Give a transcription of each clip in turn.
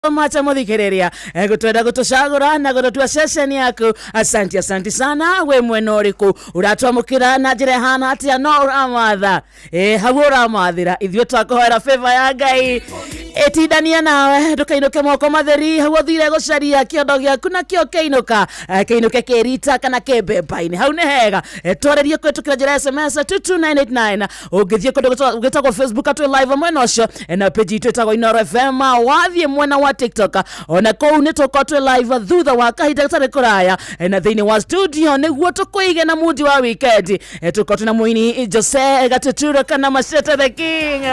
so much muthikiriria gutwenda gutucagura na gututua session yaku. Asanti, asanti sana. We mwena uriku uratwamukira na njira ihana atia? No uramatha hau uramathira, ithuĩ twakũhoera favor ya Ngai ĩtindanie nawe, ndũkainũke moko matheri. Hau ũthire gũcaria kĩondo gĩaku nakĩo kĩinũka, kĩinũke kĩrita kana kĩmbemba-inĩ, hau nĩ hega. Twarĩrie kũhĩtũkĩra njĩra ya SMS 22989. Ũngĩthiĩ kũndũ gwĩtagwo Facebook, twĩ live mwena ũcio, na page itũ ĩtagwo Inoro FM. Wathiĩ mwena wa TikTok, ona kũu nĩ tũkorwo twĩ live thutha wa kahinda gatarĩ kũraya. Na thĩinĩ wa studio nĩguo tũkũige na mundi wa weekend, tũkorwo twĩna mũini Jose Gatuturo kana Machete the King.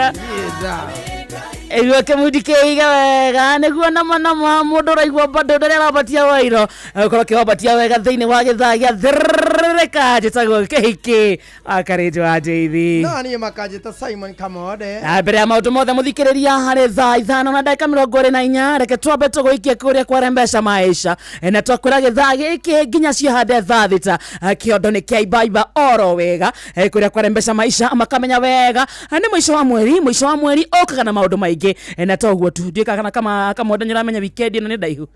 Ĩguo kĩmundi kĩige wega nĩguo nama nama mũndũ ũraigua bado rĩrĩa arabatia wairo, ũkorwo ũkĩwabatia wega thĩinĩ wa gĩthaa gĩa thĩrĩrĩka. Njĩtagwo Kĩhiki Akarĩnjũ wa Njeithi. No niĩ makanjĩta Simon Kamode. Na mbere ya maũndũ mothe, mũthikĩrĩria, harĩ thaa 5:24, reke twambe tũgũikie kũrĩa kware mbeca maisha. Na twakwĩra gĩthaa gĩkĩ nginya ciahande thaa 6, kĩondo nĩ kĩa imbaiba oro wega. Kũrĩa kware mbeca maisha makamenya wega nĩ mũico wa mweri. Mũico wa mweri ũkaga na maũndũ maingĩ. Na toguo tu ndiũĩ kana kama Kamode nĩ ũramenya weekend ĩno nĩ ndaihu.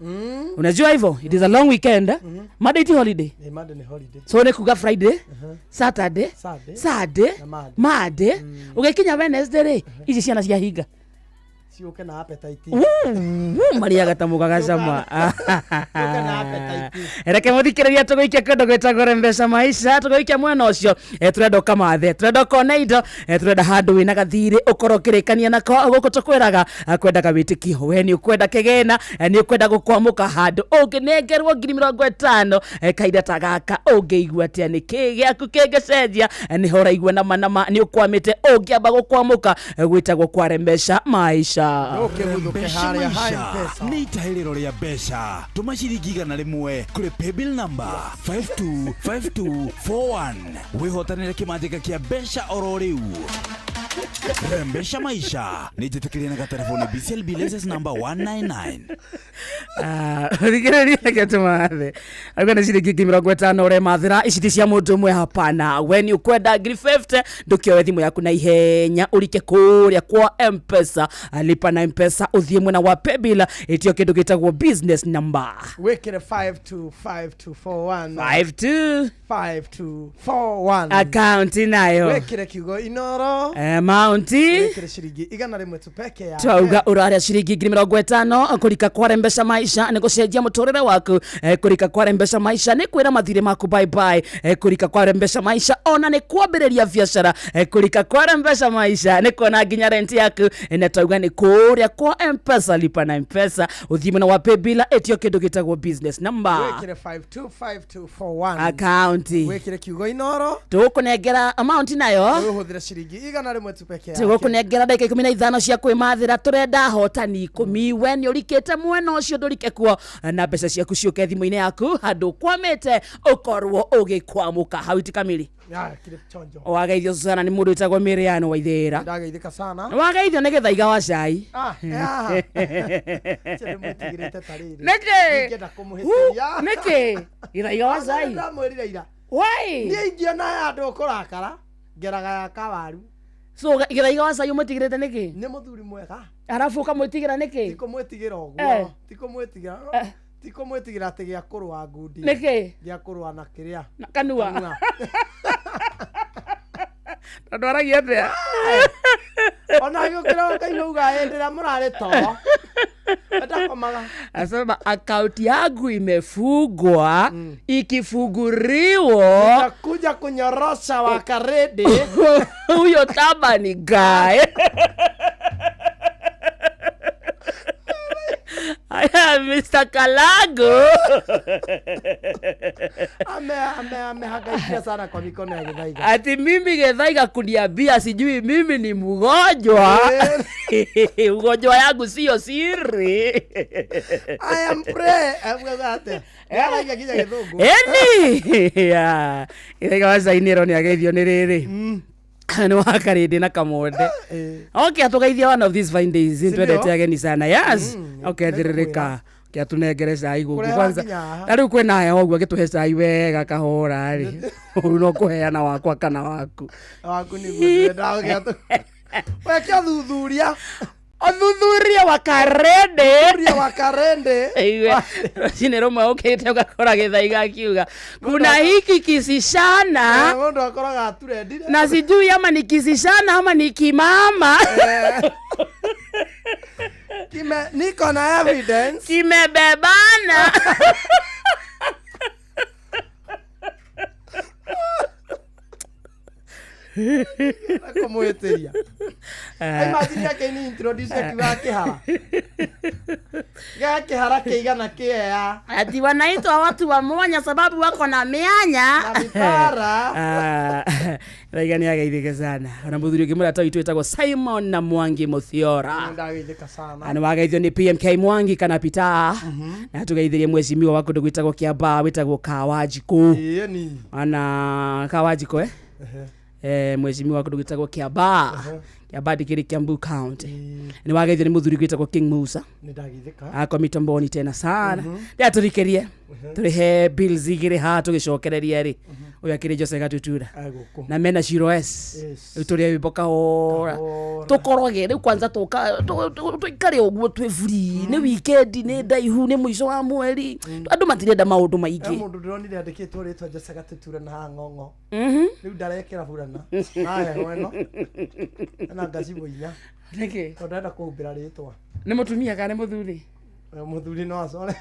Unajua hivyo it is a long weekend. Monday ti holiday? Ĩ, Monday nĩ holiday. So nĩ kuga Friday, Saturday, Sunday, Sunday, na Monday. Monday, ũgĩkinya Wednesday rĩ, ici ciana cia hinga ciũke na appetite. Marĩaga ta mũgagacama. Ciũke na appetite. Reke mũthikĩrĩria tũgũikia kĩndũ gwĩtagwo mbeca maisha. Tũgũikia mwena ũcio. Tũrenda ũkamathe, tũrenda ũkone indo, tũrenda handũ wĩna gathirĩ ũkorwo ũkĩrĩkania nako. Gũkũ tũkwĩraga, kwendaga wĩtĩkio. We nĩ ũkwenda kĩgĩna, nĩ ũkwenda gũkwamũka handũ ũngĩnengerwo 50,000, kahinda ta gaka ũngĩigua atĩa? Nĩ kĩ gĩaku kĩngĩcenjia? Nĩho ũraigua nama nama nĩ ũkwamĩte. Ũngĩamba gũkwamũka, gwĩtagwo kware mbeca maisha. Ũkĩguthũke Mbeca harĩa ha Maisha M-Pesa. Nĩ itahĩrĩro rĩa mbeca. Tũma ciringi 100 kũrĩ paybill number 525241 wĩhotanĩre kĩmanjĩka kĩa mbeca oro rĩu. Rembesha Maisha nĩ njĩtĩkĩrie na gatelefoni BCLB license number 199. Thikĩrĩria, reke tũmathe. Auga nĩ ciringi 50,000 ũremathĩra, ici ti cia mũndũ ũmwe, hapana. We nĩ ũkwenda 50,000, ndũkĩoe thimũ yaku na ihenya, ũrike kũrĩa kwa M-Pesa, lipa na M-Pesa, ũthiĩ mwena wa paybill, ĩtio kĩndũ gĩtagwo business number. Wĩkĩre 525241. 52 5241. Account nayo? Wĩkĩre kiugo Inoro. Amount? Wĩkĩre ciringi 100 tu peke yake. Twauga ũrarĩa ciringi 50,000. Kũrika kware mbeca maisha nĩ gũcenjia mũtũrĩre waku. Kũrika kware mbeca maisha nĩ kwĩra mathirĩ maku bye bye. Kũrika kware mbeca maisha ona nĩ kwambĩrĩria biacara. Kũrika kware mbeca maisha nĩ kuona nginya rent yaku. Na twauga nĩ kũrĩa kwa M-Pesa, lipa na M-Pesa, ũthiĩ mwena wa paybill, ĩtio kĩndũ gĩtagwo business number. Wĩkĩre 525241. Account? Wĩkĩre kiugo Inoro. Tũgũkũnengera amount nayo? Ũhũthĩre ciringi 100 tu peke yake. Tũgũkũnengera ndagĩka 15 cia kwĩmathĩra. Tũrenda hotani 10. We nĩ ũrikĩte mwena ũcio, ndũrike kuo na mbeca ciaku ciũke thimũ-inĩ yaku handũ ũkwamĩte ũkorwo ũgĩkwamũka hau iti kamiri. Ya, kile chonjo. Wageithio sana nĩ mũndũ wĩtagwo Mĩrĩano Waithĩra. Ndageithĩka sana. Wageithio nĩ gĩthaiga wa cai. Ah, ah. Ũcio ndĩmwĩtigĩrĩte ta rĩrĩ. Nĩkĩ? Ndingĩenda kũmũhĩtĩria. Nĩkĩ gĩthaiga wa cai? Ndamwĩrire ira. Why? Niĩ ingĩona ya andũ kũrakara ngeraga ya kawaru. So gĩthaiga wa cai ũmwĩtigĩrĩte nĩkĩ? Nĩ mũthuri mwega. Arabu ũkamwĩtigĩra nĩkĩ? Ti kũmwĩtigĩra ũguo, ti kũmwĩtigĩra, ti kũmwĩtigĩra atĩ gĩa kũrũa ngundi. Nĩkĩ? Gĩa kũrũa na kĩrĩa. Na kanua. Kanua. Tondũ aragia atĩa? Ona gĩũkĩra ũkaigua uga hĩndĩ ĩrĩa mũrarĩ toro ndakomaga. Asema akaunti yangu imefungwa, ikifunguliwa nitakuja kunyorosha wakaredi. Huyo taba ni guy. I am Mr. Kalago. Amehangaikia sana kwa mikono ya Githaiga. Ati mimi Githaiga kuniambia sijui mimi ni mgonjwa. Ugonjwa yangu sio siri. I am pray atĩa nĩaragia nginya Gĩthũngũ. Eni yeah. Githaiga wa cainĩro nĩ ageithio nĩ rĩrĩ nĩ wakarĩndĩ na Kamonde. Okay, atũgeithia one of these fine days. Sindio? Twendete ageni sana, yes. Okay, thĩrĩrĩka ke atũnengere cai gũkũ. Kũreha Kwanza nginya haha. ta rĩu kwĩna heho ũguo, agĩtũhe cai wega kahora rĩ, ũru no kũheana wakwa kana waku. Waku nĩguo ndĩrenda gũkĩa weke ũthuthuria. Ũthuthuria wa karende. Ũthuthuria wa karende. Iwe, rũcinĩ rũmwe ũkĩte ũgakora gĩthaiga akiuga kuna hiki kisishana. Mũndũ akoraga aturendire. Na sijui ama ni kisishana ama ni kimama. Kime, niko na evidence. Kimebebana. Kũmwĩtĩria. Imagine yake ni introduce akiuga kĩhara. Gĩa kĩhara kĩigana kĩea. Ati wanaitwa watu wa mwanya sababu wako na mianya. Na mipara. Raiga nĩ ageithĩke sana. Ona mũthuri ũngĩ mũrata witũ wĩtagwo Simon na Mwangi Mũthiora. Ndageithĩka sana. Nĩ wageithio nĩ PMK Mwangi kana Peter. Na tũgeithirie mheshimiwa wa kũndũ gwĩtagwo Kiambaa wĩtagwo Kawanjikũ. Ĩĩ ni. Ana Kawanjikũ mheshimiwa kũndũ gwĩtagwo Kiambaa. Kiambaa ndĩkĩrĩ Kiambu County. Nĩ wageithio nĩ mũthuri gwĩtagwo King Musa. Nĩ ndageithĩka. Akwa mitamboni tena sana. Ndĩratũrikĩrie. Tũrĩhe bills igĩrĩ haha tũgĩcokereria rĩ. Ũyũ akĩrĩ Jose Gatutura. Agũkũ. Na mena Shiro S. Rĩu tũrĩe wĩmbo kahora. Tũkoroge rĩu kwanza tũka tũikare ũguo twĩ free. Nĩ weekend, nĩ ndaihu, nĩ mũico wa mweri. Andũ matirenda maũndũ maingĩ. Mũndũ ndĩronire andĩkĩtwo rĩtwa Jose Gatutura na haha ng'ong'o. Rĩu ndarekĩra burana. Na heho ĩno. Na ngacibũ inya. Nĩkĩ? Tondũ ndenda kũhumbĩra rĩtwa. Nĩ mũtumia kana nĩ mũthuri? Mũthuri no acore.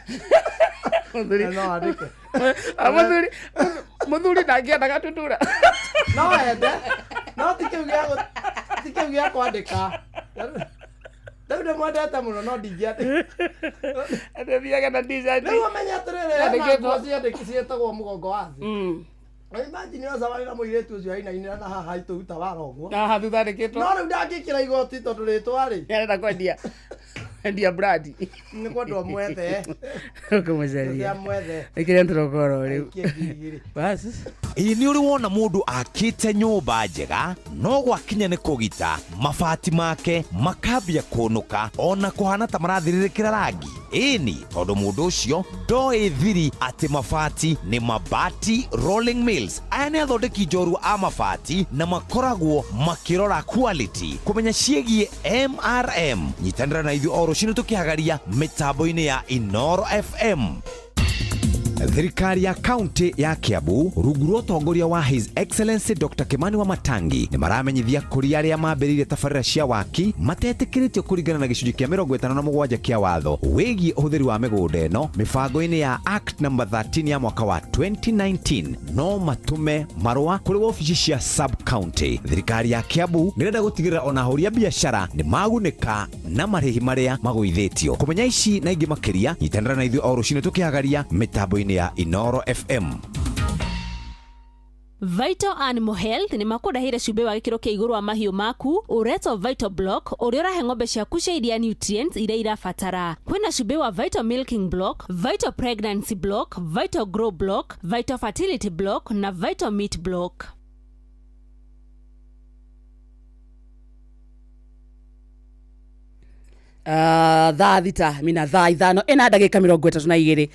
Mũthuri. No andĩke. Mũthuri. Mũthuri ndangĩenda Gatutura. No ende. No ti kĩu gĩa ti kĩu gĩa kwandĩka. Rĩu ndĩmwendete mũno no ndingĩandĩka. Athiaga na t-shirt. Rĩu ũmenye atĩrĩrĩ, hena nguo ciĩtagwo mũgongo wa thĩ. Imagine ũcemania na mũirĩtu ũcio ainainĩra na haha aitũruta wara ũguo. Na haha thutha andĩkĩtwo. No rĩu ndangĩkĩra igoti tondũ rĩtwa rĩ. Nĩarenda kwendia. Endia brandi. Nĩ kwendwo mwethe. Ũkũmũcaria. Mwethe. Ĩkĩrĩa tũrokoro rĩu. Bas. Ĩĩ nĩ ũrĩ wona mũndũ akĩte nyũmba njega no gwakinya nĩ kũgita mabati make makambia kũnũka ona kũhana ta marathirĩrĩkĩra rangi. Ĩni tondũ mũndũ ũcio ndoĩ thiri atĩ mabati nĩ Mabati Rolling Mills. Aya nĩ athondeki njorua a mabati na makoragwo makĩrora quality kũmenya ciĩgiĩ MRM. Nyitanĩra na ithuĩ o rũcinĩ tũkĩhagaria mĩtambo-inĩ ya Inoro FM. Thirikari ya kaunti ya Kiambu rungu rwa ũtongoria wa His Excellency Dr. Kimani Wamatangi nĩ maramenyithia kũrĩ arĩa mambĩrĩirie tabarĩra cia waki matetĩkĩrĩtio kũringana na gĩcunjĩ kĩa 57 kĩa watho wĩgiĩ ũhũthĩri wa mĩgũnda ĩno mĩbango-inĩ ya Act number 13 ya mwaka wa 2019 no matũme marũa kũrĩ wabici cia sub county. Thirikari ya Kiambu nĩrenda gũtigĩrĩra ona ahũri a biacara nĩ magunĩka na marĩhi marĩa magũithĩtio. Kũmenya ici na ingĩ makĩria nyitanĩra na ithuĩ o rũcinĩ tũkĩhagaria mĩtambo-inĩ ya Inoro FM. Vital Animal Health nĩ makũrehire cumbĩ wa gĩkĩro kĩa igũrũ wa mahiũ maku ũretwo Vital Block ũrĩa ũrahe ng'ombe ciaku cia iria nutrients iria irabatara. Kwĩna cumbĩ wa Vital Milking Block, Vital Pregnancy Block, Vital Grow Block, Vital Fertility Block na Vital Meat Block. Thaa thita mina thaa ithano ĩna ndagĩka 32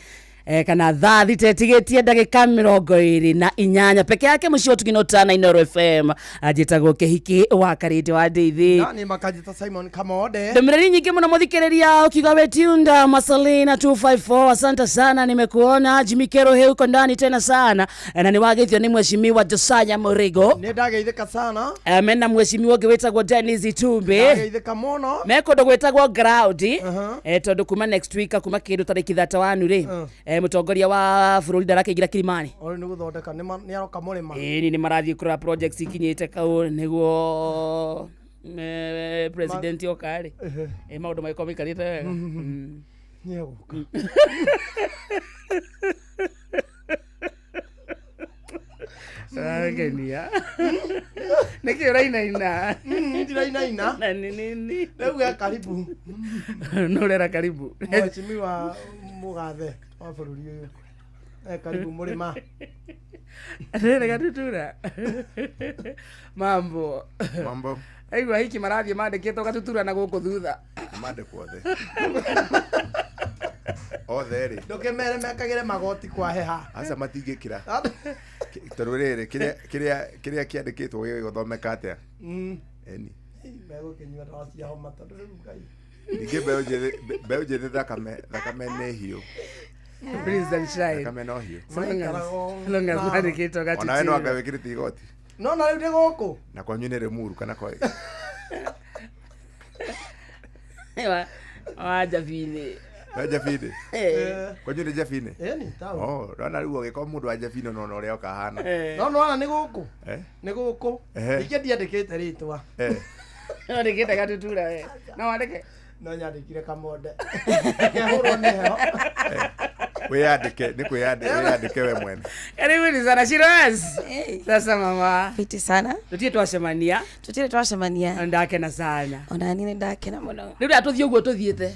kana thaa thita ĩtigĩtie ndagĩka 28 peke yake mũciĩ wa Tũginota na Inoro FM. Anjĩtagwo Kĩhiki wa Karĩndĩ wa Ndeithi. Nani makajita Simon Kamode. Ndũmĩrĩri nyingĩ mũno mũthikĩrĩria ukiuga we tunda Masalina 254 asante sana nimekuona. Jimmy Kero he uko ndani tena sana na nĩ wageithio nĩ mheshimiwa Josiah Murigo. Nĩ ndageithĩka sana. Mena mheshimiwa ũngĩ wĩtagwo Dennis Itumbi. Ndageithĩka mũno. Me kũndũ gwĩtagwo ground. Tondũ kuma next week kuma kĩndũ tarĩki 31 rĩ mũtongoria wa bũrũri ndarakĩingĩra Kilimani. Ũyũ nĩ gũthondeka nĩ aroka mũrĩma. Ĩni nĩ marathiĩ kũrora projects ikinyĩte kau nĩguo president oka rĩ. Maũndũ magĩkorwo maikarĩte wega. Nĩ egũka. Agenia. Nĩkĩ ũrainaina? Ndirainaina. Na nĩ nini? Rĩu ge karibu. No ũrera karibu. Mheshimiwa mũgathe wa bũrũri ũyũ. Karibu mũrĩma. Rĩrĩ Gatutura. Mambo. Mambo. Aigua hiki marathiĩ mandĩkĩtwo Gatutura na gũkũ thutha. Mandĩkwo othe. Othe rĩ. Ndũkĩmere mekagĩre magoti kwa heha. Aca matingĩkĩra. Tondũ rĩrĩ kĩrĩa kĩandĩkĩtwo gĩgũthomeka atĩa? Eni. Megũkĩnyua ndawa cia homa tondũ rĩu Ngai. Ningĩ mbeũ njĩthĩ thakame nĩ hiũ. Please and shine. Thakame no hiũ. Long as mandĩkĩtwo Onawe no anga Gatutura. wĩkĩrĩte igoti. No na rĩu ndĩ gũkũ. Na kwanyu nĩ Rĩmuru kana kwa Wa Jabini. wa Jabini. Eh. Kwanyu nĩ Jabini. Ĩni taũni. Oh, ndona rĩu ũgĩkorwo mũndũ wa Jabini no ũrĩa ũkahana. No nĩwona nĩ gũkũ. Eh? Nĩ gũkũ. Ehe. Ningĩ ndiandĩkĩte rĩtwa. Eh. Wandĩkĩte Gatutura we. No wandĩke. No nyandĩkire Kamonde. Kehũrwo nĩ heho. Wĩyandĩke, nĩ kwĩyandĩka, wĩyandĩke we mwene. Karibuni sana Shiraz. Sasa mama. Fiti sana. Tutie twacemania. Tutire twacemania. Ndakena sana. Ona niĩ nĩ ndakena mũno. Rĩu rĩa tũthiĩ ũguo tũthiĩte.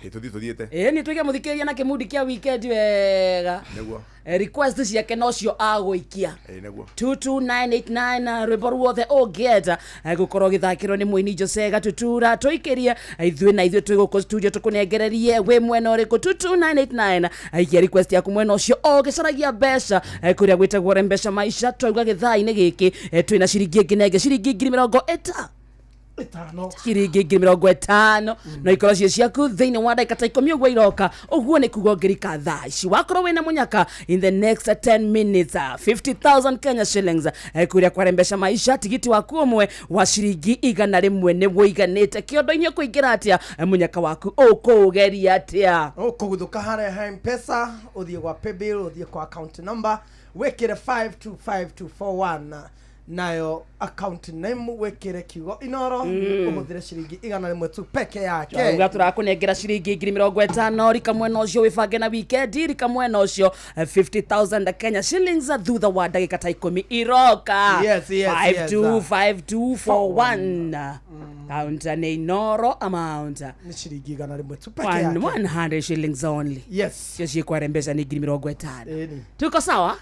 Ĩ tũthiĩ tũthiĩte. Ĩ nĩ tũige mũthikĩrĩria na kĩmundi kĩa weekend wega. Nĩguo. Request ciake nocio agũikia. Ĩ nĩguo. 22989 rwĩmbo ruothe ũngĩenda gũkorwo gĩthakĩrwo nĩ mũini Jose Gatutura tũikĩrie ithuĩ na ithuĩ twĩ gũkũ studio tũkũnengererie wĩ mwena ũrĩkũ. 22989 aikia request yaku mwena ũcio ũgĩcaragia mbeca kũrĩa gwĩtagwo Rembesha Maisha. Twauga gĩthaa-inĩ gĩkĩ twĩna ciringi ĩngĩ na ĩngĩ, ciringi 50,000 Ĩtano. ciringi 50,000 no ikorwo ciĩ ciaku thĩinĩ wa ndagĩka ta 10 ũguo iroka. Ũguo nĩ kuga ũngĩrika thaa ici wakorwo wĩna mũnyaka in the next 10 minutes 50,000 Kenya shillings kũrĩa kwa Rembesha Maisha. Tigiti waku ũmwe wa ciringi 100 nĩ wũiganĩte kĩondo-inĩ. Ũkũingĩra atĩa mũnyaka waku ũkũũgeria atĩa? Ũkũguthũka harĩa ha Mpesa, ũthiĩ gwa paybill, ũthiĩ kwa account number, wĩkĩre 525241 nayo account name wĩkĩre kiugo Inoro, ũhũthĩre ciringi 100 tu peke yake. Uga tũrakũnengera ciringi 50,000 rika mwena ũcio wĩbange na weekend, rika mwena ũcio 50,000 Kenya shillings thutha wa ndagĩka ta 10 iroka. Yes, yes, yes. 525241 kaunta nĩ Inoro amount Nĩ ciringi 100 tu peke yake. 100 shillings only. Yes. Cio ciĩkwarembeca nĩ 50,000. Ĩni. Tuko sawa?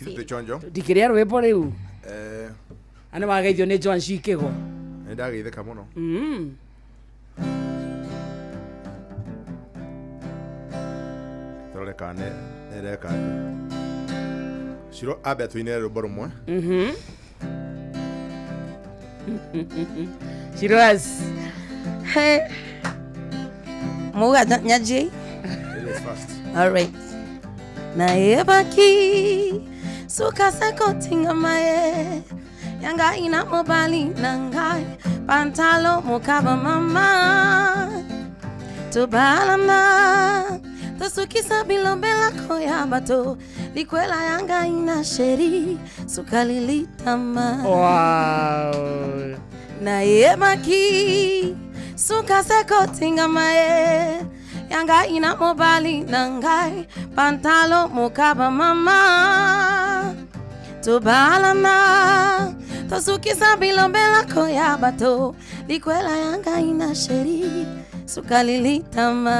Ithuĩ twĩ chonjo. Ndikĩrĩa rwĩmbo rĩu. Eh, Ana wageithio nĩ Joan Cikĩgo. nĩ ndageithĩka mũno. Tũrore kana nĩ ĩreka atĩa. Ciro ambe atũinĩre rwĩmbo rũmwe. Shiraz. Hey. Muga nyanjie. Ladies first. All right. Nayebaki suka seko tingamaye yanga ina mobali nangai pantalo mukaba mama tubalana tosukisa bilombela koya bato likwela yanga ina sheri suka lilitama. Wow. Nayebaki suka seko tingamaye yanga ina mobali nangai pantalo mukaba mama tubalana tosukisa bilombela koya bato likwela yanga ina sheri suka lilitama.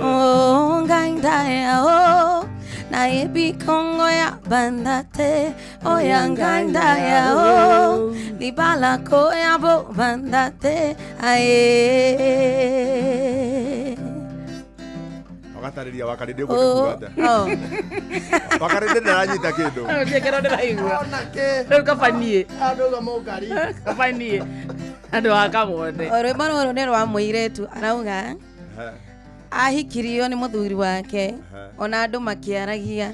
Oh, ngai ndaya oh nayebi Kongo ya bandate oh ya ngai ndaya oh libala ko ya bo bandate aye. Wagatarĩria wakarĩndĩ ũguo nĩ kuga atĩa? Oh. Wakarĩndĩ ndaranyita kĩndũ. Njĩkĩro ndĩraigua. Ona kĩ. Rĩu kaba niĩ. Andũ mũngari. Kaba niĩ. Andũ a Kamonde. Rwĩmbo rũrũ nĩ rwa mũirĩtu arauga ahikirio nĩ mũthuri wake ona andũ makĩaragia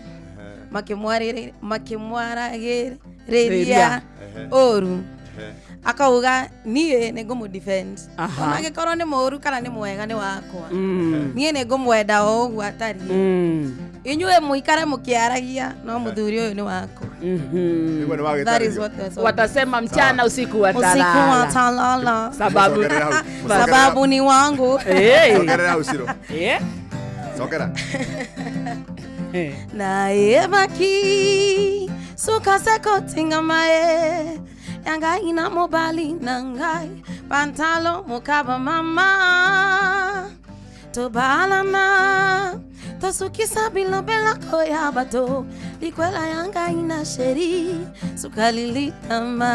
makĩmwaragĩrĩria ũru akauga niĩ nĩ ngũmũ defend Aha. ona angĩkorwo nĩ mũũru kana nĩ mwega nĩ wakwa niĩ nĩ ngũmwenda o ũguo atariĩ inyuĩ mũikare mũkĩaragia no mũthuri ũyũ nĩ wakwa. Nĩguo nĩ That is wagĩtarĩrio. what the song. Watasema mchana usiku Usiku watalala. watalala Sababu Mũcokerere hau. sababu ni wangu. Eh. Cokerera hau Ciro. Eh. Cokera. Nayebaki suka seko tingamae yanga ina mobali nangai pantalo mukaba mama tobalana tosukisa bilobela koya bato likwela yanga ina sheri suka lilitama.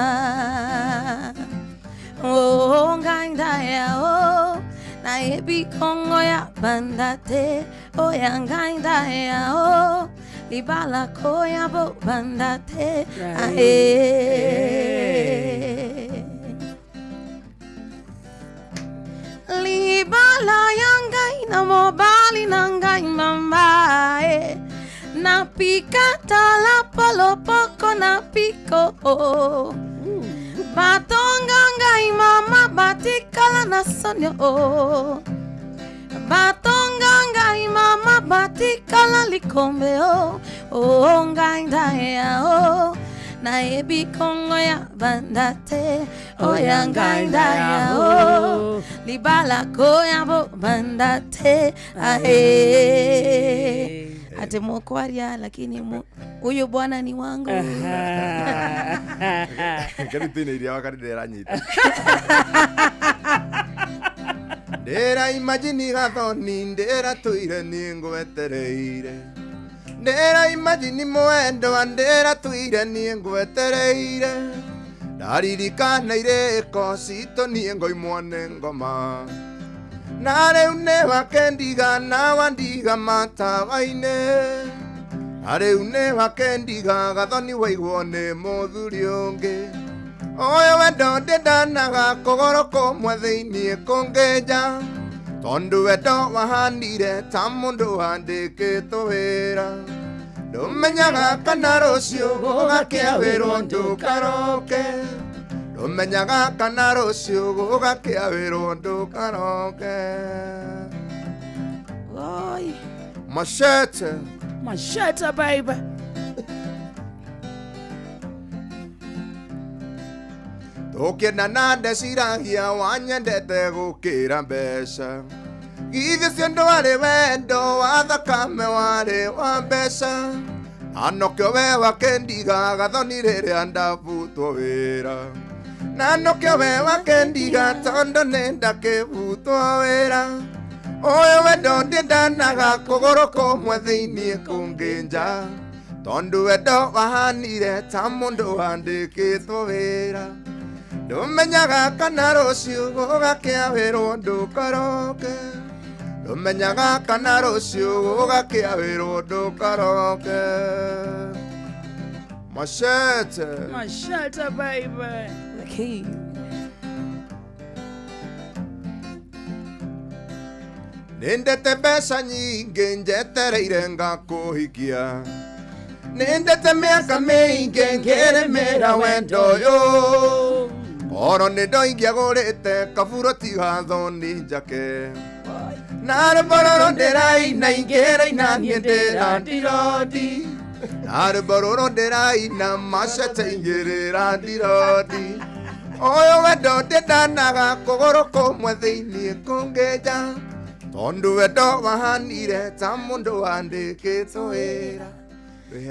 Oh, ngai ndaya oh nayebi Kongo ya bandate oh ya ngai ndaya oh libala koya bo bandate ae. Libala ya ngai na mobali na ngai mama eh. Napika tala polopoko na piko oh. Batonga ngai mama batikala na sonyo oh. Batonga ngai mama batikala likombe oh. Oh ngai ndaya oh. Nayebi Kongo ya banda te oya ngai ndaya oh. Libala ko ya bo banda te ae. Ate mokwaria lakini huyu bwana ni wangu. Kari tine iria wakati nderanyita. Ndera imagine gathoni ndera tuire ni ngwetereire. Ndera imagine mwendo wa ndera tuire ni ngwetereire. Ndaririkana irĩko citũ niĩ ngoimwo nĩ ngoma. Na rĩu nĩ wakendiga na wandiga matawa-inĩ. Na rĩu nĩ wakendiga gathoni waigwo nĩ mũthuri ũngĩ. Ũyũ wendo ndĩndanaga kũgũrũ kũmwe thĩiniĩ kũngĩ nja. Tondũ wendo wahanire ta mũndũ wandĩkĩtwo wĩra. Ndũmenyaga kana rũciũ gũgakĩa wĩrwo ndũkaroke. Ndũmenyaga kana rũciũ gũgakĩa wĩrwo ndũkaroke. Oi. Machete. Machete baby. Tũkĩendana ndeciragia wanyendete gũkĩra mbeca. Githĩ ũcio ndwarĩ wendo wa thakame warĩ wa mbeca. Na nokĩo we wakendiga gathoni rĩrĩa ndabutwo wĩra. Na nokĩo we wakendiga tondũ nĩ ndakĩbutwo wĩra. Ũyũ wendo ndĩndanaga kũgũrũ kũmwe thĩiniĩ kũngĩ nja. Tondũ wendo wahanire ta mũndũ wandĩkĩtwo wĩra. Ndũmenyaga kana rũciũ gũgakĩa wĩrwo ndũkaroke. Ndũmenyaga kana rũciũ gũgakĩa wĩrwo ndũkaroke. Machete. Machete baby. Okay. Nĩndete mbeca nyingĩ njetereire ngakũhikia. Nĩndete mĩaka mĩingĩ ngĩrĩmĩra wendo ũyũ. Oro nĩ ndoingĩagũrĩte kaburo tiga thoni njake. Na rwĩmbo rũrũ ndĩraina ingĩraina niĩ ndĩrandirodi. Na rwĩmbo rũrũ ndĩraina macete ingĩrĩra ndirodi. Ũyũ wendo ndĩndanaga kũgũrũ kũmwe thĩiniĩ kũngĩ nja. Tondũ wendo wahanire ta mũndũ wandĩkĩtwo wĩra.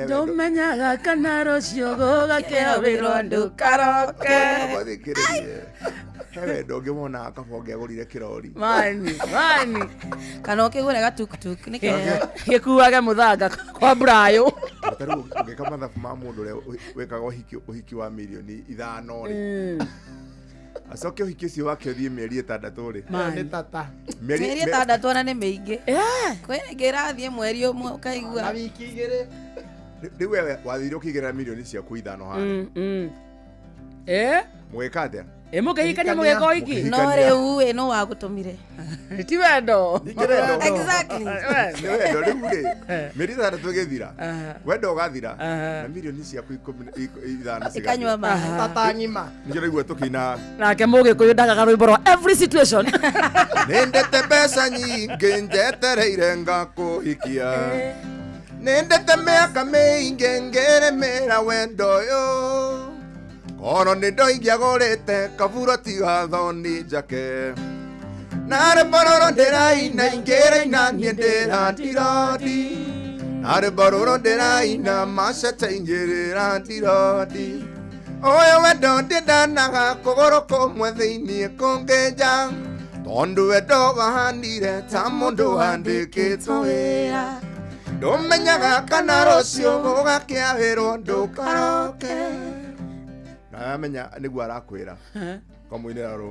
Ndũmenyaga kana rũciũ gũgakĩa wĩrwo ndũkaroke. He wendo ũngĩ wonaga kaba ũngĩagũrire kĩrori. Mani, mani. Kana ũkĩgũre gatukutuku nĩ kega. Gĩkuage mũthanga kwa Brayo. Ta rĩu ũngĩka mathabu ma mũndũ ũrĩa wĩkaga ũhiki wa mirioni 5 rĩ. Acoke ũhiki ũcio wake ũthiĩ mĩeri 6 rĩ. Nĩ tata. Mĩeri 6 ona nĩ mĩingĩ. Kwĩna ĩngĩ ĩrathiĩ mweri ũmwe ũkaigua. Na wiki 2. Rĩu wewe wathire ũkĩigĩrĩra mirioni ciaku 5 harĩa. Mũgĩka atĩa? Mũkĩhikania mũgĩka ũhiki. No rĩu ĩ no wagũtũmire. Ti wendo. Exactly. Nĩ wendo rĩu rĩ. Mĩeri 6 ĩgĩthira. Wendo ũgathira. Na mirioni ciaku 15 Ikanyua maĩ. Tata ng'ima. Nĩkĩo raigua tũkĩina. Nake mũgĩkũyũ ndagaga rwĩmbo rwa every situation. Nĩndete mbeca nyingĩ njetereire ngakũhikia. Nĩndete mĩaka mĩingĩ ngĩrĩmĩra wendo ũyũ. Koro nĩ ndoingĩagũrĩte kaburo tiga thoni njake. Na rwĩmbo rũrũ ndĩraina ingĩraina niĩ ndĩrandirodi. Na rwĩmbo rũrũ ndĩraina macete ingĩrĩra ndirodi. Ũyũ wendo ndĩndanaga kũgũrũ kũmwe thĩiniĩ kũngĩ nja. Tondũ wendo wahanire ta mũndũ wandĩkĩtwo wĩra. Ndũmenyaga kana rũciũ gũgakĩa wĩrwo ndũkaroke. Na amenya nĩguo arakwĩra. Kamũinĩra rũ.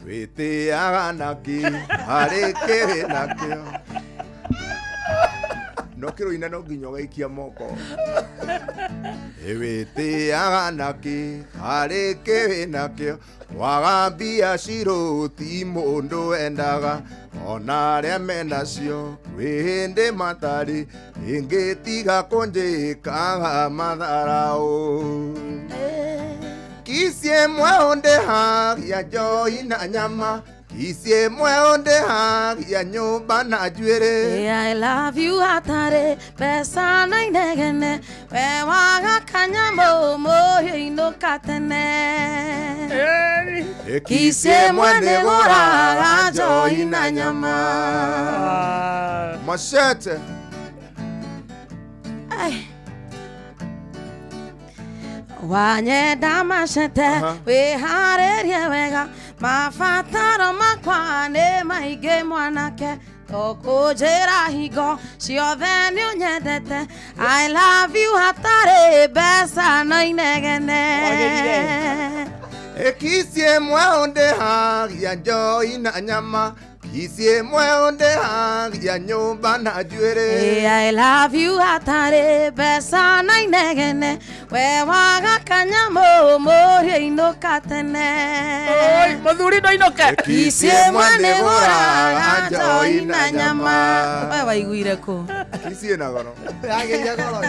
Wĩtĩaga nakĩ harĩ kĩrĩ nakĩo. No kĩrũina no nginya ũgaikia moko. Ĩwĩtĩaga nakĩ harĩ kĩ wĩ nakĩo waga mbia cirũ ti mũndũ endaga ona arĩa menacio kwĩ hĩndĩ matarĩ ĩngĩtiga kũnjĩkaga matharaũ kisie mwe ũndĩhagia njohi na nyama kisie mwe ũndĩhagia nyũmba na njuĩrĩ. I love you hatarĩ mbeca na inegene we waga kanyamũ mũriũ inũka tene. Kisie mwe nĩgũraga njohi na nyama. Machete. Ai. Wanyenda macete wĩharĩrie wega mabataro makwa nĩ maingĩ mwanake tũkũnjĩra hingo ciothe nĩ ũnyendete. I love you hatarĩ mbeca na inegene. Kisie mwe ũndĩhagia njohi na nyama kisie mwe ũndĩhagia nyũmba na njuĩrĩ. I love you hatarĩ mbeca na inegene we waga kanyamũ mũriũ inũka tene. Oi, mũthuri ndũinũke. Kisie mwe nĩgũraga njohi na nyama. We waiguire kũ? Kisie na goro. Yageria goro.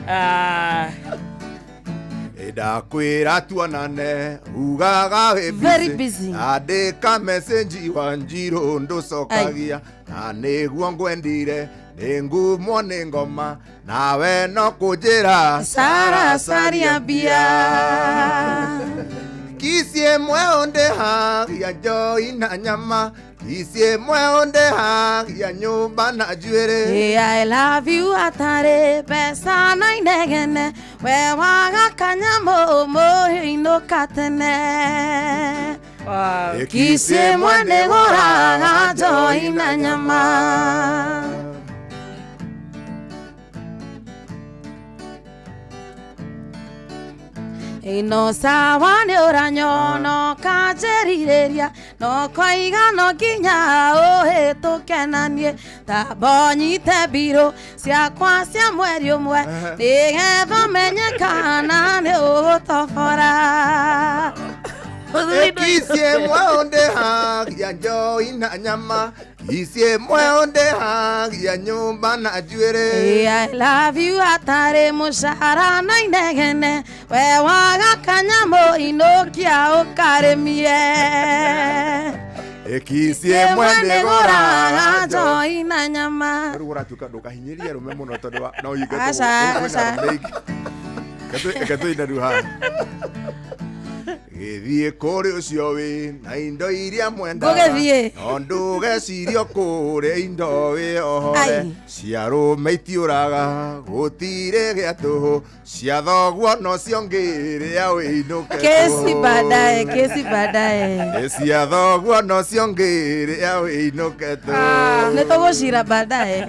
Ah. Ndakwĩra tuonane ugaga wĩ Very busy. Andĩka message wa njirũ ndũcokagia na nĩguo ngwendire nĩ ngumwo nĩ ngoma nawe no kũnjĩra Sara saria mbia. Kisie mwe ũndĩhagia njohi na nyama kisie mwe ũndĩhagia nyũmba na njuĩrĩ. Hey, I love you hatarĩ mbeca na inegene we waga kanyamũ mũriũ inũka tene. Kisie mwe nĩgũraga njohi na nyama. Ĩno sawa nĩ ũranyonoka njĩrirĩria no kwaiga no nginya ũhĩtũke na niĩ tamba ũnyite mbirũ ciakwa cia mweri ũmwe nĩgetha ũmenye kana nĩ ũgũtobora. Kisie mwe ũndĩhagia njohi na nyama kisie mwe ũndĩhagia nyũmba na njuĩrĩ. I love you hatarĩ mũcara na inegene we waga kanyamũ inũkia ũkarĩmie. Kisie mwe nĩgũraga njohi na nyama. Rĩu ũratuĩka ndũkahinyĩrĩrie arũme mũno tondũ no hinge Aca, aca. Reke tũine rĩu haha. Gĩthiĩ kũrĩ ũcio wĩ na indo iria mwendaga Ngũgĩthiĩ. no ndũgecirio kũrĩa indo wĩohore Ai. cia arũme itiũraga gũtirĩ gĩa tũhũ cia thoguo no ciongĩrĩa wĩinũke Kesi tũhũ. baadaye, kesi baadaye. Cia thoguo no ciongĩrĩa wĩinũke tũhũ. Nĩ tũgũcira baadaye.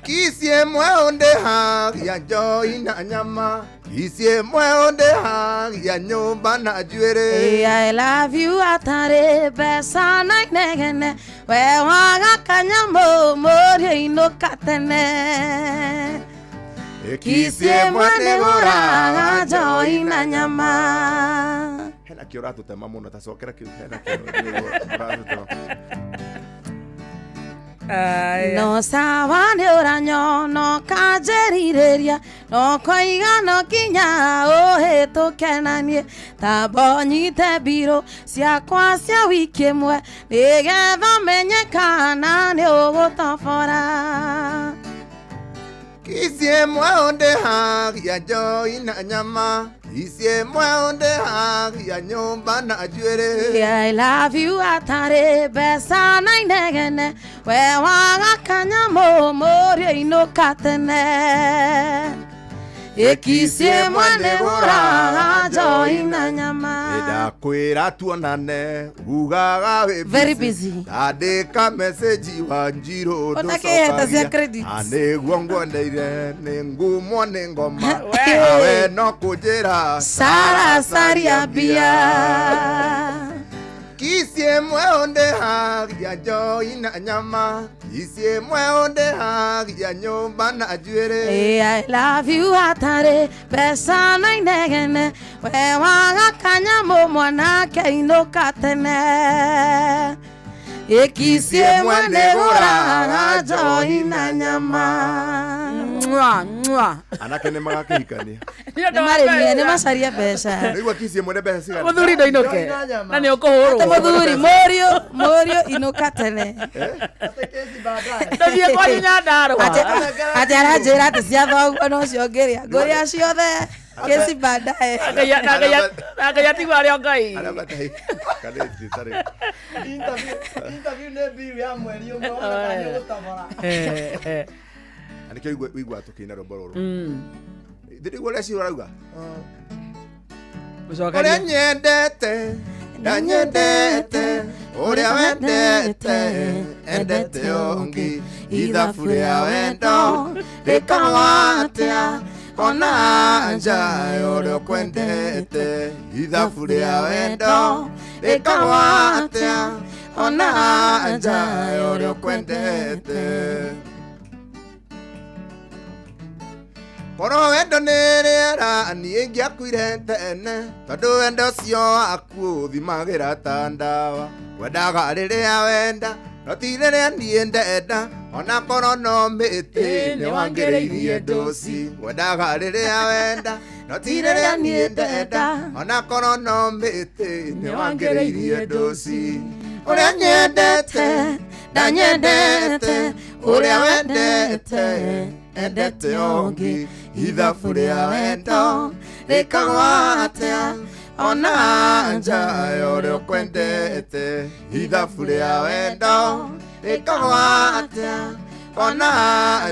Kisie mwe ũndĩhagia njohi na nyama kisie mwe ũndĩhagia nyũmba na njuĩrĩ. I love you hatarĩ mbeca na inegene we waga kanyamũ mũriũ inũka tene. Kisie mwe nĩgũraga njohi na nyama. Hena kĩo ũratũtema mũno ta cokera kĩu hena kĩo ũratũtema. No sawa nĩ ũranyonoka njĩrirĩria no kwaiga no nginya ũhĩtũke na niĩ tamba ũnyite mbirũ ciakwa cia wiki ĩmwe nĩgetha menye kana nĩ ũgũtobora. Kisie mwe ũndĩhagia njohi na nyama kisie mwe ũndĩhagia nyũmba na njuĩrĩ. I love you hatarĩ mbeca na inegene we waga kanyamũ mũriũ inũka tene. Kisie mwe nĩgũraga njohi na nyama. Ndakwĩra tuonane ugaga wĩ Very busy. Andĩka message wa njirũ Ũtakĩheta cia credit. Na nĩguo ngwendeire nĩ ngumwo nĩ ngoma nawe no kũnjĩra Sara saria mbia. Kisie ĩmwe ũndĩhagia njoi na nyama ici ĩmwe ũndĩhagia nyũmba na njuĩrĩ. Hey, I love you hatari mbeca na inegene we waga kanyamũ mwanake inũka tene ĩkici ĩmwe nĩgũraga njohi na nyama. Mwa, mwa. Anake nĩ magakĩhikania. Nĩ ũndũ wa nĩmarĩmie mbeca. nĩmacarie mbeca. Nĩigua kici ĩmwe nĩ mbeca cigana? Mũthuri ndũinũke Njohi na nyama. na nĩ ũkũhũrwo. Atĩ mũthuri mũriũ mũriũ inũka tene. Ate kesi baadaye. Ndũthiĩ kwa Nyandarũa. Atĩ aranjĩra atĩ cia thoguo nocio ngĩrĩa ngũrĩa ciothe kesi baadaye. Na Ngai atigwo arĩ o Ngai. Arĩa matahikanĩtie tarĩ Interview nĩ bill ya mweri ũmwe wona kana nĩ ũgũtobora. Eh, eh. Na nĩkĩo ũiguaga tũkĩina rwĩmbo rũrũ. Ndĩrĩigua ũrĩa Ciro arauga Mũcokerie. ũrĩa nyendete ndanyendete ũrĩa wendete endete ũngĩ ithabu rĩa wendo rĩkorwo atĩa ona nja ũrĩa ũkwendete ithabu rĩa wendo rĩkorwo atĩa ona nja ũrĩa ũkwendete. Korwo wendo nĩ rĩera niĩ ingĩakuire tene tondũ wendo ũcio waku ũthimagĩra ta ndawa wendaga rĩrĩa wenda no ti rĩrĩa niĩ ndenda ona korwo no mĩtĩ nĩ wangĩrĩirie ndũci wendaga rĩrĩa wenda no ti rĩrĩa niĩ ndenda ona korwo no mĩtĩ nĩ wangĩrĩirie ndũci ũrĩa nyendete ndanyendete ũrĩa wendete endete ũngĩ ithabu rĩa wendo rĩkagwo atĩa ona nja ũrĩa ũkwendete ithabu rĩa wendo rĩkagwo atĩa ona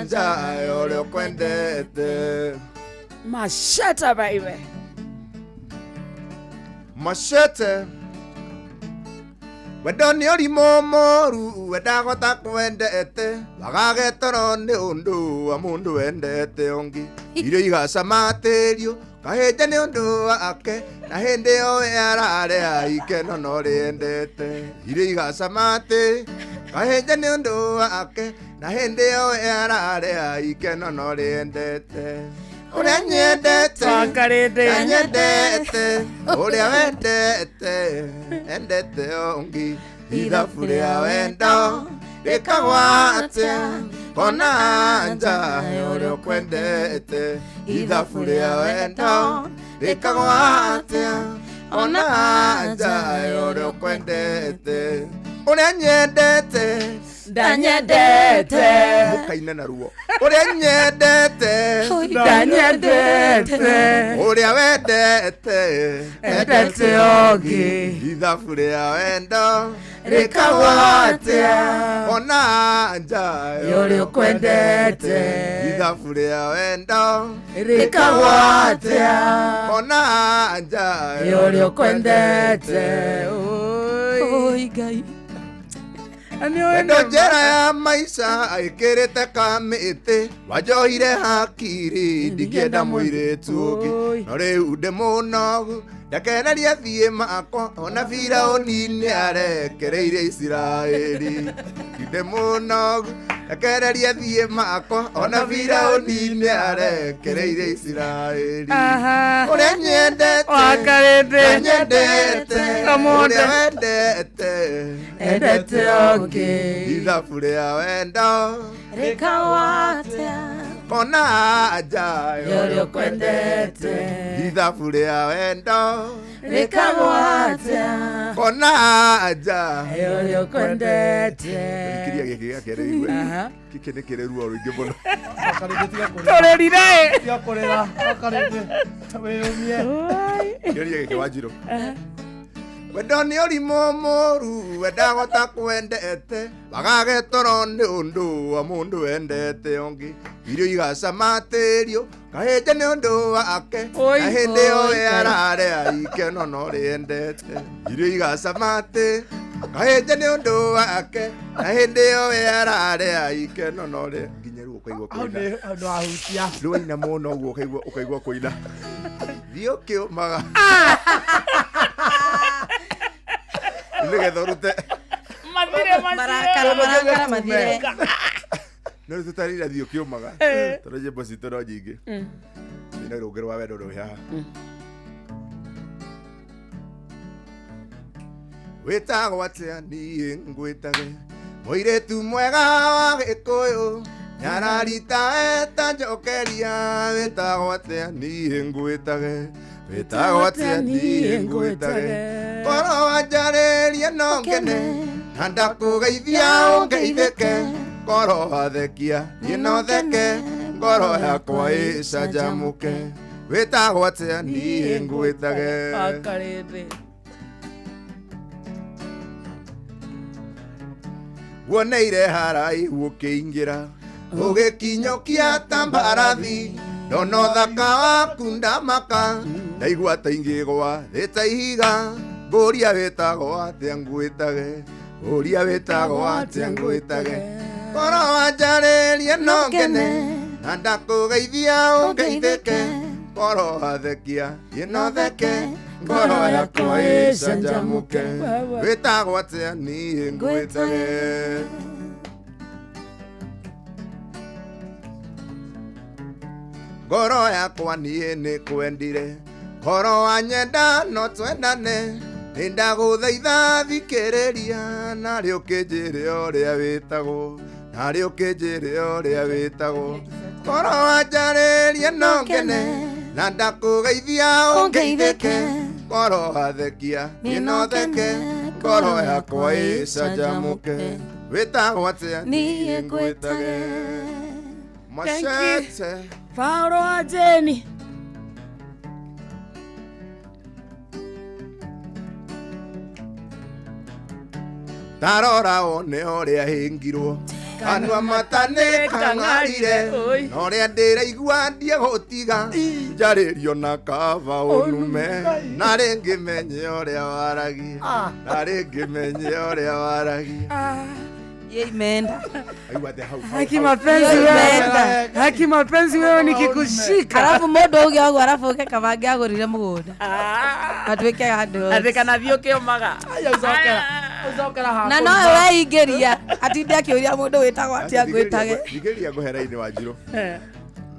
nja ũrĩa ũkwendete. Mashata baby. Machete wendo nĩ ũrimũ mũru wendaga ũtakwendete wagage toro nĩ ũndũ wa mũndũ wendete ũngĩ irio igacamatĩrio kahĩnja nĩ ũndũ wake na hĩndĩ ĩyo we ararĩa ikeno no rĩendete irio igacamatĩ kahĩnja nĩ ũndũ wake na hĩndĩ ĩyo we ararĩa ikeno no rĩendete ũrĩa nyendete Wakarĩndĩ. nyendete ũrĩa wendete endete ũngĩ ithabu rĩa wendo rĩkagwo atĩa kona nja ũrĩa ũkwendete ithabu rĩa wendo rĩkagwo atĩa ona nja ũrĩa ũkwendete ũrĩa nyendete Ndanyendete. mũkaina na ruo ũrĩa nyendete Ndanyendete. ũrĩa wendete Endete ũngĩ. ithabu rĩa wendo Rĩkagwo atĩa? ona nja Ũrĩa ũkwendete. ithabu rĩa wendo Rĩkagwo atĩa? ona nja Ũrĩa ũkwendete. Oi. Oi Ngai. Wendo njera ya maica ĩkĩrĩte kamĩtĩ wanjohire hakiri ndingĩenda mũirĩtu ũngĩ Oi. no rĩu ndĩ mũnogu ndekereria thiĩ makwa ona Firaũni nĩ arekereirie Isiraeli ndĩ mũnogu ndekereria thiĩ makwa ona Firaũni nĩ arekereirie Isiraeli ũrĩa nyendete Wakarĩndĩ. nyendete Kamonde. ũrĩa wendete Endete ũngĩ. ithabu rĩa wendo Rĩkagwo atĩa kona nja Ũrĩa ũkwendete. ithabu rĩa wendo Rĩkagwo atĩa? kona nja Ũrĩa ũkwendete. kiria gĩkĩ gĩa kerĩ igue Aha. gĩkĩ nĩ kĩrĩ ruo rũingĩ mũno Wakarĩndĩ tiga kũrĩra. Tũrĩrire. Tiga kũrĩra. Wakarĩndĩ wĩyũmie. kĩria gĩkĩ wanjirũ wendo nĩ ũrimũ mũru wendaga ũtakwendete wagage toro nĩ ũndũ wa mũndũ wendete ũngĩ irio igacamatĩrio kahĩnja nĩ ũndũ wake Oi. na hĩndĩ ĩyo Oi, we ararĩa ikeno no rĩendete irio igacamatĩ kahĩnja nĩ ũndũ wake na hĩndĩ ĩyo we ararĩa ikeno no rĩ nginya rĩu ũkaigua Hau kũina nĩ hau nĩ wahutia. rĩu waina mũno ũguo ũkaigua kũina thiĩ ũkĩũmaga. Nĩgetha ũrute. Mathire Marakara marakara mathire. No rĩu tũtarĩire thiĩ ũkĩũmaga. Tondũ nyĩmbo citũ no nyingĩ. Nĩ rũngĩ rwa wendo rwĩ haha. Wĩtagwo atĩa niĩ ngwĩtage mũirĩtu mwega wa gĩkũyũ nyararita eta njokeria wĩtagwo atĩa niĩ ngwĩtage wĩtagwo atĩa niĩ ngwĩtage ngoro wanjarĩria no ngene na ndakũgeithia ũngeithĩke ngoro wathekia niĩ no theke ngoro yakwa ĩcanjamũke wĩtagwo atĩa niĩ ngwĩtage. Akarĩndĩ. Guoneire haraihu ũkĩingĩra ũgĩkinyũkia ta mbarathi ndona ũthaka waku ndamaka ndaigua ta ingĩgwa thĩ ta ihiga ngũria wĩtagwo atĩa ngwĩtage ngũria wĩtagwo atĩa ngwĩtage ngoro wanjarĩrie no ngene na ndakũgeithia ũngeithĩke ngoro wathekia niĩ no theke ngoro yakwa ĩcanjamũke wĩtagwo atĩa niĩ ngwĩtage. Ngoro yakwa niĩ nĩ kwendire ngoro wanyenda no twendane nĩ ndagũthaitha thikĩrĩria narĩ ũkĩnjĩre ũrĩa wĩtagwo narĩ ũkĩnjĩre ũrĩa wĩtagwo ngoro wanjarĩria no ngene na ndakũgeithia ũngeithĩke ngoro wathekia niĩ no theke ngoro yakwa ĩcanjamũke wĩtagwo atĩa Niĩ ngwĩtage. Machete. Paulo wa Jeni. Tarora wone ũrĩa hĩngirwo kanua mata nĩ kang'arire Oi. na ũrĩa ndĩraigua ndiegũtiga njarĩrio na kaba ũnume na rĩngĩ menye ũrĩa waragia na rĩngĩ menye ũrĩa waragia. Ye imeenda. Aigua atĩa hau, hau, Haki hau. mapenzi Hiyo wewe. imeenda. Haki mapenzi wewe nikikushika. Arafu mũndũ auge ũguo arafu ũke kaba angĩagũrire mũgũnda. Atuĩke handũ. Atĩ kana thiĩ ũkĩũmaga. Aya, ũcokera. Ũcokera haha. Na nowe weingĩria atinde akĩũria mũndũ wĩtagwo atĩa ngwĩtage. Thikĩrĩria ngũhe raini wa njirũ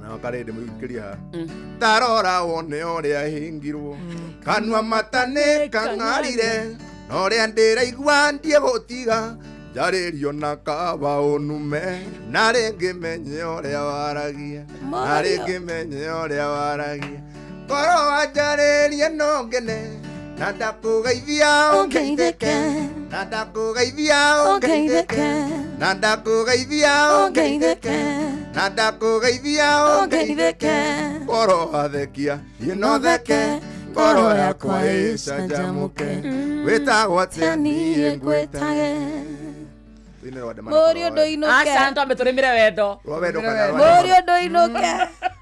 na karĩndĩ mũthikĩria haha tarora wone ũrĩa hĩngirwo kanua mata nĩ kang'arire na ũrĩa ndĩraigua ndiegũtiga njarĩrio na kaba ũnume na rĩngĩ menye ũrĩa waragia na rĩngĩ menye ũrĩa waragia ngoro wanjarĩrie no ngene na ndakũgeithia ũngeithĩke na ndakũgeithia ũngeithĩke na ndakũgeithia ũngeithĩke na ndakũgeithia ũngeithĩke ngoro wathekia niĩ no theke ngoro yakwa ĩcanjamũke wĩtagwo atĩa niĩ ngwĩtage. Thĩinĩ rwa ndemana Mũriũ ndũinũke. Aca twambe tũrĩmĩre wendo. rwa wendo kana rwa Mũriũ ndũinũke.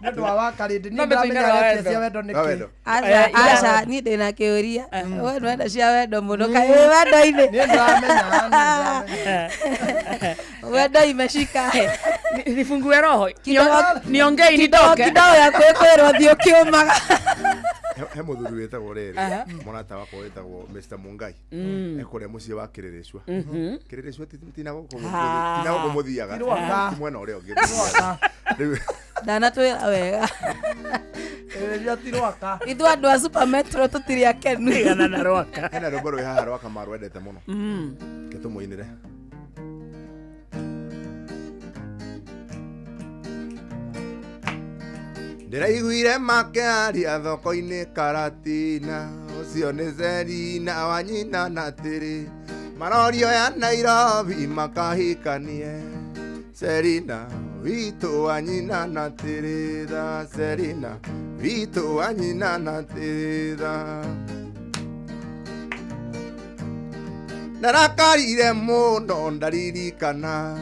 Nĩ ũndũ wa wakarĩndĩ. Niĩ No ndĩramenya mĩtũinĩ rwa aretia wendo. cia wendo nĩkĩ. rwa wendo. Aca Eh, aca niĩ ndĩna kĩũria. We nĩwenda cia wendo mũno kaĩ wĩ wendo-inĩ. Niĩ ndĩramenya, niĩ ndĩramenya. Wendo imeshika. Nifungue roho. Kidogo- Niongei Kidogo nitoke. kidogo ya kwĩkwĩrwo thiĩ ũkĩũmaga. He mũthuri wĩtagwo rĩrĩ mũrata wakwa wĩtagwo Mr Mungai ekũrĩa mũciĩ wa Kĩrĩrĩcua Kĩrĩrĩcua tina gũkũ mũthiaga Ti Rwaka. ti mwena ũrĩa ũngĩ Rĩu Ndanatwĩra wega. Ĩrĩria ti Rwaka. Ithuĩ andũ a Super Metro tũtirĩ akenu. Tigana na rwaka. hena rwĩmbo rwĩ haha rwa Kamaru endete mũno ke tũmũinĩre. Ndĩraiguire makĩaria thoko-inĩ Karatina ũcio nĩ Zerina wa nyina na tĩrĩ marorio ya Nairobi makahikanie Serina witũ wa nyina na tĩrĩtha Serina witũ wa nyina na tĩrĩtha Ndarakarire mũno ndaririkana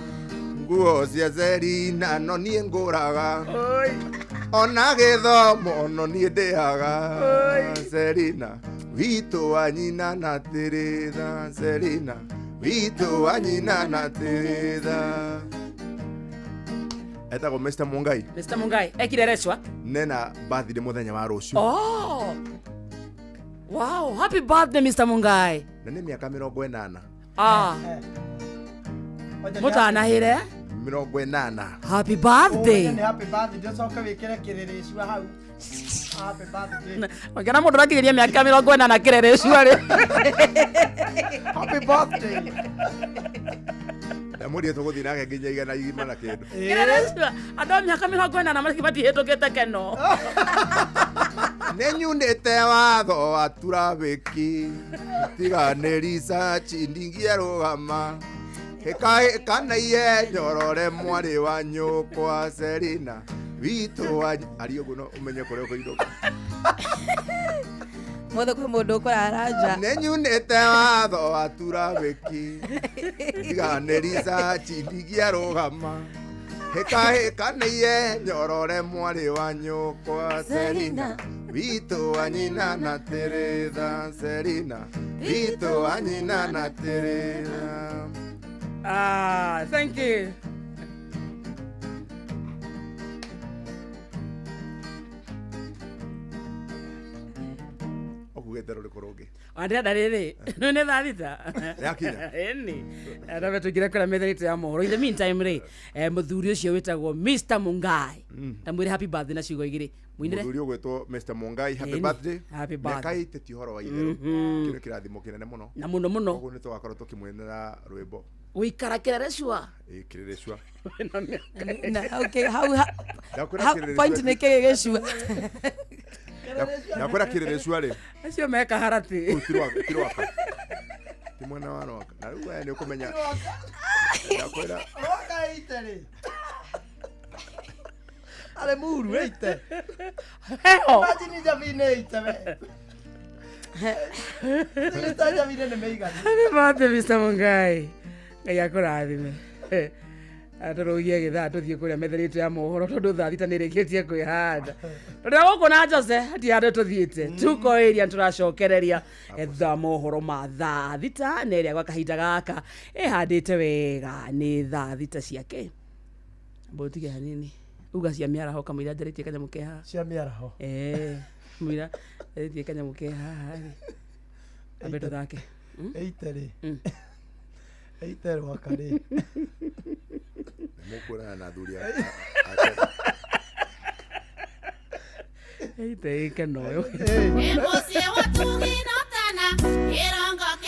nguo cia Zerina no niĩ ngũraga ona gĩthomo no niĩ ndĩaga Serina witũ wa nyina na tĩrĩtha Serina witũ wa nyina na tĩrĩtha. Etagwo Mr Mungai Mr Mungai ekirereshwa. nena birthday mũthenya wa rũciũ. Oh. Wow, happy birthday Mr Mungai. Na nĩ mĩaka 80. Ah. Mũtanahĩre. 80. Happy birthday. Nĩ happy birthday, ũcoke wĩkĩre kĩrĩrĩcua hau. Happy birthday. Ongera mũndũ ũrakinyĩria mĩaka 80 kĩrĩrĩcua rĩ. Happy birthday. Ndamũrie tũgũthiĩ nake nginya igana igima na kĩndũ. Kĩrĩrĩcua. Andũ a mĩaka 80 matihĩtũkĩte keno. Nĩ nyunĩte watho wa turabĩki tiga nĩ ricaci ndingĩarũgama hĩkahĩkanaiye nyorore mwarĩ wa nyũkwa Selina witũ wa ari ũguo no ũmenye kũrĩa ũkũinũka. Mũthĩ kwĩ mũndũ ũkũrara nja. Nĩ nyunĩte watho wa turabĩki tiga nĩ ricaci ndingĩarũgama hĩkahĩkanaiye nyorore mwarĩ wa nyũkwa Selina witũ wa nyina na Teresa Selina witũ wa nyina na Teresa. Ah, thank you. Ũkugĩte rũrĩkũ rũngĩ? Andĩrenda rĩrĩ nĩ nĩ thaa thita Yakinya. Ĩni ndabe tũingĩre kũrĩa metha itũ ya mohoro. In the meantime rĩ, mũthuri ũcio wĩtagwo Mr Mungai ndamwĩre happy birthday na ciugo igĩrĩ mũinĩre. Mũthuri ũgwĩtwo Mr Mungai, happy Ĩni, birthday. happy birthday. Mĩaka 80 ti ũhoro wa itherũ. Kĩu nĩ kĩrathimo kĩnene mũno. Na mũno mũno. Koguo nĩ tũgakorwo tũkĩmwinĩra rwĩmbo. Gũikara kĩrerecua. Ĩ, kĩrĩrĩcua. Na okay, hau Ndakwĩra hau kĩrĩrĩcua point nĩ kĩĩ gĩcua. Ndakwĩra kĩrĩrĩcua rĩ. Acio meka harati. Kũu ti Rwaka. Ti mwena wa Rwaka. Na rĩu we nĩ ũkũmenya. Ndakwĩra. Rwaka ĩite rĩ. Arĩ muru ĩite. Heho. Imagine Njabinĩ ĩite we. Mr Njabinĩ nĩ mĩiganu. Happy birthday Mr Mungai. Ngai akũrathime. Tũrũgie gĩthaa tũthiĩ kũrĩa metha itũ ya mohoro tondũ thaa thita nĩ ĩrĩkĩtie kwĩhanda. Tondũ gũkũ na Jose hatirĩ handũ tũthiĩte. Tuko area tũracokereria thaa mohoro ma thaa thita na ĩrĩa gwa kahinda gaka ĩhandĩte wega nĩ thaa thita ciake. Mbũtige hanini. Uga cia mĩaraho kamũira njarĩtie kanyamũ ke haha. Cia mĩaraho. Mũira njarĩtie kanyamũ ke haha rĩ. Ambe tũthake. Ĩite rĩ. Ĩite Rwaka rĩ. Mũkuonana na athuri a Ĩite ĩkeno ũyũ. Mũciĩ wa Tugina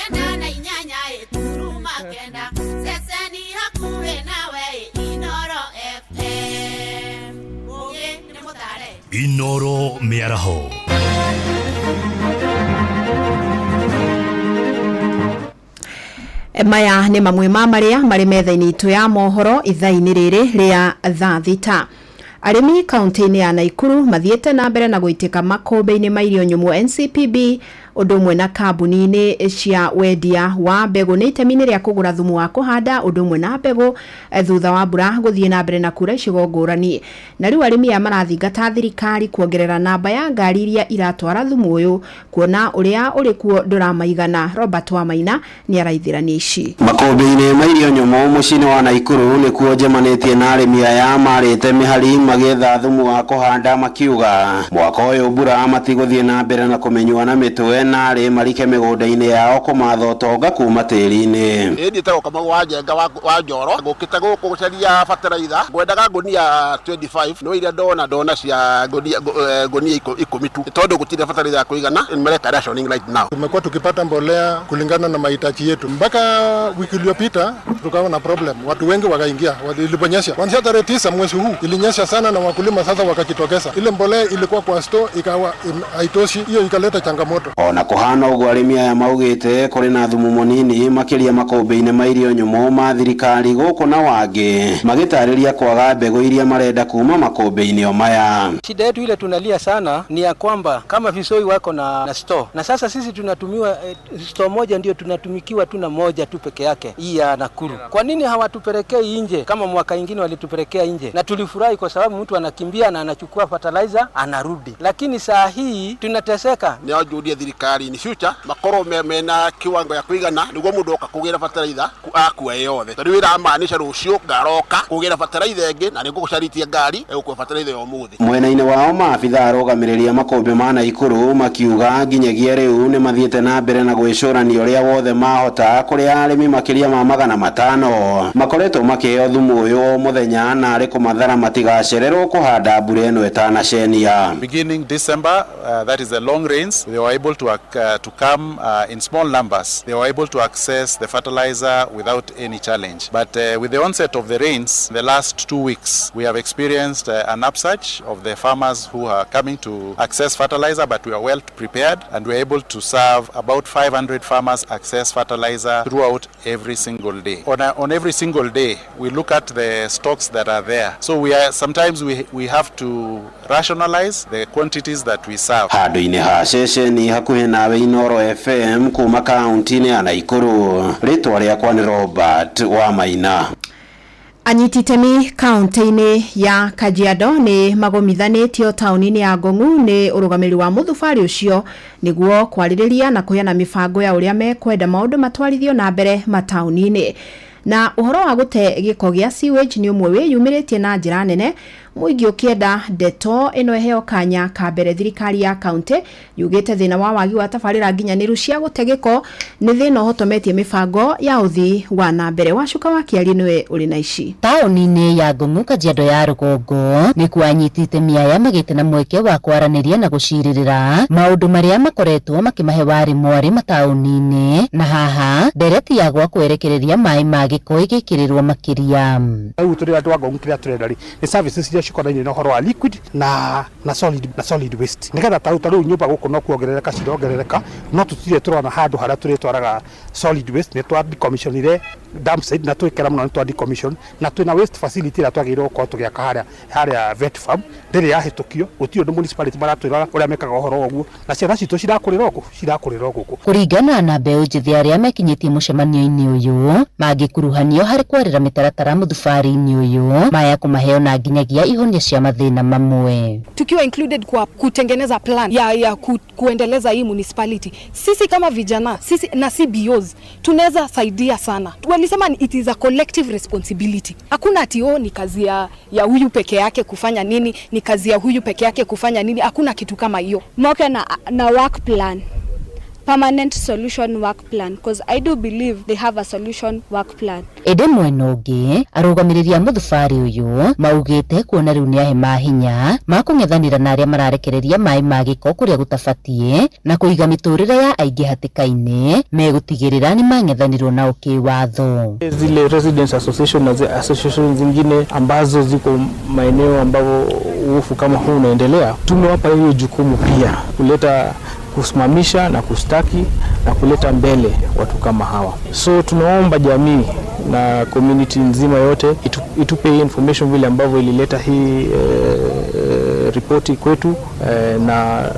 98 ĩturuma 9 ceceni hakuhĩ nawe Inoro FM. Ũgĩ nĩ mũtare. Inoro mĩaraho. Maya nĩ mamwe ma marĩa marĩ metha-inĩ itũ ya mohoro ithaa-inĩ rĩrĩ rĩa thaa thita. Arĩmi kaunti-inĩ ya Naikuru mathiĩte na mbere na gũitĩka makũmbĩ-inĩ ma irio nyũmũ NCPB ũndũ ũmwe na kambuni-inĩ cia wendia wa mbegũ nĩ itemi-inĩ rĩa kũgũra thumu wa kũhanda ũndũ ũmwe na mbegũ thutha wa mbura gũthiĩ na mbere na kura icigo ngũrani. Na rĩu arĩmi aya marathingata thirikari kuongerera namba ya ngari iria iratwara thumu ũyũ kuona ũrĩa ũrĩ kuo ndũramaigana. Robert Wamaina nĩ araithĩrania ici. Makũmbĩ-inĩ ma irio nyũmũ mũciĩ-inĩ wa Naikuru nĩkuo njemanĩtie na arĩmi aya marĩte mĩhari magĩetha thumu wa kũhanda makiuga mwaka ũyũ mbura matigũthiĩ na mbere na kũmĩnyua na mĩtwe na arĩ marike mĩgũnda-inĩ yao kũmatha ũtonga kuma tĩri-inĩ. Ĩĩ niĩ njĩtagwo Kamau wa Njenga wa Njoro, ngũkĩte gũkũ gũcaria bataraitha, ngwendaga ngũnia 25 no iria ndona cia ngũnia 10 tu tondũ gũtirĩ bataraitha ya kũigana, mareka rationing right now. Tumekuwa tukipata mbolea kulingana na mahitaji yetu. Mpaka wiki iliyopita tukawa na problem, watu wengi wakaingia, iliponyesha kuanzia tarehe 9 mwezi huu ilinyesha sana na wakulima sasa wakajitokeza. Ile mbolea ilikuwa kwa store ikawa haitoshi, hiyo ikaleta changamoto. Ona kuhana ũguo arĩmi aya maugĩte kũrĩ na thumu mũnini makĩria makũmbĩ-inĩ ma irio nyũmũ ma thirikari gũkũ na wangĩ magĩtarĩria kwaga mbegũ iria marenda kuma makũmbĩ-inĩ o maya. Shida yetu ile tunalia sana ni ya kwamba kama Visoi wako na store, na sasa sisi tunatumiwa store moja ndio tunatumikiwa tu na moja tu peke yake, hii ya Nakuru. yetu. Kwa nini hawatupelekei nje kama mwaka ingine walitupelekea nje? Na tulifurahi kwa sababu mtu anakimbia na anachukua fertilizer anarudi, lakini saa hii tunateseka. Nä njå thirikari in future makorwo mena kiwango ya kuigana niguo mundu oka kugira bataraitha akua yothe tondu wira maanisha rucio ngaroka kugira bataraitha ingi na nigugucaritie ngari egukua bataraitha ya umuthi. Mwena-inĩ wao maabitha arũgamĩrĩri a makũmbĩ ma Naikuru makiuga nginyagia rĩu nĩ mathiĩte na mbere na gwĩcũrania ũrĩa wothe mahota kũrĩa arĩmi makĩria ma 500 makoretwo makĩheo thumu ũyũ o mũthenya na arĩ kũmathara matigacererwo kũhanda mbura ĩno ĩtanacenia. Beginning December, that is the long rains, they were able to come in small numbers. They were able to access the fertilizer without any challenge. But with the onset of the rains, the last 2 weeks, we have experienced an upsurge of the farmers who are coming to access fertilizer, but we are well prepared and we are able to serve about 500 farmers access fertilizer throughout every single day. On every single day, we look at the stocks that are there. So we are sometimes we have to rationalize the quantities that we serve. Handũ-inĩ ha ceceni hakuhĩ nawe Inooro FM kuma kaunti-inĩ ya Naikuru, rĩtwa rĩakwa nĩ Robert Wamaina. Anyiti itemi kaunti-inĩ ya Kajiado nĩ magomithanĩtio taũni-inĩ ya Ngong'u nĩ ũrũgamĩrĩri wa mũthubarĩ ũcio nĩguo kwarĩrĩria na kũheana mĩbango ya ũrĩa mekwenda maũndũ matwarithio na mbere mataũni-inĩ. Na ũhoro wa gũte gĩko gĩa sewage nĩ ũmwe wĩyumĩrĩtie na njĩra nene mũingĩ ũkĩenda ndeto ĩno ĩheo kanya ka mbere. Thirikari ya kaunti yugĩte thĩna wa wagi wa tabarĩra nginyanĩru cia gũte gĩko nĩ thĩna ũhotometie mĩbango ya ũthii wa na mbere. Wacuka wa Kĩarie nĩwe ũrĩ na ici. Taũni-inĩ ya Ngong'u Kajiado ya rũgongo nĩkuo anyiti itemi aya magĩte na mweke wa kwaranĩria na gũcirĩrĩra maũndũ marĩa makoretwo makĩmahe warĩ mwarĩ mataũni-inĩ, na haha ndereti ya gwa kwerekereria maĩ ma gĩko ĩgĩkĩrĩrwo makĩria. Rĩu tũrĩ andũ a Ngong'u kĩrĩa tũrenda rĩ nĩ services iria cikonainie na ũhoro wa liquid na solid waste, nĩgetha ta rĩu nyũmba gũkũ no kuongerereka cirongerereka, no tũtirĩ tũrona handũ harĩa tũrĩtwaraga solid waste. Nĩ twa decommissionire dump site na twĩkĩra mũno nĩ twa decommission, na twĩna waste facility ĩrĩa twagĩrĩirwo gũkorwo tũgĩaka harĩa vet farm, ndĩrĩ yahĩtũkio, gũtirĩ ũndũ municipality maratwĩra ũrĩa mekaga ũhoro ũguo, na ciana citũ cirakũrĩra o gũkũ. Kũringana na mbeũ njĩthĩ arĩa mekinyĩtie mũcemanio-inĩ ũyũ mangĩkuruhanio harĩ kwarĩra mĩtaratara mũthubarĩ-inĩ ũyũ maya kũmaheo na nginyagia ihonia cia mathĩna mamwe. Tukiwa included kwa kutengeneza plan ya kuendeleza hii municipality, sisi kama vijana, sisi na CBOs tunaweza saidia sana. Walisema it is a collective responsibility. Hakuna ati ni kazi ya huyu peke yake kufanya nini, ni kazi ya huyu peke yake kufanya nini, hakuna kitu kama hiyo. Moke na work plan. Permanent solution work plan, because I do believe they have a solution work plan. Ĩndĩ mwena ũngĩ arũgamĩrĩri a mũthubarĩ ũyũ maugĩte kuona rĩu nĩ ahe mahinya ma kũng'ethanĩra na arĩa mararekereria maĩ ma gĩko kũrĩa gũtabatiĩ na kũiga mĩtũrĩre ya aingĩ hatĩka-inĩ, megũtigĩrĩra nĩ mang'ethanĩrwo nao kĩwatho. Zile residents association na association zingine ambazo ziko maeneo ambapo uofu kama huu unaendelea, tumewapa hiyo jukumu pia kuleta kusimamisha na kustaki na kuleta mbele watu kama hawa. So tunaomba jamii na community nzima yote itupe information vile ambavyo ilileta hii ripoti kwetu, na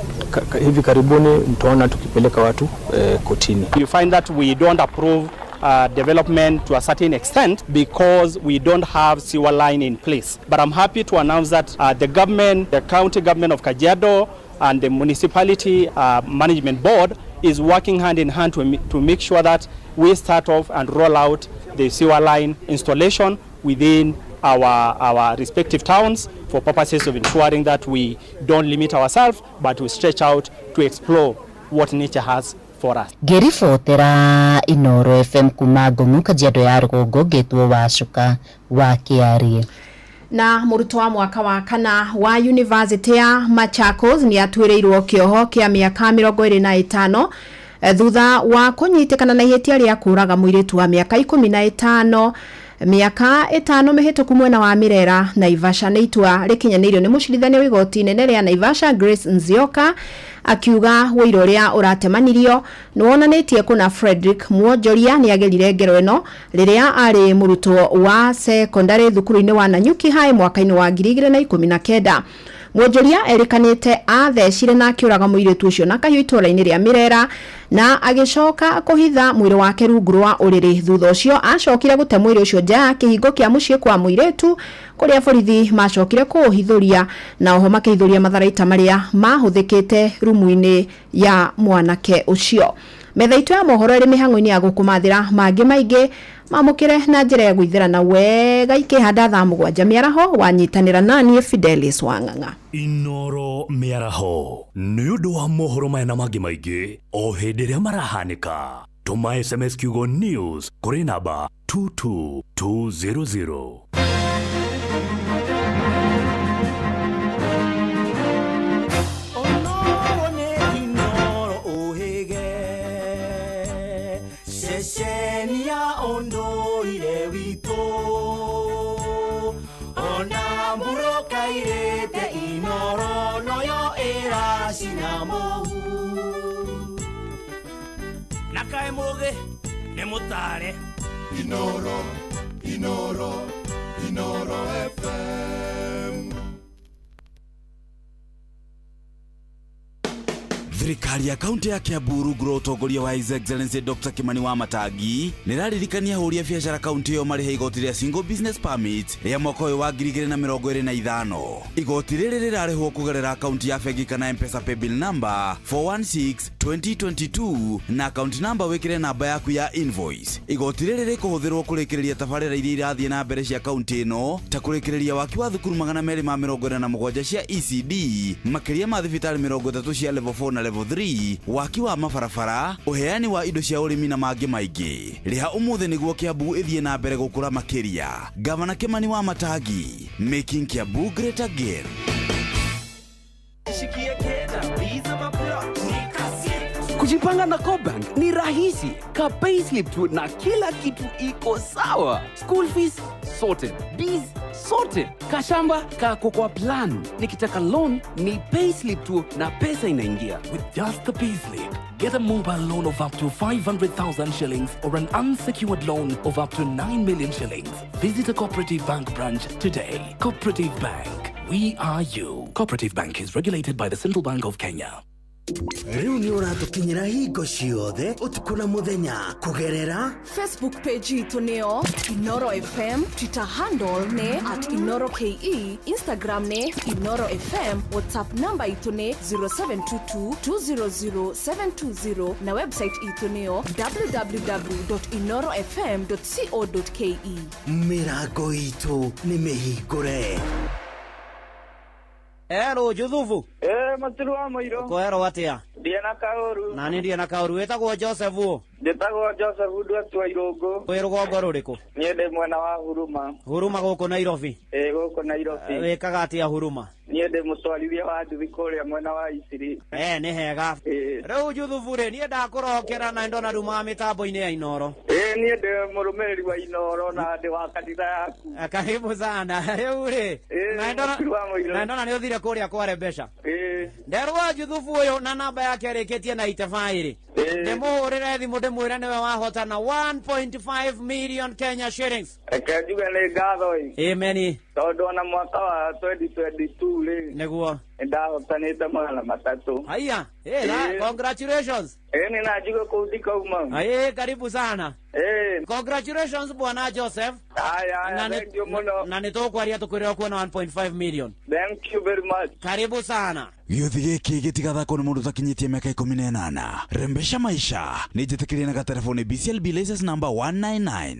hivi karibuni mtaona tukipeleka watu kotini. You find that we don't approve development to a certain extent because we don't have sewer line in place. But I'm happy to announce that the government, the county government of Kajiado and the municipality management board is working hand in hand to make sure that we start off and roll out the sewer line installation within our respective towns for purposes of ensuring that we don't limit ourselves, but we stretch out to explore what nature has for us. Ngĩribotera Inooro FM kuma Ngong'u Kajiado ya rũgongo, ngetwo Wacuka wa Kĩarie. Na mũrutwo wa mwaka wa kana wa University ya Machakos nĩ atuĩrĩirwo kĩoho kĩa mĩaka 25 thutha wa kũnyitĩkana na ihĩtia rĩa kũũraga mũirĩtu wa mĩaka 15 mĩaka 5 mĩhĩtũku mwena wa Mirera Naivasha. Nĩ itua rĩkinyanĩirio nĩ mũcirithania wa igoti inene rĩa Naivasha Grace Nzioka, akiuga wũira ũrĩa ũratemanirio nĩ wonanĩtie kũna Frederick Mwonjoria nĩ agerire ngero ĩno rĩrĩa arĩ mũrutwo wa sekondari thukuru-inĩ wa Nanyuki High mwaka-inĩ wa 2019. Mwonjoria erĩkanĩte athecire na akĩũraga mũirĩtu ũcio na kahiũ itũũra-inĩ rĩa Mirera na agĩcoka kũhitha mwĩrĩ wake rungu rwa ũrĩrĩ. Thutha ũcio acokire gũte mwĩrĩ ũcio nja ya kĩhingo kĩa mũciĩ kwa mũirĩtu kũrĩa borithi macokire kũũhithũria na oho makĩhithũria matharaita marĩa mahũthĩkĩte rumu-inĩ ya mwanake ũcio. Metha itũ ya mohoro ĩrĩ mĩhang'o-inĩ ya gũkũmathĩra mangĩ maingĩ mamũkĩre na njĩra ya gwĩthĩrana wega ikĩhanda thaa 7 mĩaraho wanyitanĩra naniĩ Fidelis Wang'ang'a. Inoro mĩaraho nĩ ũndũ wa mohoro maya na mangĩ maingĩ o hĩndĩ ĩrĩa marahanĩka. Tũma SMS kiugo news kũrĩ namba 22200. Onoro nĩ Inoro ũhĩge ceceni ya ũndũire witũ ona mbura ĩkairĩte Inoro noyo ĩracina mũhu na kaĩ mũgĩ nĩ mũtare. Inoro, Inoro, Inoro FM. Thirikari ya kaunti ya Kiambu rungu rwa ũtongoria wa His Excellency Dr. Kimani Wamatangi nĩraririkania ahũri a biacara kaunti ĩyo marĩhe igoti rĩa Single Business Permit rĩa mwaka ũyũ wa 2025. Igoti rĩrĩ rĩrarĩhwo kũgerera akaunti ya bengi kana M-Pesa paybill number 416 2022 na akaunti namba wĩkĩre namba yaku ya invoice. Igoti rĩrĩ rĩkũhũthĩrwo kũrĩkĩrĩria tabarĩra iria irathiĩ na mbere cia kaunti ĩno ta kũrĩkĩrĩria waki wa thukuru 247 cia ECD, makĩria ma thibitarĩ 30 cia level 4 na level 3, waki wa mabarabara, ũheani wa indo cia ũrĩmi na mangĩ maingĩ. Rĩha ũmũthĩ nĩguo Kiambu ĩthiĩ na mbere gũkũra makĩria. Gavana Kimani Wamatangi, making Kiambu great again. Kujipanga na CoBank ni rahisi. Ka payslip tu na kila kitu iko sawa. School fees sorted, bees sorted, kashamba kako kwa plan. Nikitaka loan ni payslip tu na pesa inaingia. With just the payslip, get a mobile loan of up to 500,000 shillings or an unsecured loan of up to 9 million shillings. Visit a Cooperative Bank branch today. Cooperative Bank, we are you. Cooperative Bank is regulated by the Central Bank of Kenya. Rĩu nĩ ũratũkinyĩra hingo ciothe ũtukũ na mũthenya kũgerera Facebook page itũ nĩyo Inoro FM, Twitter handle nĩ @InoroKE, Instagram nĩ Inoro FM, WhatsApp namba itũ nĩ 0722 200 720 na website itũ nĩyo www.inorofm.co.ke. Mĩrango itũ nĩ mĩhingũre. Ero Juthubu. Matiru wa Mũirũ. Kwerwo atia? Ndiĩ na kaũru. Na niĩ ndirĩ na kaũru. Wĩtagwo Joseph ũ? Njĩtagwo Joseph Ndwatwa Irũngũ. Wĩ rũgongo rũrĩkũ? Niĩ ndĩ mwena wa Huruma. Huruma gũkũ Nairobi. Ĩ gũkũ Nairobi. Wĩkaga atĩa Huruma? Niĩ ndĩ mũtwarithia wa nduthi kũrĩa mwena wa Isiri. Nĩ hega. Rĩu Juthubu rĩ, niĩ ndakũrokera na ndona rumaga mĩtambo-inĩ ya Inoro. Ĩ niĩ ndĩ mũrũmĩrĩri wa Inoro na ndĩ wa kanitha yaku. Karibu sana. Rĩu rĩ, na ndona na ndona nĩ ũthire kũrĩa kware mbeca. Nderwo Juthubu ũyũ na namba yake ĩrĩkĩtie na 85 rĩ. Ndĩmũhũrĩre thimũ ndĩmwĩre nĩwe wahotana 1.5 million Kenya shillings. Reke njuge nĩ ngatho ĩ. Amen. Tondũ ona mwaka wa 2022 rĩ. Nĩguo. Nĩndahotanĩte 300. Haya, congratulations. Ĩ nĩ na njuge kũu ndikauma. Ĩ karibu sana. Congratulations bwana Joseph. Haya, thank you mũno. Na nĩ tũkwaria tũkwĩre kuona 1.5 million. Thank you very much. Karibu sana. Gĩũthi gĩkĩ gĩtigathakwo nĩ mũndũ ũtakinyĩtie mĩaka 18. Rembesha maisha nĩ njĩtĩkĩrie na gatelefoni BCLB license number 199.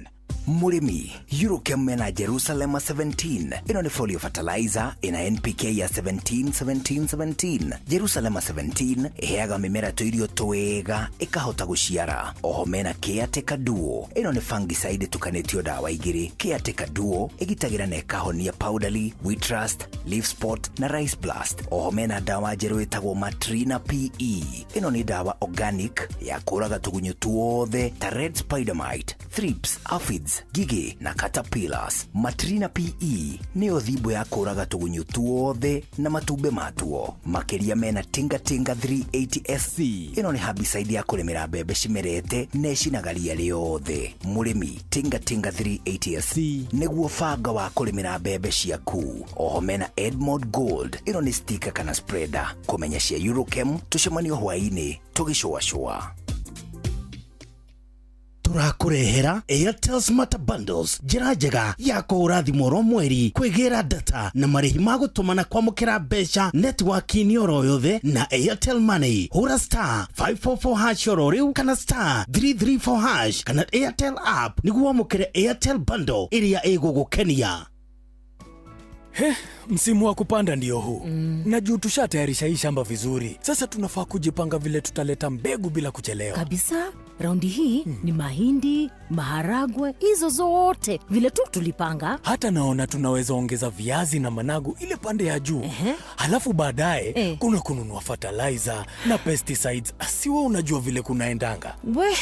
Mũrĩmi, Eurochem mena Jerusalem 17. Ĩno nĩ folio fertilizer ĩna NPK ya 17 17 17. Jerusalem 17 ĩheaga mĩmera tũirio twega ĩkahota gũciara. Oho mena Caretaker Duo. Ĩno nĩ fungicide ĩtukanĩtio ndawa igĩrĩ. Caretaker Duo ĩgitagĩra na ĩkahonia powdery, wheat rust, leaf spot na rice blast. Oho mena ndawa njerũ ĩtagwo Matrina PE. Ĩno nĩ ndawa organic ya kũraga tũgunyũ tuothe ta red spider mite, thrips, aphids Seeds, ngigĩ na caterpillars. Matrina PE nĩyo thimbo ya kũraga tũgunyũ tuothe na matumbĩ matuo. Makĩria mena Tinga Tinga 380 SC. Ĩno nĩ herbicide ya kũrĩmĩra mbembe cimerete na ĩcinaga ria rĩothe. Mũrĩmi, Tinga Tinga 380 SC nĩguo banga wa kũrĩmĩra mbembe ciaku. Oho mena Edmond Gold, ĩno nĩ sticker kana spreader. Kũmenya cia Eurochem, tũcemanio hwaĩ-inĩ tũgĩcũacũa. Tũrakũrehera Airtel Smart Bundles, njĩra njega ya kũhũra thimũ oro mweri, kwĩgĩra data na marĩhi ma gũtũma na kwamũkĩra mbeca netiwaki-inĩ oro yothe na Airtel Money. Hũra *544# oro rĩu kana *334# kana Airtel app nĩguo wamũkĩre Airtel bundle ĩrĩa ĩgũgũkenia. He, msimu wa kupanda ndio huu na juu tushatayarisha hii shamba vizuri, sasa tunafaa kujipanga vile tutaleta mbegu bila kuchelewa. Kabisa, raundi hii ni mahindi, maharagwe, hizo zote vile tu tulipanga. Hata naona tunaweza ongeza viazi na managu ile pande ya juu. Halafu baadaye kuna kununua fertilizer na pesticides. Siwe unajua vile kunaendanga. We,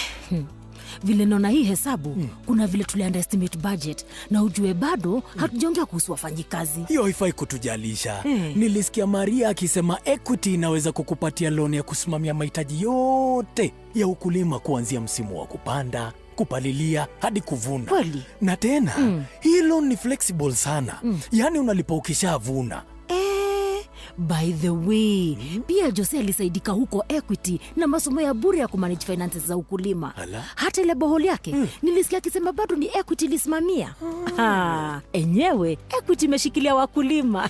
vile naona hii hesabu, kuna vile tuli underestimate budget, na ujue bado hatujaongea kuhusu wafanyikazi. Hiyo haifai kutujalisha. Nilisikia Maria akisema Equity inaweza kukupatia loan ya kusimamia mahitaji yote ya ukulima kuanzia msimu wa kupanda, kupalilia hadi kuvuna. Kweli? Na tena hii loan ni flexible sana, yaani unalipa ukishavuna. Eh, by the way, pia Jose alisaidika huko Equity na masomo ya bure ya kumanage finances za ukulima. Ala. Hata ile borehole yake nilisikia akisema bado ni Equity ilisimamia. Ah, enyewe Equity imeshikilia wakulima.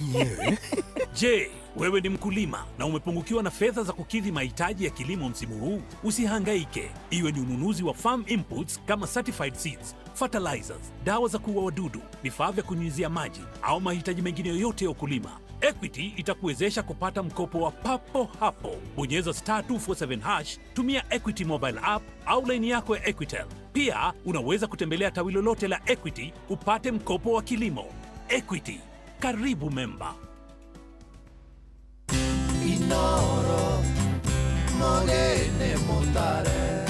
Je, wewe ni mkulima na umepungukiwa na fedha za kukidhi mahitaji ya kilimo msimu huu? Usihangaike. Iwe ni ununuzi wa farm inputs kama certified seeds, fertilizers, dawa za kuua wadudu, vifaa vya kunyunyizia maji au mahitaji mengine yoyote ya ukulima, Equity itakuwezesha kupata mkopo wa papo hapo. Bonyeza *247#, tumia Equity mobile app au laini yako ya Equitel. Pia unaweza kutembelea tawi lolote la Equity upate mkopo wa kilimo. Equity, karibu memba. Inoro mogene mutare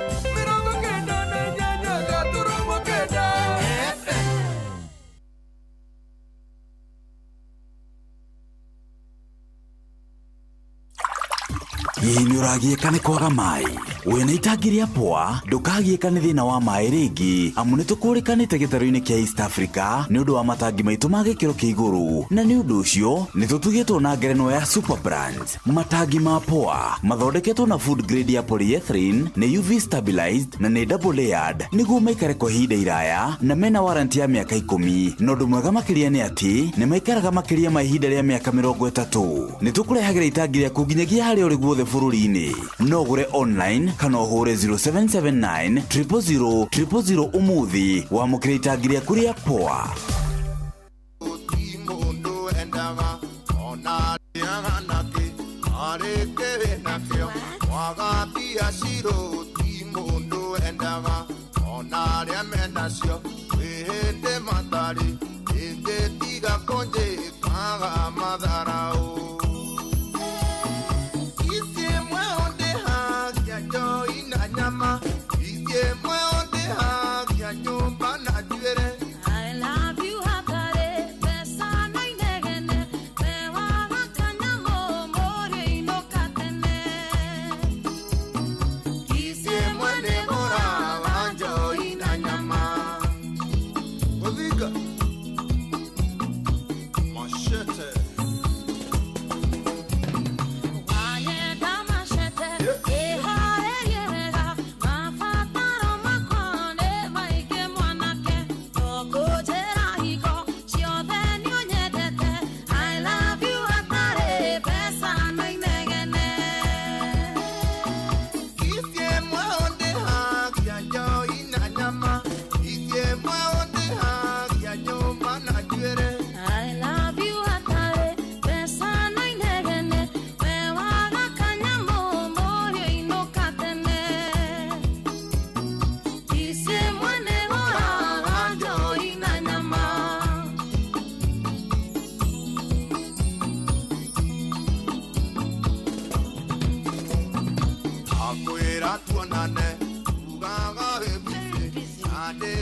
98 gaturumo kenda FM. Hihi nĩ ũragiĩka nĩ kwaga maĩ? Wĩna itangi rĩa Poa, ndũkagiĩka nĩ thĩna wa maĩ rĩngĩ, amu nĩ tũkũrĩkanĩte gĩtarũ-inĩ kĩa East Africa nĩ ũndũ wa matangi maitũ ma gĩkĩro kĩa igũrũ, na nĩ ũndũ ũcio nĩ tũtugĩtwo na ngerenwa ya Super Brand. Matangi ma Poa mathondeketwo na food grade ya polyethylene, nĩ UV stabilized na nĩ double layered nĩguo maikare kwa ihinda iraya, na mena warranty ya mĩaka 10. Na ũndũ mwega makĩria nĩ atĩ nĩ maikaraga makĩria ma ihinda rĩa mĩaka 30. Nĩ tũkũrehagĩra itangi rĩaku nginyagia harĩa ũrĩ guothe bũrũri-inĩ. No ũgũre online kana ũhũre 0779 000 000 ũmũthĩ wamũkĩre itangi rĩaku rĩa Poa. Mundu endaga ona rĩaga nakĩ arĩkĩrĩ nakĩo mwaga mbia cirũ ti mũndũ endaga ona arĩa menacio kwĩ hĩndĩ matarĩ ĩngĩ tiga kũnjĩkaga matharaũ. Ici ĩmwe ũndĩhagia njoi na nyama, ici ĩmwe ũndĩhagia nyũmba na njuĩrĩ. I love you hatarĩ mbeca na inegene, mewaga kanyamũ mũrĩ-inũka tene. Ici ĩmwe nĩ ngũraga njoi na nyama. Gũthinga machete.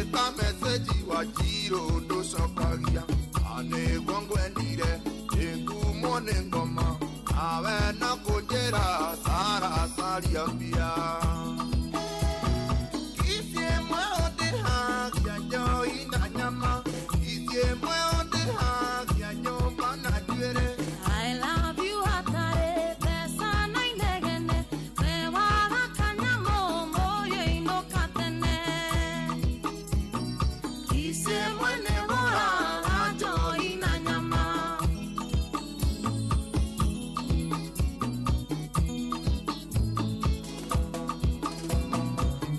Andĩka message wa njirũ ndũcokagia na nĩguo ngwendire ĩngumwo nĩ ngoma nawe no kũnjĩra sara caria mbia. Ici ĩmwe ũndĩhagia njohi na nyama, ici ĩmwe ũndĩhagia nyũmba na njuĩrĩ. I love you hatarĩ mbeca na inegene, we waga kanyamũ mũriũ inũka tene. Ici ĩmwe nĩgũraga njohi na nyama.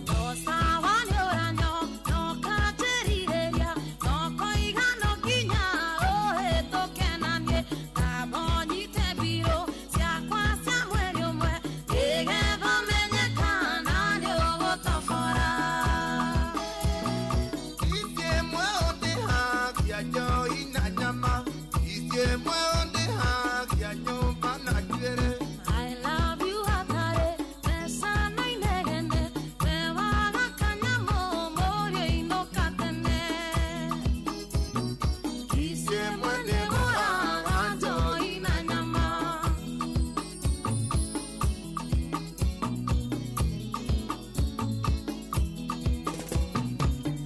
No sawa nĩũranyo, no kanjĩrirĩria, no koiga no nginya ũhĩtũke na niĩ. Kamba ũnyite mbirũ ciakwa cia mweri ũmwe, nĩgetha menye kana nĩũgũtobora. Ici ĩmwe ũndĩhagia njohi na nyama, ici ĩmwe ũndĩhagia nyũmba na njuĩrĩ. I love you hatarĩ mbeca na inegene, we waga kanyamũ mũriũ inũka tene. Ici ĩmwe nĩgũraga njohi na nyama.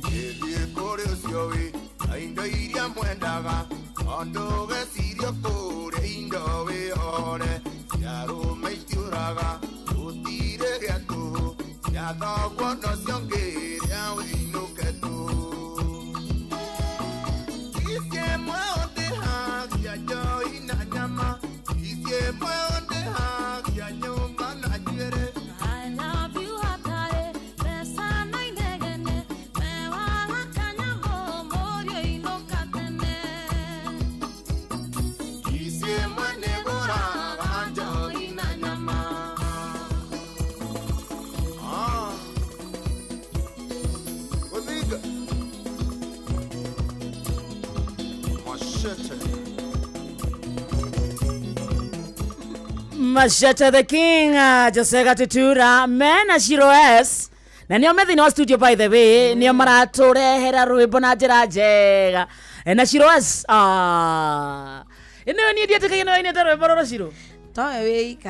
Gĩthiĩ kũrĩ ũcio wĩ na indo iria mwendaga tondũ gecirio kũrĩa indo wĩhore ciarũme itiũraga gũtirĩ gĩa tũhũ cia thoguo no ciongĩrĩa wĩinũke tũhũ. Ici ĩmwe ũndĩhagia njohi na nyama, ici ĩmwe ũndĩhagia nyũmba na njuĩrĩ. I love you hatarĩ mbeca na inegene, we waga kanyamũ mũriũ inũka tene. Ici ĩmwe nĩgũraga njohi na nyama. Ah. Gũthinga. Machete. Machete the King, Jose Gatutura mena Shiro S na nĩo me thĩinĩ wa studio, by the way, nĩo maratũrehera rwĩmbo na njĩra njega. Na Shiro S, ah, ĩno niĩ ndietĩkagia nĩwe wainĩte rwĩmbo rũrũ, Shiro. Towe wĩ ika.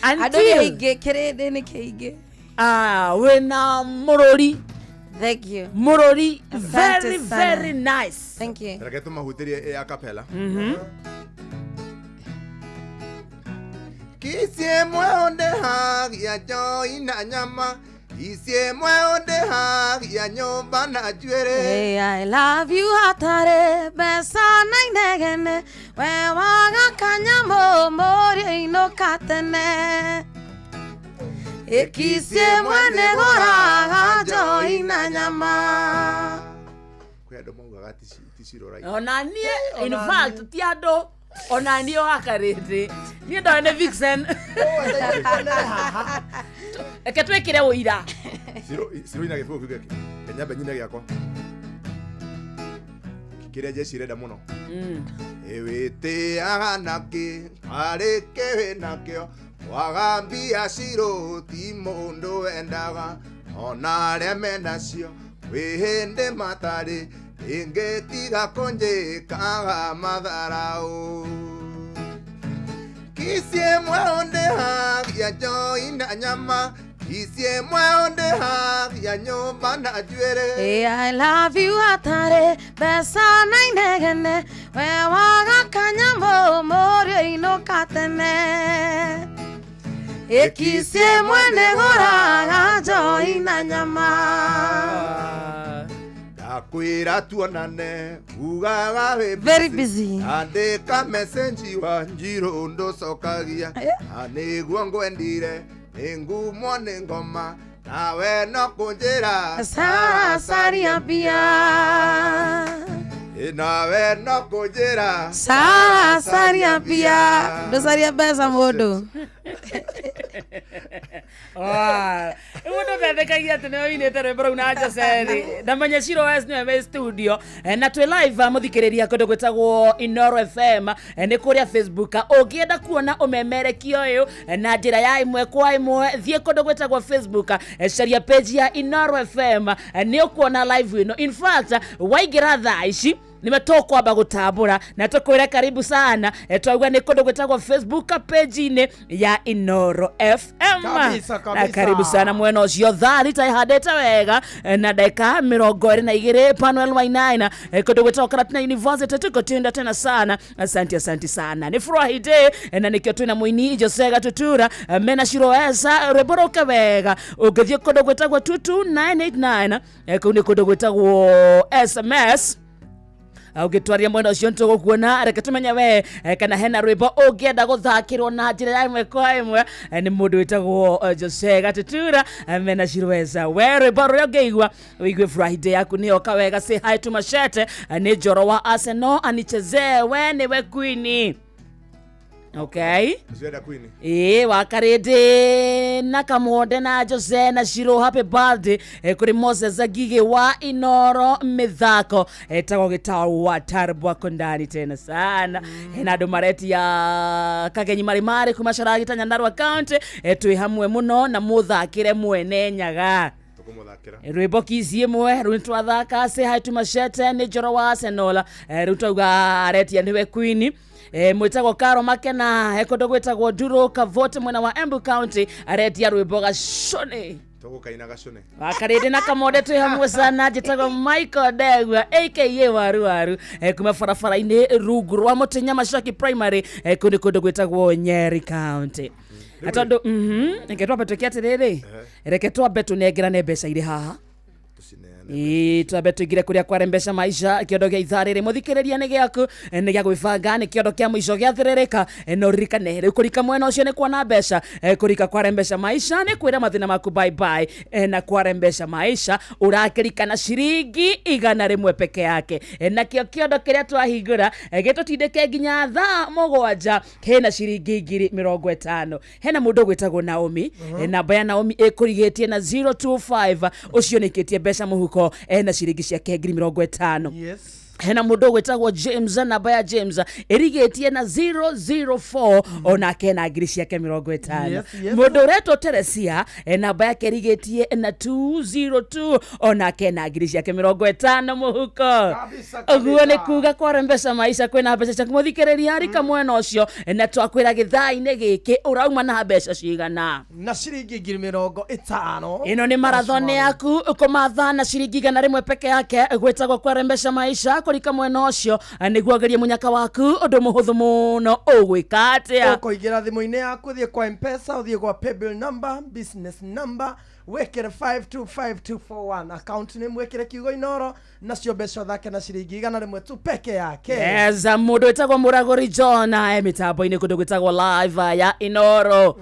Until- Andũ nĩ aingĩ, kĩrĩndĩ nĩ kĩingĩ. Ah, wĩna mũrũri. Thank you. Mũrũri. Asante Very sana. very nice. Thank you. Reke tũmahutĩrie ĩ a cappella. Ici ĩmwe ũndĩhagia njohi na nyama, ici ĩmwe ũndĩhagia nyũmba na njuĩrĩ. Hey, I love you hatarĩ mbeca na inegene, we waga kanyamũ mũriũ inũka tene. Ikici ĩmwe nĩgũraga njohi na nyama. Kwĩ andũ maugaga ti Shiro right. Ona niĩ, in fact, ti andũ, ona niĩ wakarĩndĩ niĩ ndoĩ nĩ Vixen. Reke twĩkĩre ũira. Shiro Shiro ina gĩbũgũ kĩu gĩake kenya nyine gĩakwa kĩrĩa jeshi irenda mũno. Ĩwĩtĩaga nakĩ arĩ kĩwĩ nakĩo waga mbia Shiro ti mũndũ wendaga ona arĩa menacio kwĩ hĩndĩ matarĩ ĩngĩtiga kũnjĩkaga matharaũ. Ici ĩmwe ũndĩhagia njohi na nyama, ici ĩmwe ũndĩhagia nyũmba na njuĩrĩ. Hey, I love you hatarĩ mbeca na inegene, we waga kanyamũ mũriũ inũka tene. Ikici ĩmwe nĩgũraga njohi na nyama. Ndakwĩra tuonane ugaga wĩ Very busy. Andĩka message wa njirũ ndũcokagia na nĩguo ngwendire nĩngumwo nĩ ngoma nawe no kũnjĩra Sara caria mbia. Ĩ, nawe no kũnjĩra Sara caria mbia, ndũcaria mbeca mũndũ. Rĩu ndũthethekagia atĩ nĩwe ũinĩte rwĩmbo rũu na Jose ndamenya Shiro S nĩwe wĩ studio. Na twĩ live mũthikĩrĩria kũndũ gwĩtagwo Inoro FM, nĩ kũrĩa Facebook. Ũngĩenda kuona ũmemerekio ũyũ na njĩra ya ĩmwe kwa ĩmwe, thiĩ kũndũ gwĩtagwo Facebook, caria page ya Inoro FM, nĩ ũkuona live ĩno. In fact, waingĩra thaa ici nĩwe tũkwamba gũtambũra na tũkwĩre karibu sana. Twauga nĩ kũndũ gwĩtagwo Facebook page-inĩ ya Inoro FM. Kabisa, Na kabisa. karibu sana mwena ũcio. Thaa thita ihandĩte wega, na ndagĩka 22 Panuel Wainaina, kũndũ gwĩtagwo Karatina University tuko tena sana. Asante, asante sana. Nĩ Friday, na nĩkĩo twĩna mũini Jose Gatutura, mena Shiro Esa. Rwĩmbo rũke wega. Ũngĩthiĩ kũndũ gwĩtagwo 22989, kũu nĩ kũndũ gwĩtagwo SMS, ũngĩtwaria mwena ũcio nĩtũgũkuona. Reke tũmenye we, kana hena rwĩmbo ũngĩenda gũthakĩrwo na njĩra ya ĩmwe kwa ĩmwe, nĩ mũndũ wĩtagwo Jose Gatutura, mena Shirweza. We rwĩmbo rũrĩa ũngĩigua ũigue Friday yaku nĩyoka wega. Say hi to Machete, nĩ njoro wa Arsenal anichezee. We nĩwe queen. Okay. Ucienda queen. Ĩĩ wakarĩndĩ na kamwonde na Jose na Shiro, happy birthday kũrĩ Moses Agige wa Inoro mĩthako etagwo gĩtao wa Tarbwa ndani tena sana. Hena andũ maretia kagenyi marĩ kuma Caragita Nyandarua County, twĩ hamwe mũno na mũthakĩre mwene Nyaga tũkũmũthakĩra rwĩmbo kici ĩmwe. Rĩu nĩtwathaka Say Hi to Machete nĩ njoro wa Arsenal. Rĩu twauga aretia nĩwe queen. Mwĩtagwo Karo Makena, he kũndũ gwĩtagwo Nduro Kavote mwena wa Embu County, aretia rwĩmbo gacũnĩ. Tũgũkaina gacũnĩ. Wakarĩndĩ na kamode twĩ hamwe sana. Njĩtagwo Michael Ndegwa aka Waru Waru, kuma barabara-inĩ rungu rwa mũtĩ Nyamacaki Primary, kũu nĩ kũndũ gwĩtagwo Nyeri County. Na tondũ reke twambe twĩke atĩrĩrĩ, reke twambe tũnengerane mbeca irĩ haha. Ĩĩ twambe tũingĩre kũrĩa kware mbeca maisha. Kĩondo gĩa ithaa rĩrĩ mũthikĩrĩria nĩ gĩaku, nĩ gĩa gwĩbanga, nĩ kĩondo kĩa mũico gĩathĩrĩrĩka. No ririkane rĩu kũrika mwena ũcio nĩ kuona mbeca. Kũrika kware mbeca maisha nĩ kwĩra mathĩna maku bye bye. Na kware mbeca maisha ũrakĩrikana ciringi 100 peke yake. Nakĩo kĩondo kĩrĩa twahingũra, gĩtũtindĩke nginya thaa 7 hena ciringi 50,000. Hena mũndũ ũgwĩtagwo Naomi. Namba ya Naomi ĩkũrigĩtie na 025, ũcio nĩkĩtie mbeca mũhuko, ena ciringi ciake 50,000. Yes. Hena mũndũ ũgwĩtagwo James, namba ya James ĩrigĩtie na 004, onake na ngiri ciake 50. Yes, yes. Mũndũ ũretwo Teresia, namba yake ĩrigĩtie na 202, onake na ngiri ciake 50 mũhuko. Ũguo nĩ kuga kware mbeca maisha kwĩna mbeca ciaku mũthikĩrĩria rika mwena ũcio, na twakwĩra gĩthaa-inĩ gĩkĩ ũrauma na mbeca cigana? Na ciringi 50,000. Ĩno nĩ marathon yaku kũmatha na ciringi 100 peke yake gwĩtagwo kware mbeca maisha. Kũrika mwena ũcio nĩguo agerie mũnyaka waku ũndũ mũhũthũ mũno. Ũgwĩka atĩa? Ũkũingĩra thimũ-inĩ yaku, ũthiĩ kwa Mpesa, ũthiĩ kwa paybill number, business number, wĩkĩre 525241, account name wĩkĩre kiugo Inoro, nacio mbeca ũthake na ciringi 100 tu peke yake. Yes, mũndũ wĩtagwo Mũragũri John, mĩtambo-inĩ kũndũ gwĩtagwo live ya Inoro.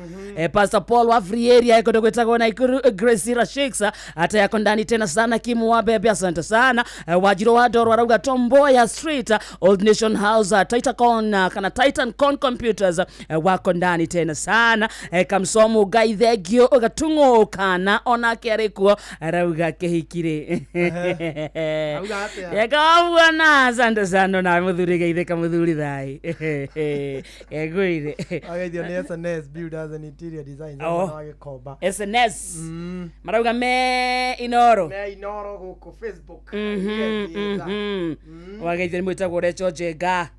Pastor Paul wa Free Area kũndũ gwĩtagwo Nakuru, Grace Rashix hata yako ndani tena sana. Kimu wa Bebe, asante sana. Wajiro wa Doro arauga Tomboya Street, Old Nation House, Titacon, kana Titan Con Computers, wako ndani tena sana. Kamsomo Gaithegio Gatung'o kana onake arĩ kuo arauga kĩhikirĩ. Auga atĩa? Yekabuana, asante sana na mũthuri geithĩka mũthuri thai egũire. Ageithio nĩ SNS Builders and Interior Designs. Oh. Mwena wa Gĩkomba. SNS marauga me Inoro. Me Inoro gũkũ Facebook. Wageithio nĩ mwĩtagwo Recho Njenga.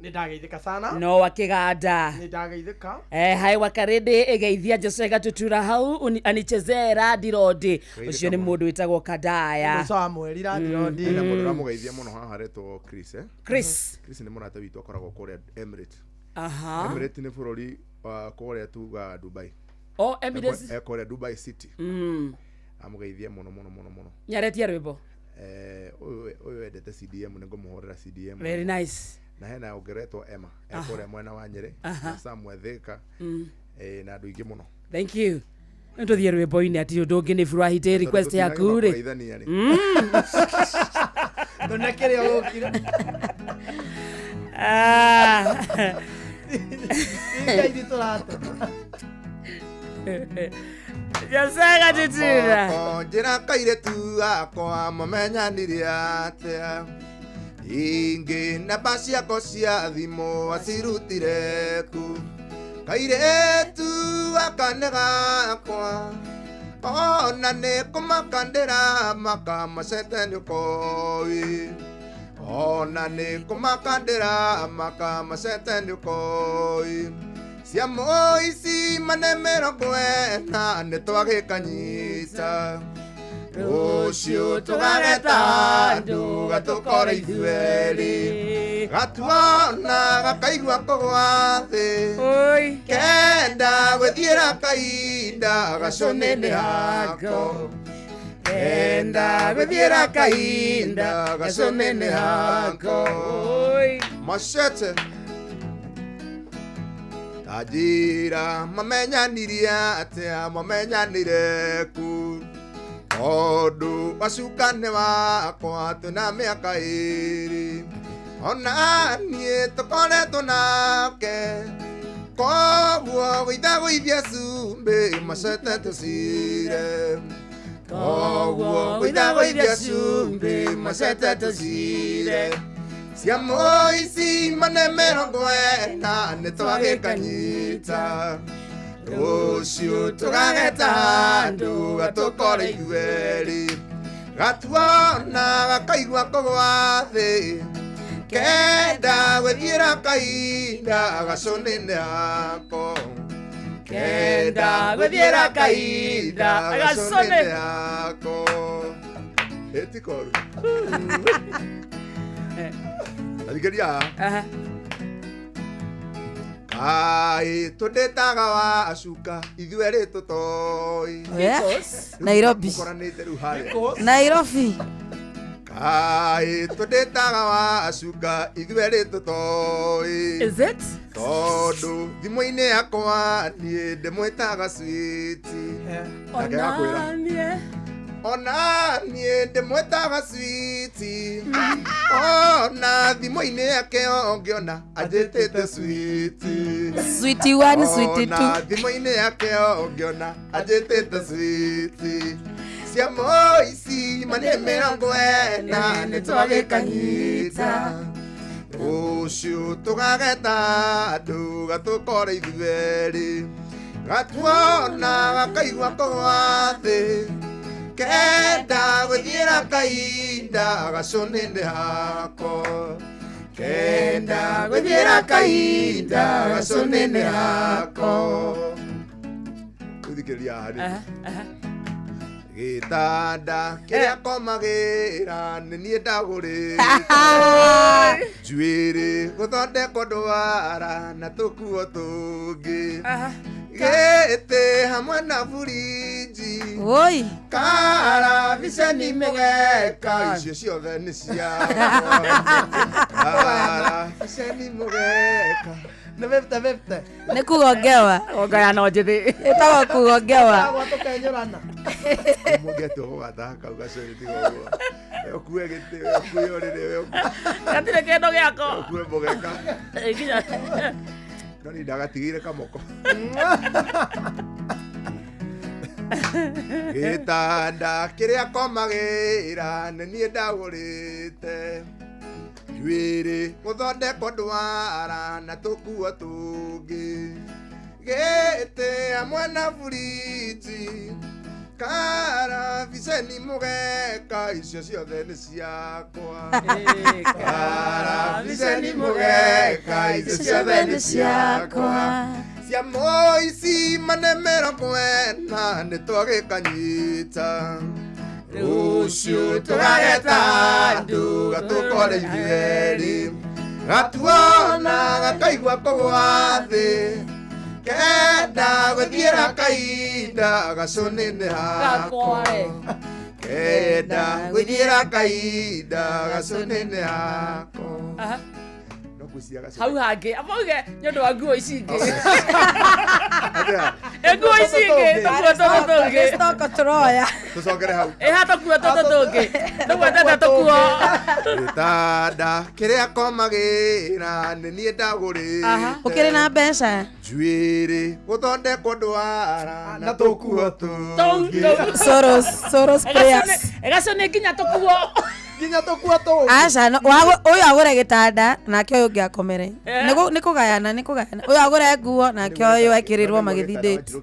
Nĩ ndageithĩka sana. No wa Kĩganda. Nĩ ndageithĩka. Hai wakarĩndĩ ĩgeithia Jose Gatutura hau anichezee Radirondi. Ũcio nĩ mũndũ wĩtagwo Kadaya. Mũico wa mweri Radirondi. Hena mũndũ ũramũgeithia mũno haha aretwo Chris, eh? Chris. Chris nĩ mũrata witũ akoragwo kũrĩa Emirates. Aha. Emirates nĩ bũrũri wa kũrĩa tuga Dubai. Oh, Emirates. Kũrĩa Dubai City. Amũgeithia mũno mũno mũno mũno. Nĩaretia rwĩmbo. Ũyũ wendete CDM nĩ ngũmũhũrĩra CDM. Very nice. Na hena ũngĩretwo Emma kũrĩa mwena wa Nyĩrĩ, na Samuel Thika, na andũ aingĩ mũno. Thank you. Nĩtũthiĩ rwĩmbo-inĩ ati ũndũ ũngĩ nĩ Friday request yaku rĩ. Ndona kĩrĩa ũgũkire. Ngai tũrate. Jose Gatutura. Moko njĩra kairĩtu akwa mamenyanire atĩa ingĩ namba ciako cia thimũ acirutire ku kairĩtu aka nĩ gakwa ona nĩ kũmaka ndĩramaka macete nĩũkoĩ ona nĩ kũmaka ndĩramaka macete nĩũkoĩ cia mũici mane 40 nĩ twagĩkanyita rũciũ tũgageta andũ gatũkore ithuerĩ gatuona gakaigua kũgwa thĩ kenda gwĩthiĩra kainda gacũnĩ-inĩ hako kenda gwĩthiĩra kainda gacũnĩ-inĩ hako machete tajira mamenyanirie atĩa mamenyanire ku tondũ wacuka nĩ wakwa twĩna mĩaka ĩrĩ ona niĩ tũkoretwo nake koguo gũithagũithia cumbĩ macete tũcire koguo gũithagũithia cumbĩ macete tũcire cia mũici mane 40 nĩ twagĩkanyita rũciũ tũgageta andũ gatũkore ithuerĩ gatuona gakaigua kũgwa thĩ kenda gwĩthiĩra kainda gacũnĩ-inĩ hako kenda gwĩthiĩra kainda gacũnĩ-inĩ hako ĩtikoru Thikĩria kaĩ tũndĩtaga wa acuka ithuerĩ tũtoĩ Nairobi. Mũkoranĩte rĩu harĩa Nairobi. Kaĩ tũndĩtaga wa acuka ithuerĩ tũtoĩ Is it? Tondũ thimũ-inĩ yakwa niĩ ndĩmwĩtaga switi Nake agakwĩra Onanie. ona niĩ ndĩmwĩtaga switi ona thimũ-inĩ yake ũngĩona anjĩtĩte switi Sweetie one, sweetie two. Ona thimũ-inĩ yake ũngĩona anjĩtĩte switi cia mũici mane 40 nĩ twagĩkanyita rũciũ tũgageta andũ gatũkore ithuerĩ gatuona gakaigua kũgwa thĩ kenda gwĩthiĩra kainda gacũnĩ-inĩ hako kenda gwĩthiĩra kainda gacũnĩ-inĩ hako Thikĩrĩria haha rĩngĩ. Gĩtanda kĩrĩa komagĩra nĩ niĩ ndagũrĩte njuĩrĩ gũthondekwo ndwara na tũkuo tũngĩ gĩtĩ hamwe na burinji Oi. kara biceni mũgeka icio ciothe nĩ ciakwa kara biceni mũgeka nĩ 50-50 Nĩ kugongewa. Ongaya no njĩthĩ. Ĩtagwo kugongewa. Agwa tũkenyũrana mũgeto gũgathaka gacũrĩ tiga ũguo ũkue gĩtĩ ũkue ũrĩrĩ Gatirĩ kĩndũ gĩako. ũkue mũgeka Nginya. no niĩ ndagatigĩire kamoko gĩtanda kĩrĩa komagĩra nĩ niĩ ndagũrĩte njuĩrĩ gũthondekwo ndwara na tũkuo tũngĩ gĩtĩ hamwe na burinji kara biceni mũgeka icio ciothe nĩ ciakwa kara biceni mũgeka icio ciothe nĩ ciakwa cia mũici mane 40 nĩ twagĩkanyita rũciũ tũgageta andũ gatũkore ithuerĩ gatuona gakaigua kũgwa thĩ kenda gwĩthiĩra kainda gacũnĩ-inĩ hako kenda gwĩthiĩra kainda gacũnĩ-inĩ hako no Hau hangĩ amauge nĩ ũndũ wa nguo ici ingĩ. Nguo ici ingĩ tũkuo tũtũ tũngĩ. Stoko tũroya. Tũcokere hau. Ĩha tũkuo tũtũ tũngĩ. Tũgwetete tũkuo. Gĩtanda kĩrĩa komagĩra nĩ niĩ ndagũrĩte. Ũkĩrĩ na mbeca. Njuĩrĩ gũthondekwo ndwara na tũkuo tũngĩ. Soros, Soros prayers. Gacio nĩ nginya tũkuo. Nginya tũkuo tũngĩ. Aca, ũyũ agũre gĩtanda nake ũyũ ũngĩ akomere. Nĩ kũgayana, nĩ kũgayana. Ũyũ agũre nguo nake ũyũ ekĩrĩrwo magĩthiĩ date.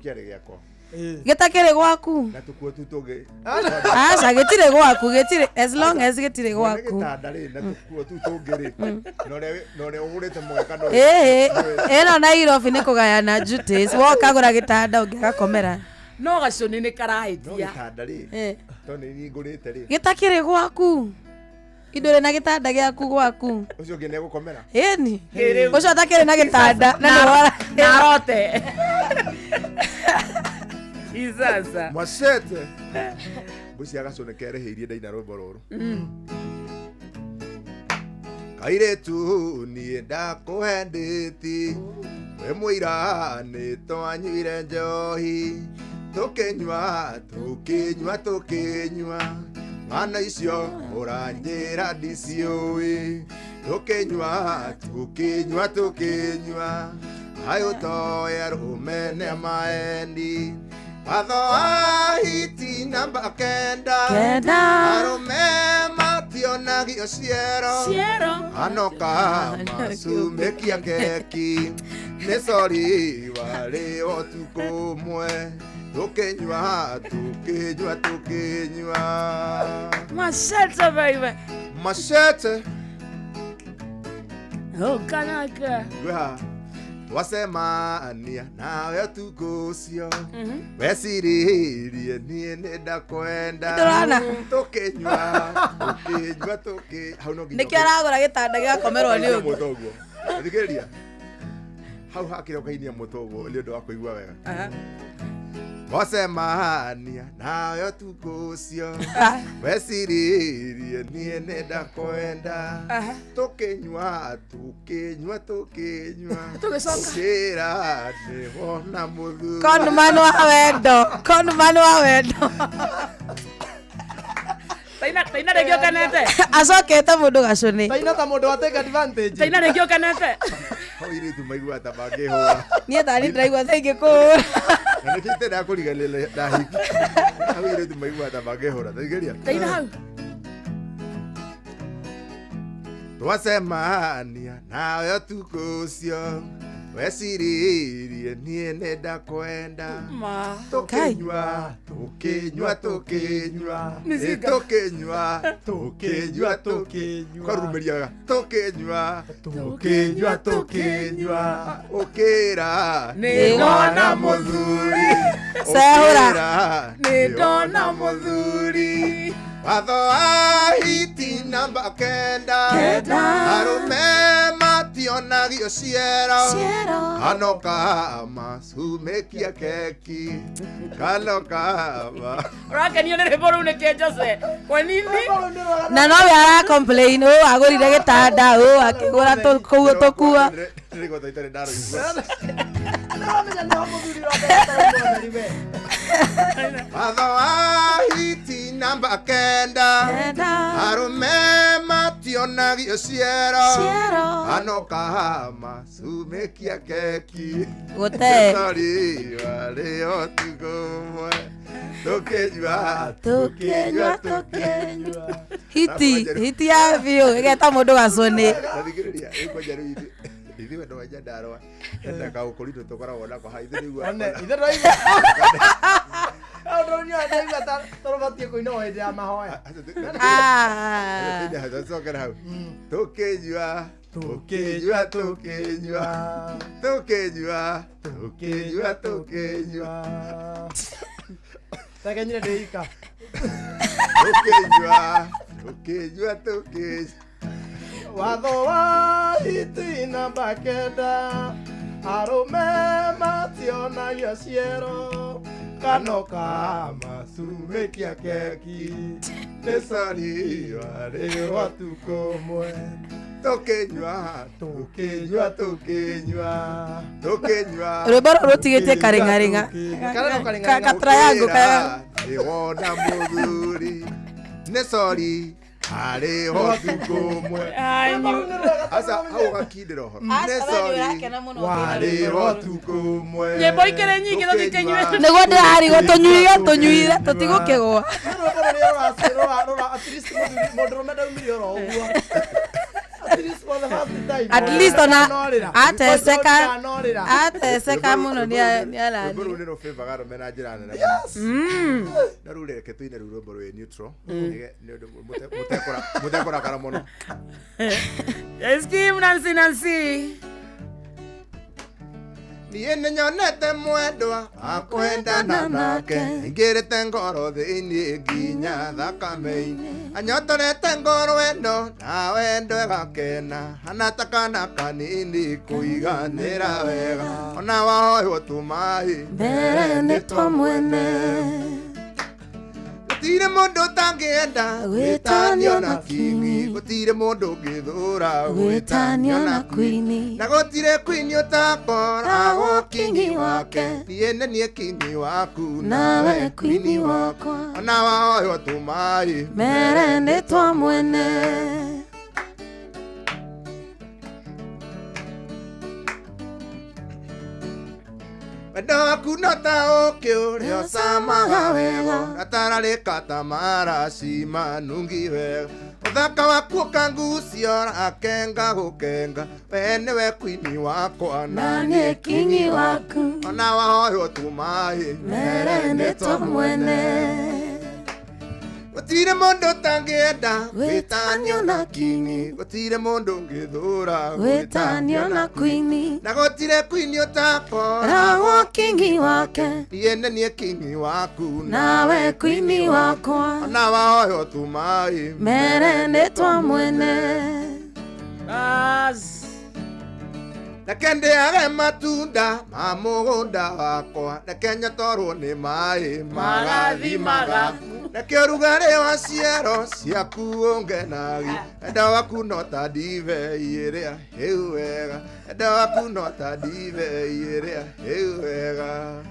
Gĩtakĩrĩ gwaku. Na tũkuo tu tũngĩ. Aca, gĩtirĩ gwaku, gĩtirĩ as long as gĩtirĩ gwaku. Gĩtanda rĩ na tũkuo tu tũngĩ rĩ. Na ũrĩa ũgũrĩte mũgeka no. Ĩĩ, ĩno Nairobi nĩ kũgayana duties. Woka gũra gĩtanda ũngĩ agakomera. No gacio nĩ karahĩtia. No gĩtanda rĩ. Tondũ nĩ niĩ ngũrĩte rĩ. Gĩtakĩrĩ gwaku. Indore na gĩtanda gĩaku gwaku. Ũcio ũngĩ nĩegũkomera. Ĩni. Ũcio atakĩrĩ na gĩtanda na nĩ na arote. Isaza. Mwacete. Ngwĩciria gacio nĩ kerĩhĩirie ndaina rwĩmbo rũrũ. Kairĩtu niĩ ndakũhe ndĩti. Wĩ mũira nĩ twanyuire njohi. Tũkĩnyua, tũkĩnyua, tũkĩnyua. Ng'ano icio ũranjĩra ndiciũĩ. Tũkĩnyua, tũkĩnyua, tũkĩnyua. Hayũ toĩ arũme nĩ maendi. Watho wa hiti namba 9. Arũme mationagio ciero. Anoka macumbĩkia keki. Nĩ sori warĩ ũtukũ ũmwe. Tũkĩnyua, tũkĩnyua, tũkĩnyua. Machete baby. Machete. Oh, kanaka. Gwa. Twacemania nawe ũtukũ ũcio. Weciririe niĩ nĩ ndakwenda. Ndũrona? Tũkĩnyua, tũkĩnyua, tũkĩ. Hau no nginya. Nĩkĩo aragũra gĩtanda gĩgakomerwo nĩ ũngĩ. Thikĩrĩria. Hau hakĩra ũkainia mũtwe ũguo nĩ ũndũ wa kũigua wega. Twacemania nawe ũtukũ ũcio. Weciririe niĩ nĩ ndakwenda. Tũkĩnyua, tũkĩnyua, tũkĩnyua. Tũgĩcoka. Ũkĩra nĩwona mũthuri. Conman wa wendo. Conman wa wendo. Taina rĩngĩ ũkenete. Acokete mũndũ gacũnĩ. Taina ta mũndũ wa take advantage. Taina rĩngĩ ũkenete. Hau airĩtu maiguaga ta mangĩhũra. Niĩ tani ndĩraigua ta ingĩkũhũra. Na nĩkĩo itendaga kũriganĩrwo ndahiki. Hau airĩtu maiguaga ta mangĩhũra. Thikĩrĩria. Taina hau. Twacemania nawe ũtukũ ũcio. Weciririe niĩ nĩ ndakwenda. Tũkĩnyua, tũkĩnyua, tũkĩnyua. Tũkĩnyua, tũkĩnyua, tũkĩnyua. Ũkarurumĩria wega. Tũkĩnyua, tũkĩnyua, tũkĩnyua. Ũkĩra nĩ ndona mũthuri. Cehũra. Nĩ ndona mũthuri. Watho wa hiti namba 9. Arũme mationagio ciero. Kanoka macumbĩkia keki. Kanoka ma. Ũrakenio nĩ rwĩmbo rũu nĩkĩ Jose? Kwa nini? Na nowe ara complain ũũ agũrire gĩtanda ũũ akĩgũra tũkuo tũkuo. Ndĩrĩgwo ta itarĩ ndarũigua. Watho wa hiti namba 9. Arũme mationagio ciero. Kanoka macumbĩkia keki. Gũte. Sorry, warĩ ũtukũ ũmwe. Tũkĩnyua, Tũkĩnyua, tũkĩnyua. Hiti, hiti ya biũ ĩgeta mũndũ gacũnĩ. Thikĩrĩria, ĩkwanja rĩu ithuĩ wendo wa Nyandarũa hena kaũkũritũ tũkoragwo nako haha ithuĩ nĩguo. One, ithuĩ tũraigua. Hau ndũraigua ndaigua ta tũbatiĩ kũina o hĩndĩ ya mahoya. Tũcokere hau. Tũkĩnyua, tũkĩnyua, tũkĩnyua. Tũkĩnyua, tũkĩnyua, tũkĩnyua. Takenyire ndĩika. Tũkĩnyua, tũkĩnyua, tũkĩnyua. Watho wa hiti namba 9. Arũme mationagio ciero. Kanoka macumbĩkia keki. Nĩ sori warĩ ũtukũ ũmwe. Tũkĩnyua, tũkĩnyua, tũkĩnyua, tũkĩnyua. Rwĩmbo rũrũ rũtigĩtie karĩng'arĩng'a. Ka triangle ka Nĩwona mũthuri nĩ sori harĩ ho tukũ ũmwe. Aca hau ũgakindĩra ũhoro. Nĩ sori warĩ ho tukũ ũmwe. Nyĩmbo ikĩrĩ nyingĩ tũtikĩnyue. Nĩguo ndĩrarigwo tũnyuire tũnyuire tũtigũkĩgũa. Mũndũrũme ndaumire oro ũguo. At least for the first time. At least ona ateceka Ndanorĩra. ateceka mũno nĩ Rwĩmbo arani. rũu nĩ rũbĩbaga arũme na njĩra nene mũno. Na rĩu reke tũine rũu rwĩmbo rwĩ neutral. Nĩ ũndũ mũtekũrakara mũno. Eskim Nancy Nancy. Niĩ nĩnyonete mwendwa akwendana nake aingĩrĩte ngoro thĩinĩ nginya thakame-inĩ anyotorete ngoro ĩno na wendo ĩgakena hana ta kana kanini kũiganĩra wega ona wahoywo tũmaĩ Mbere nĩ twa mwene. Gũtirĩ mũndũ ũtangĩenda gwĩtanio na kingi gũtirĩ mũndũ ũngĩthũra Gwĩtanio na kwini. na gũtirĩ kwini ũtakoragwo kingi wake niĩ nĩ niĩ kingi waku Nawe kwini wakwa. ona wahoywo tũmaĩ Mere nĩ twa mwene. Wendo waku no ta ũkĩ ũrĩa ũcamaga wega gatararĩka ta maraci manungi wega ũthaka waku ũkangucia ũrakenga gũkenga we nĩwe kwini wakwa Na niĩ kingi waku. ona wahoywo tũmaĩ Mere nĩ twa mwene. Gũtirĩ mũndũ ũtangĩenda gwĩtanio na kingi gũtirĩ mũndũ ũngĩthũra Gwĩtanio na kwini. na gũtirĩ kwini ũtakoragwo Ragwo kingi wake. niĩ nĩ niĩ kingi waku Nawe kwini wakwa. ona wahoywo tũmaĩ Mere nĩ twa mwene. Reke ndĩage matunda ma mũgũnda wakwa reke nyotorwo nĩ maĩ magathi magaku reke ũrugarĩ wa ciero ciaku ũngenagie wendo waku no ta ndibei ĩrĩa hĩu wega wendo waku no ta ndibei ĩrĩa hĩu wega.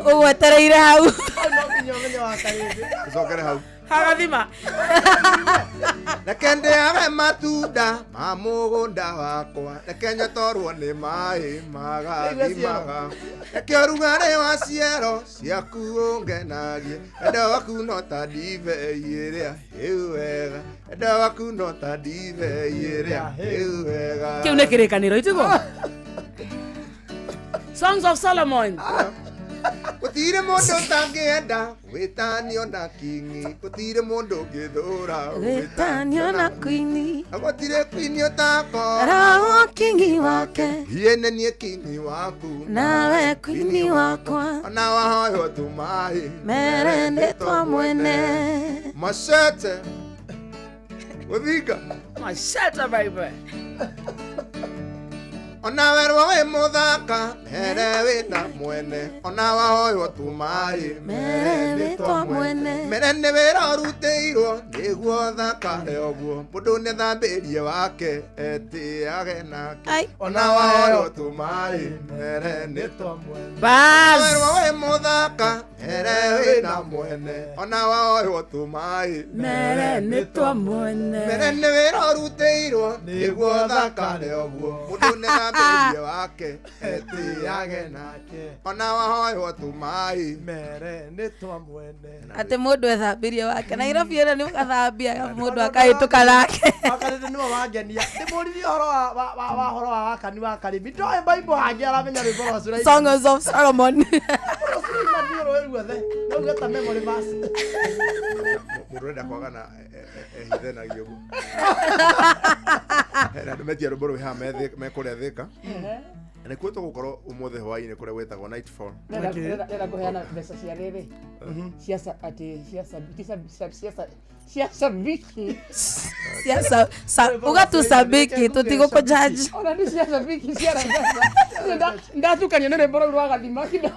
Ũgwetereire hau. No nginya ũmenye wa karĩndĩ. Tũcokere hau. Hagathima. Reke ndĩage matunda ma mũgũnda wakwa reke nyotorwo nĩ maĩ magathi magaku reke ũrugarĩ wa ciero ciaku ũngenagie wendo waku no ta ndibei ĩrĩa hĩu wega wendo waku no ta ndibei ĩrĩa hĩu wega. Kĩu nĩ kĩrĩkanĩro itiguo. Songs of Solomon. Gũtirĩ mũndũ ũtangĩenda gwĩtanio na kingi gũtirĩ mũndũ ũngĩthũra Gwĩtanio na kwini. Na gũtirĩ kwini ũtakoragwo Ragwo kingi wake. niĩ nĩ niĩ kingi waku Nawe kwini wakwa. ona wahoywo tũmaĩ Mere nĩ twa mwene. Machete gũthinga Machete baby. ona werwo wĩ mũthaka mere wĩna mwene ona wahoywo tũmaĩ Mere nĩ twa mwene. mere nĩ wĩra ũrutĩirwo nĩguo thakare ũguo mũndũ nĩ thambĩrie wake etĩage nake Ai. ona wahoywo tũmaĩ mere nĩ twa mwene. Bas. Werwo wĩ mũthaka mere wĩna mwene ona wahoywo tũmaĩ Mere nĩ twa mwene. mere nĩ wĩra ũrutĩirwo nĩguo thakare ũguo mũndũ nĩ thambĩrie wake etĩage nake ona wahoywo tũmaĩ Mere nĩ twa mwene. Atĩ mũndũ ethambĩrie wake. Nairobi ĩno nĩ ũgathambia mũndũ akahĩtũka nake. Wakarĩndĩ nĩwe wangenia. Ndĩmũririe ũhoro wa wa wa wa ũhoro wa wakani wa karĩmi. Ndoĩ Bible hangĩ aramenya rwĩmbo rwa Sulaiman. Songs of Solomon. Rwa Sulaiman nĩ rũĩ ruothe. Nauge ta memory verse. Mũndũ ũrenda kwagana ehithenagio ũguo na andũ metia rwĩmbo rwĩ haha me kũrĩa Thĩka na nĩkuo tũgũkorwo ũmũthĩ hwaĩ-inĩ kũrĩa gwĩtagwo Nightfall. Ndĩrenda kũheana mbeca cia rĩrĩ cia atĩ cia ti cia sabiki. Cia ũgatusabiki tũtigũkũjudge. Ona nĩ cia sabiki cia mbeca. Ndatukania nĩ rwĩmbo rũu rwa gathima kidogo.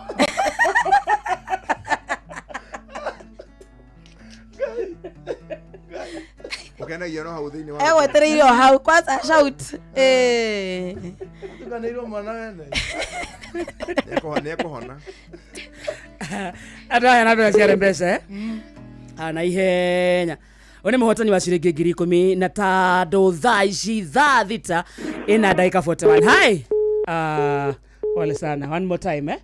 Ũkenagio no hau thĩinĩ wa Egwetereire o hau kwanza shout. Eh. Tuganĩirwo mwana wene. Nĩekũhona. Andå aya na mbeca ciarä mbeca eh? Ana ihenya å nä må hotani wa ciringi 13,000 thaa ici thaa 6 ina ndagä ka 41. Hi. Ah, pole sana, one more time, eh?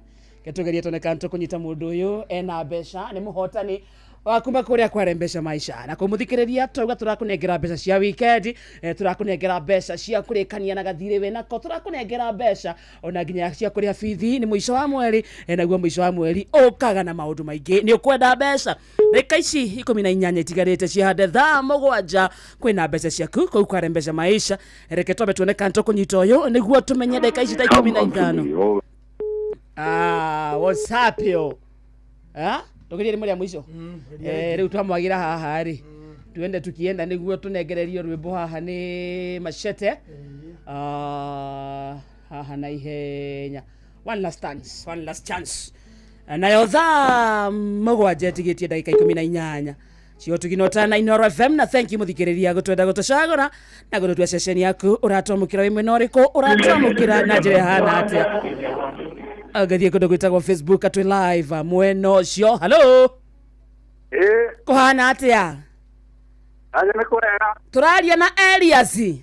Ketugerie tone kana tũkũnyita mũndũ ũyũ ena mbeca nĩ mũhotani wa kuma kũrĩa kware mbeca maisha na kũmũthikĩrĩria twauga tũrakũnengera mbeca cia weekend, tũrakũnengera mbeca cia kũrĩkania na gathirĩ wĩnako, tũrakũnengera mbeca ona nginya cia kũrĩha bithi nĩ mũico wa mweri, naguo mũico wa mweri ũkaga na maũndũ maingĩ. Nĩ ũkwenda mbeca ndagĩka ici 18 itigarĩte cihande thaa 7 kwĩna mbeca ciaku kũu kware mbeca maisha. Reke twambe tuone kana tũkũnyita ũyũ nĩguo tũmenye ndagĩka ici ta 15. Ah, what's up yo? Ah, tugerie rĩmwe rĩa mũico. Rĩu twamwagira haha rĩ, tuende tukienda nĩguo tũnengererio rwĩmbo haha nĩ machete. Ah, haha na ihenya, one last chance, one last chance. Nayo thaa 7 ĩtigĩtie ndagĩka 18 cio tuginota na Inoro FM. Na thank you mũthikĩrĩria gũtwenda gũtũcagũra na gũtũtua ceceni yaku. Ũratwamũkĩra wĩ mwena ũrĩkũ? Ũratwamũkĩra na njĩra ĩhana atĩa? Ũngĩthiĩ kũndũ gwĩtagwo Facebook atwĩ live mwena ũcio. Hello, kũhana atĩa? Aja nĩ kwega. Tũraria na Elias. Ĩ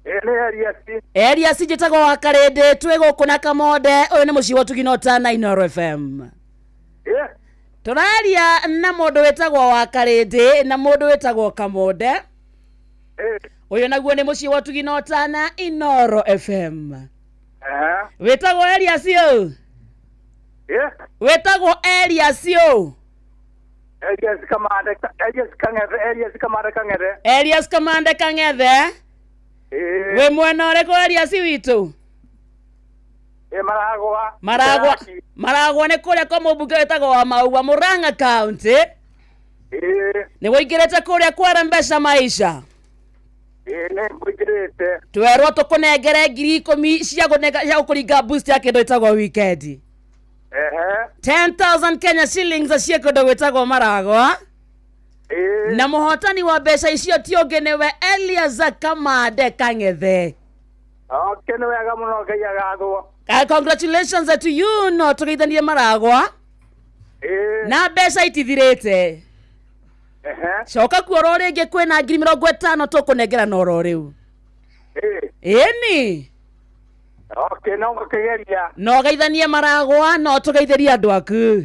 nĩ Elias. Elias, njĩtagwo wa Karĩndĩ, twĩ gũkũ na Kamonde. Ũyũ nĩ mũciĩ wa Ũtugi na Inoro FM. Ĩ Tũraria na mũndũ wĩtagwo wa Karĩndĩ na mũndũ wĩtagwo Kamonde. Ũyũ naguo nĩ mũciĩ wa Ũtugi na Inoro FM. Wĩtagwo Elias ũ? Ĩ Wĩtagwo Elias ũ? Elias Kamande, Elias Kang'ethe, Elias Kamande Kang'ethe. Elias Kamande Kang'ethe. Ĩ Wĩ mwena ũrĩkũ, Elias witũ? Ĩ Maragwa. Maragwa. Maragwa nĩ kũrĩa kwa mũmbunge wĩtagwo wa Maua, Murang'a County. Ĩ Nĩ wũingĩrĩte kũrĩa kwara mbeca maisha? Ĩ nĩ ngũingĩrĩte. Twerwo tũkũnengere 10,000 cia cia gũkũringa boost ya kĩndũ ĩtagwo weekend. Ehe. 10,000 Kenya shillings cia kũndũ gwĩtagwo Maragwa. Ĩ Na mũhotani wa mbeca icio ti ũngĩ nĩwe Elias Kamande Kang'ethe. Okay, nĩ wega mũno, Ngai agathwo. Congratulations to you. No tũgeithanie Maragwa. Ĩ Na mbeca itithirĩte. Ehe. Coka kuo oro rĩngĩ, kwĩna 50,000 tũkũnengera na oro rĩu. Ĩ Ĩni. Okay, no ngũkĩgeria. No geithanie Maragwa, no tũgeithĩrie andũ aku.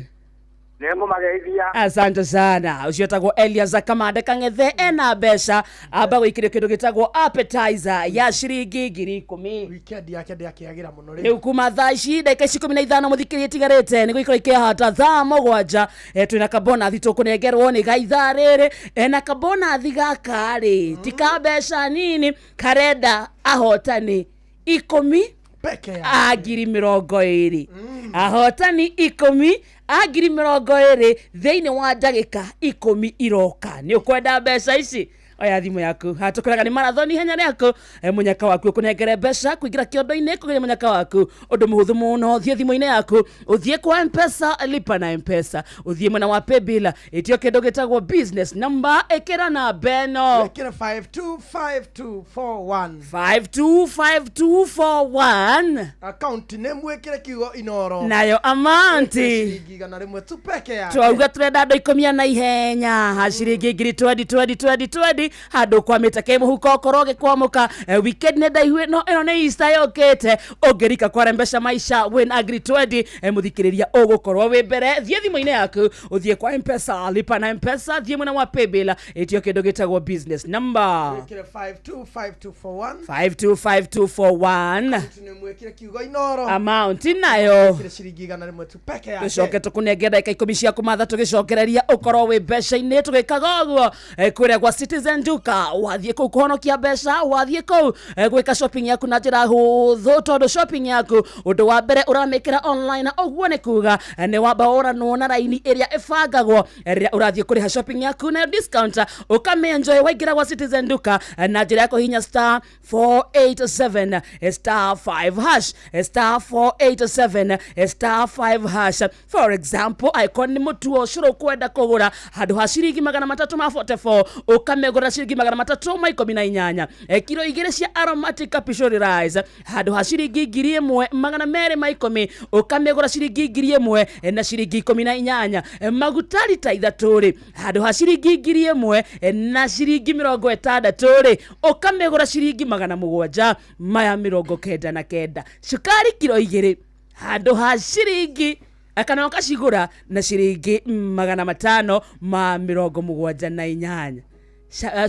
Nĩ ngũmageithia. Asante sana. Ũcio etagwo Elias Kamande Kang'ethe ena mbeca amba gũikĩrio kĩndũ gĩtagwo appetizer ya ciringi 10,000. Weekend yake ndĩakĩagĩra mũno. Rĩu kuma thaa ici ndagĩka ici 15 mũthikĩria itigarĩte nĩ gũikara ikĩhata thaa 7, twĩna kabonathi tũkũnengerwo nĩ ga ithaa rĩrĩ, na kabonathi gaka rĩ ti ka mbeca nini, karenda ahotani 10 peke yake a 20,000, ahotani 10 a 20,000 thĩinĩ wa ndagĩka 10 iroka. Nĩ ũkwenda mbeca ici? Oya thimũ yaku hatũkũraga nĩ marathon ihenya rĩaku, mũnyaka waku ũkũnengere mbeca kũingĩra kĩondo-inĩ kũgeria mũnyaka waku ũndũ mũhũthũ mũno. Thiĩ thimũ-inĩ yaku, ũthiĩ kwa Mpesa, lipa na Mpesa, ũthiĩ mwena wa paybill, ĩtio kĩndũ gĩtagwo business number, ĩkĩra namba ĩno. Ĩkĩra 525241. 525241. Account name wĩkĩre kiugo Inoro. Nayo amount? Ciringi 100 tu peke yake. Twauga turenda andå 10 ana ihenya ha ciringi ngiri twendi twendi twendi twendi handå kwamä kä må huko okorwo gä kwamå ka weekend nä ndaihu ĩno ĩno nĩ Easter yũkĩte ũngĩrika kware mbeca maisha wĩna ngiri twendi, mũthikĩrĩria ũgũkorwo wĩ mbere. Thiĩ thimũ-inĩ yaku, ũthiĩ kwa Mpesa, lipa na Mpesa, thiĩ mwena wa paybill, ĩtio kĩndũ gĩtagwo business number. Wĩkĩre 525241. 525241. Name wĩkĩre kiugo Inoro. Amount nayo? Wĩkĩre ciringi 100 tu peke yake. Tũcoke tũkũnengere ndagĩka 10 cia kũmatha tũgĩcokereria ũkorwo wĩ mbeca-inĩ tũgĩkaga ũguo, kũrĩa gwa Citizen Duka wathiĩ kũu kũhonokia mbeca, wathiĩ kũu gwĩka shopping yaku na njĩra hũthũ, tondũ shopping yaku ũndũ wa mbere ũramĩkĩra online, na ũguo nĩ kuga nĩ wamba ũranwo na raini ĩrĩa ĩbangagwo rĩrĩa ũrathiĩ kũrĩha shopping yaku, nayo discount ũkamĩenjoy waingĩra gwa Citizen Duka na njĩra ya kũhihinya star 487 star 5 hash, star 487 star 5 hash. For example, icon nĩ mũtu wa ũcũrũ kwenda kũgũra handũ ha ciringi 344 ũkamĩgũra. Ũkamĩgũra ciringi 318. Kiro 2 cia aromatic pishori rice handũ ha ciringi 1210, ũkamĩgũra ciringi 1000 na ciringi 18. Maguta rita 3 rĩ, handũ ha ciringi 1000 na ciringi 60 rĩ, ũkamĩgũra ciringi 799. Cukari kiro 2 handũ ha ciringi kana ũkacigũra na ciringi 578.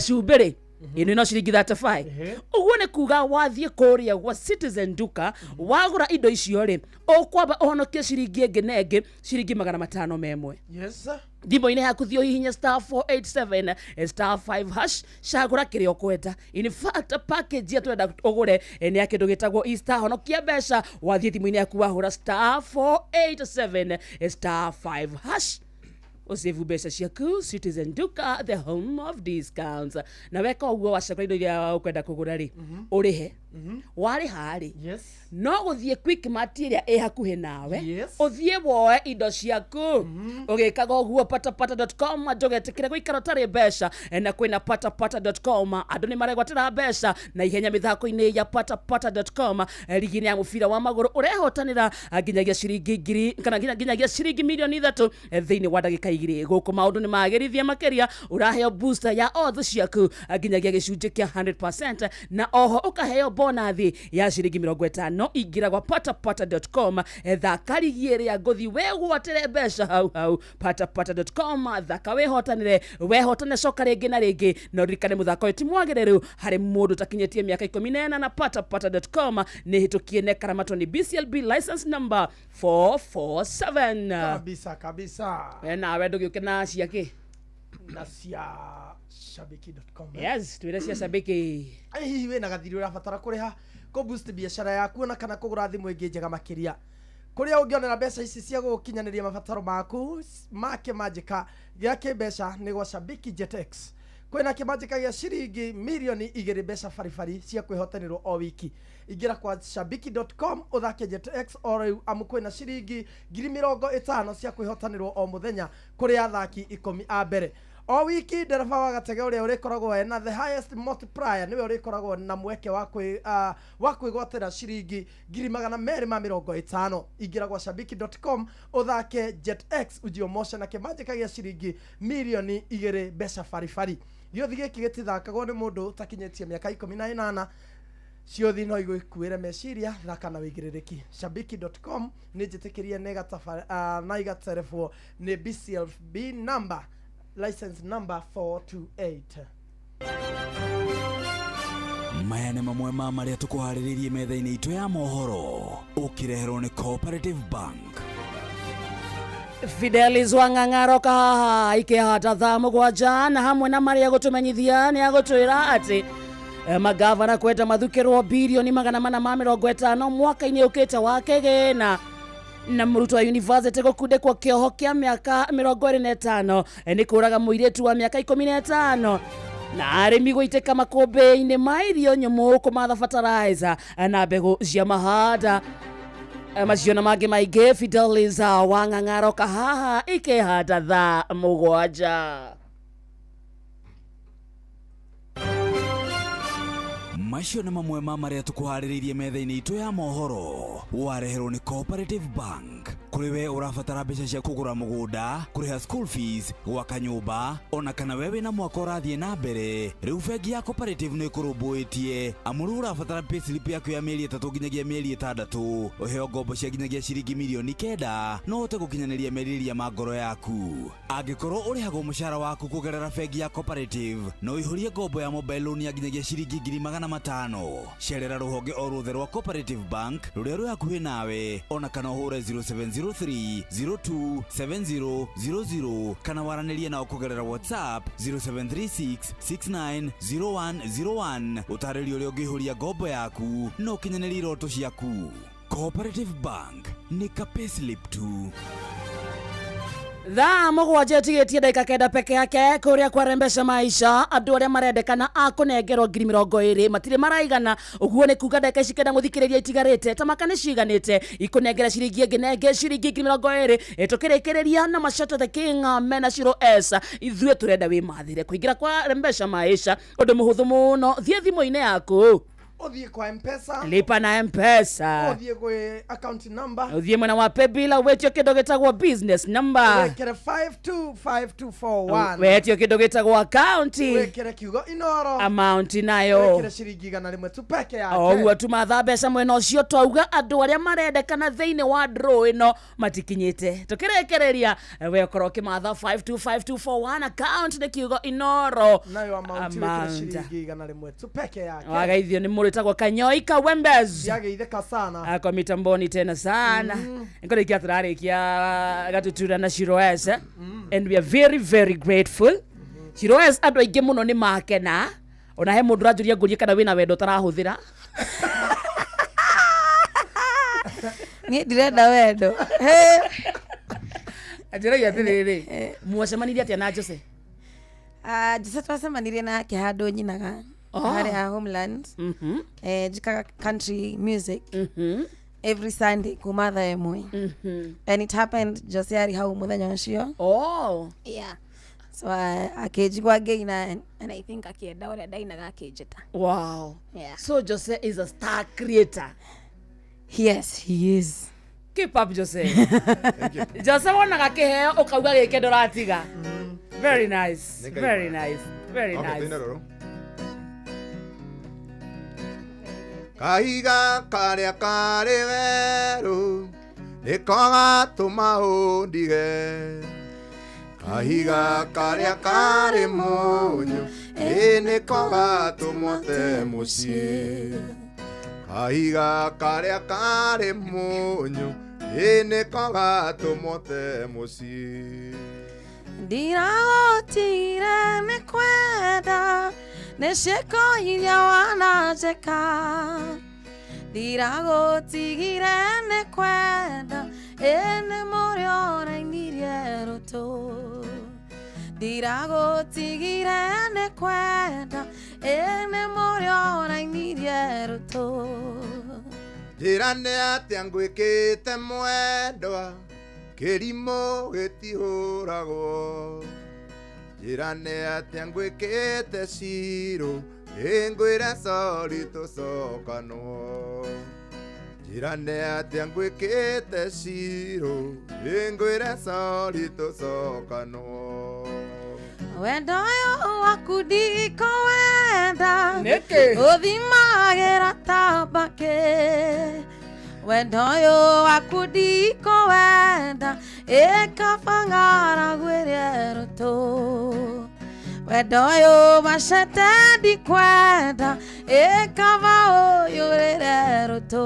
Cumbĩ rĩ, ĩno no ciringi 35. Ũguo nĩ kuga wathiĩ kũrĩa gwa Citizen Duka wagũra indo icio rĩ, ũkwamba ũhonokie ciringi ĩngĩ na ĩngĩ ciringi 501. Yes. Thimũ-inĩ yaku thiĩ ũhihinye star 487 star 5 hash, cagũra kĩrĩa ũkwenda. In fact, package ĩrĩa tũrenda ũgũre nĩ ya kĩndũ gĩtagwo Easter. Honokia mbeca wathiĩ thimũ-inĩ yaku wahũra star 487 star 5 hash, ũsave mbeca ciaku. Citizen Duka, the home of discounts. Na weka ũguo, wacagũra indo iria ũkwenda kũgũra rĩ, ũrĩhe. Warĩha rĩ, no gũthiĩ Quickmart ĩrĩa ĩ hakuhĩ nawe, ũthiĩ woe indo ciaku. Ũgĩkaga ũguo, patapata.com, ndũgetĩkĩre gũikara ũtarĩ mbeca. Na kwĩna patapata.com, andũ nĩ maregwatĩra mbeca na ihenya mĩthako-inĩ ya patapata.com. Rigi-inĩ ya mũbira wa magũrũ ũrehotanĩra nginyagia ciringi ngiri kana nginyagia ciringi mirioni 3 thĩinĩ wa ndagĩka 2. Gũkũ maũndũ nĩ magĩrithie makĩria, ũraheo booster ya odds ciaku nginyagia gĩcunjĩ kĩa 100%, na oho ũkaheo bonathi ya ciringi 50. Ingĩra gwa patapata.com, thaka rigi ĩrĩa ngũthi, wegwatĩre mbeca hau hau. Patapata.com, thaka wĩhotanĩre, wehotane coka rĩngĩ na rĩngĩ. Na ũririkane mũthako ũyũ ti mwagĩrĩru harĩ mũndũ ũtakinyĩtie mĩaka 14. Na patapata.com nĩ hĩtũkie na ĩkaramatwo nĩ BCLB license number 447. Kabisa kabisa. We nawe ndũgĩũke na ciakĩ? Na cia shabiki.com. Yes, twĩre cia Shabiki. Ai, hihi wĩna gathiri ũrabatara kũrĩha kũ boost biacara yaku ona kana kũgũra thimũ ĩngĩ njega makĩria? Kũrĩa ũngĩonera mbeca ici cia gũkinyanĩria mabataro maku ma kĩmanjĩka gĩa kĩmbeca nĩ gwa Shabiki Jetex. Kwĩna kĩmanjĩka gĩa ciringi mirioni 2 mbeca baribari cia kwĩhotanĩrwo o wiki. Ingĩra kwa shabiki.com ũthake Jetex o rĩu, amu kwĩna ciringi 50,000 cia kwĩhotanĩrwo o mũthenya kũrĩ athaki 10 a mbere o wiki. Ndereba wa gatege ũrĩa ũrĩkoragwo ena the highest multiplier nĩwe ũrĩkoragwo na mweke wa kwĩ wa kwĩgwatĩra ciringi 250,000. Ingĩra gwa shabiki.com ũthake Jetx ujiomoshe na kĩmanjĩka gĩa ciringi mirioni 2 mbeca baribari. Gĩothi gĩkĩ gĩtithakagwo nĩ mũndũ ũtakinyĩtie mĩaka 18. Ciothi no igũkuĩre meciria, thaka na wĩigĩrĩrĩki. Shabiki.com nĩ njĩtĩkĩrie na igaterebwo nĩ BCLB number license number 428. Maya nĩ mamwe ma marĩa tũkũharĩrĩirie metha-inĩ itũ ya mohoro, ũkĩreherwo nĩ Cooperative Bank. Fidelis Wang'ang'aro kahaha ikĩhata thaa 7, na hamwe na marĩa gũtũmenyithia nĩ agũtwĩra atĩ magavana kwenda mathukĩrwo birioni 450 mwaka-inĩ ũkĩte wa kĩgĩna, na mũrutwo wa university gũkundĩkwo kĩoho kĩa mĩaka 25 nĩ kũraga mũirĩtu wa mĩaka 15, na arĩmi gũitĩka makũmbĩ-inĩ ma irio nyũmũ kũmatha fertilizer na mbegũ cia mahanda. Macio na mangĩ maingĩ, Fidelis Wang'ang'aro kahaha ikĩhanda thaa 7. Macio nĩ mamwe ma marĩa tũkũharĩrĩirie metha-inĩ itũ ya mohoro, wareherwo nĩ Cooperative Bank. Kũrĩ we ũrabatara mbeca cia kũgũra mũgũnda, kũrĩha school fees, gwaka nyũmba, ona kana we wĩna mwaka ũrathiĩ na mbere, rĩu bengi ya Cooperative nĩ ĩkũrũmbũĩtie, amu rĩu ũrabatara payslip yaku ya mĩeri 3 nginyagia mĩeri 6, ũheo ngombo cia nginyagia ciringi mirioni 9 no ũhote gũkinyanĩria merirĩria ma ngoro yaku. Angĩkorwo ũrĩhagwo mũcara waku kũgerera bengi ya Cooperative, no ũihũrie ngombo ya mobile loan ya nginyagia ciringi 500,000. Cerera rũhonge o ruothe rwa Cooperative Bank rũrĩa rwĩ hakuhĩ nawe, ona kana ũhũre 0703 027000, kana waranĩrie nao kũgerera WhatsApp 0736 690101, ũtarĩrie ũrĩa ũngĩihũria ngombo yaku na ũkinyanĩrie iroto ciaku. Cooperative Bank nĩ ka payslip tu. Thaa mũgwanja ĩtigĩtie ndagĩka 9 peke yake kũrĩa kwarembesha maisha andũ arĩa marendekana a kũnengerwo 20,000 matirĩ maraigana ũguo nĩ kuga ndagĩka ici 9 gũthikĩrĩria itigarĩte ta maka nĩ ciganĩte ikũnengera ciringi ĩngĩ na ĩngĩ ciringi 20,000 tũkĩrĩkĩrĩria na Mashata the King mena Shiro S ithuĩ tũrenda wĩmathĩre kũingĩra kwa rembesha maisha ũndũ mũhũthũ mũno thiĩ thimũ-inĩ yaku Uthie kwa Mpesa, lipa na Mpesa, uthie gwi account number, uthie mwena wa paybill wetio kindu gitagwo business number, wikire 525241, wetio kindu gitagwo account, wikire kiugo Inoro, amount nayo wikire ciringi 100 tu peke yake. Oguo tumatha mbeca mwena ucio twauga andu aria marendekana thiini wa draw ino matikinyite tukirekereria we ukorwo ukimatha 525241 account ni kiugo Inoro nayo amount wikire ciringi 100 tu peke yake. Wagaithio ni muritagwo Kanyoi Kawembez yageitheka sana akwa mitamboni tena sana ngorikia turarikia gatutura na Shiro S and we are very very grateful. Shiro S andu aingi muno ni makena ona he mundu ranjuria ngurie kana wina wendo tarahuthira. Ni ndirenda wendo. Anjiragia atiriri mwacemanirie atia na Jose? Jose twacemanirie nake handu nyinaga haria homeland. Njikaga country music every Sunday kuma thaa ĩmwe. And it happened Jose ari hau muthenya ucio. Oh yeah. So akĩnjigua ngĩina and I think akienda ũrĩa ndainaga akĩnjĩta. Wow. Yeah. So Jose is a star creator. Yes, he is. Keep up, Jose. Jose wonaga kĩheo ũkauga gĩkĩ ndũratiga. Very nice. Very nice. Very nice. Kahiga karĩa karĩ werũ nĩko gatũma ũndige, kahiga karĩa karĩ mũnyũ ĩ nĩko gatũma ũte mũciĩ, kahiga karĩa karĩ mũnyũ ĩ nĩko gatũma ũte mũciĩ. Ndiragũtigire nĩ kwenda nĩ ciĩko iria wananjĩka, ndiragũtigire nĩ kwenda ĩ nĩ mũrĩa ũrainirie rũtũ, ndiragũtigire nĩ kwenda ĩ nĩ mũrĩa ũrainirie rũtũ. Njĩra nĩ atĩa ngwĩkĩte mwendwa kĩrimũ gĩtihũragwo, njĩra nĩ atĩa ngwĩkĩte Shiro ĩ ngwĩre sori tũcokanwo, njĩra nĩ atĩa ngwĩkĩte Shiro ĩ ngwĩre sori tũcokanwo. Wendo ũyũ waku ndikũwenda ũthimagĩra ta mbakĩ, wendo ũyũ waku ndikũwenda ĩ kaba ng'aragu ĩrĩa ĩrũtũ, wendo ũyũ macete ndikwenda ĩ kaba ũyũrĩre rũtũ.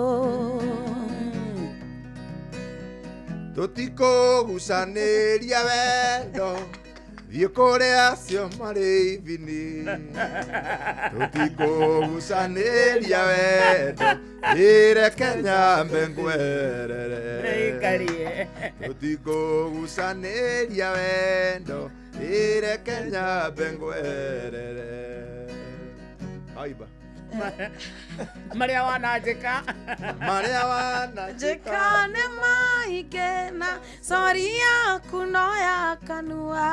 Tũtikũgucanĩria wendo thiĩ kũrĩ acio marĩ ibini, tũtikũgucanĩria wendo ĩreke nyambe ngwerere, tũtikũgucanĩria wendo ĩreke nyambe ngwerere. Aiba marĩa wananjĩka, marĩa wananjĩka nĩ maingĩ na sori yaku no ya kanua,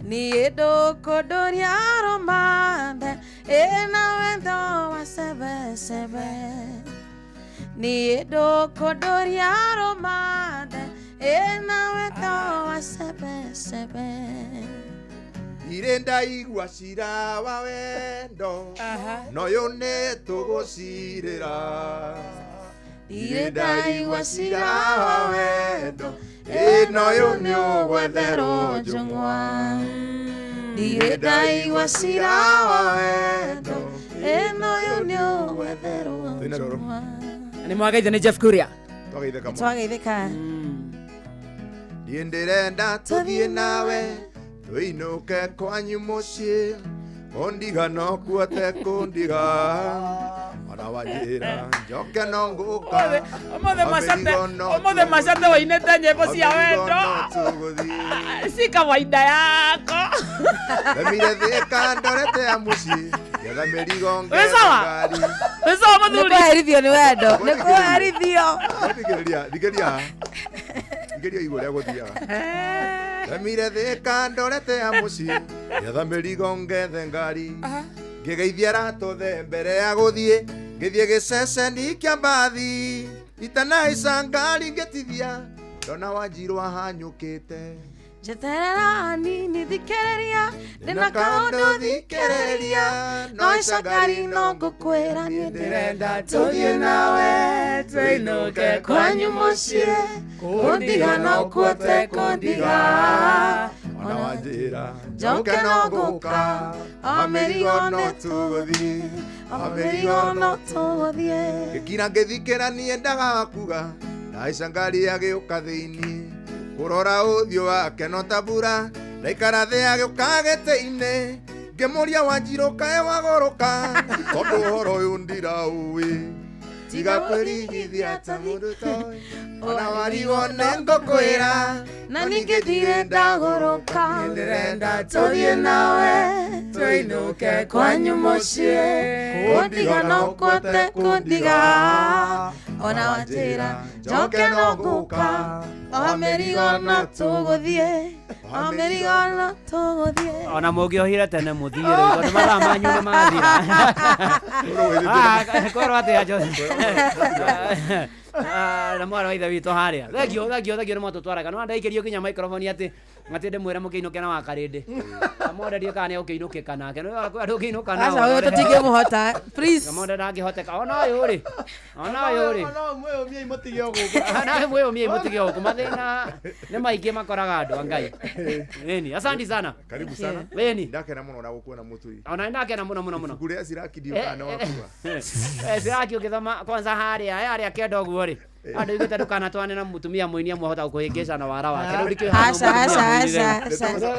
niĩ ndũkũndũria rũmande ĩna wendo wa cebecebe, niĩ ndũkũndũria rũmande ĩna wendo wa cebecebe. Ndirĩ ndaigua cira wa wendo noyũ nĩ tũgũcirĩra, ndirĩ ndaigua cira wa wendo ĩ noyũ nĩ ũgwetherwo njũng'wa, ndirĩ ndaigua cira wa wendo ĩ noyũ nĩ ũgwetherwo njũng'wa. Nĩ mwagaithio nĩ Jeff Kuria. Twagaithĩka. Niĩ ndĩrenda tũthiĩ nawe tũinũke kwanyu mũciĩ, kũndiga no kuote kũndiga, ona Ona wanjĩra njoke no ngũka. Ũmũthĩ macate ũmũthĩ macate wainĩte nyĩmbo cia wendo. Si kawaida yako. Themire thika ndorete ya mũciĩ. Ngetha mĩrigo Wĩ sawa? Wĩ sawa mũthuri? Nĩ kweherithio nĩ wendo. Nĩ kweherithio. Thikĩrĩria, thikĩrĩria. Thikĩrĩria igũrũ rĩa gũthiaga. Themire thika ndorete ya mũciĩ. Ngetha mĩrigo ngethe ngari. Ngĩgeithia ratũthe mbere ya gũthiĩ. Ngĩthiĩ gĩceceni kĩa mbathi. Itanahaica ngari ngĩtithia. Ndona Wanjirũ ahanyũkĩte. Njeterera hanini thikĩrĩria ndĩna kaũndũ thikĩrĩria no icangari no ngũkwĩra niĩ ndĩrenda tũthiĩ nawe tũinũke kwanyu mũciĩ kũndiga no kuote kũndiga Ona wanjĩra njoke no ngũka o mĩrigo no tũgũthiĩ o mĩrigo no tũgũthiĩ. Ngĩkira ngĩthikĩra niĩ ndaga kuga ndahaica ngari agĩũka thĩinĩ kũrora ũthiũ wake no ta mbura ndaikara thĩ agĩũka gĩtĩ-inĩ ngĩmũria Wanjirũ kaĩ wagũrũka tondũ ũhoro ũyũ ndiraũĩ tiga kwĩrigithia ta mũndũ toĩ ona warigwo nĩ ngũkwĩra na ningĩ ndirĩ ndagũrũka ndĩrenda tũthiĩ nawe tũinũke kwanyu mũciĩ kũndiga no kuote kũndiga ona wanjĩra njoke no ngũka o mĩrigo no tũgũthiĩ o mĩrigo no tũgũthiĩ. Ona mũngĩohire tene mũthiĩ rĩu tondũ mathaa manyu nĩ mathira. Kwĩrwo atĩa Jose? Na mwarĩ wa ithe witũ harĩa. Thengio, thengio, thengio nĩ mwatũtwaraga. No ndaikĩrio nginya microphone atĩ atĩ ndĩmwĩre mũkĩinũke na wakarĩndĩ. Kamonde ndiũĩ kana nĩegũkĩinũkĩka nake. Nĩ kwĩ andũ ũngĩinũka nao. Aca ũyũ tũtingĩmũhota. Please. Kamonde ndangĩhoteka. Ona ũyũ rĩ. Ona ũyũ rĩ. Ona ũyũ mwĩyũmiei mũtige o gũkũ. Ona ũyũ mwĩyũmiei mũtige o gũkũ. Mathĩna nĩ maingĩ makoraga andũ a Ngai. Ĩni, asanti sana. Karibu sana. Ĩni. Ndakena mũno na gũkuona mũtui. Ona ndakena mũno mũno mũno. Ibuku rĩa Siraki ndiũĩ kana nĩ wakua. Siraki ũgĩthoma kwanza harĩa harĩa kenda ũguo rĩ. Andũ aigĩte ndũkanatwane na mũtumia mũini amwe ahota gũkũhĩngĩca na wara wake. Rĩu ndikĩũĩ hana Aca, mũtumia aca, mũini aca,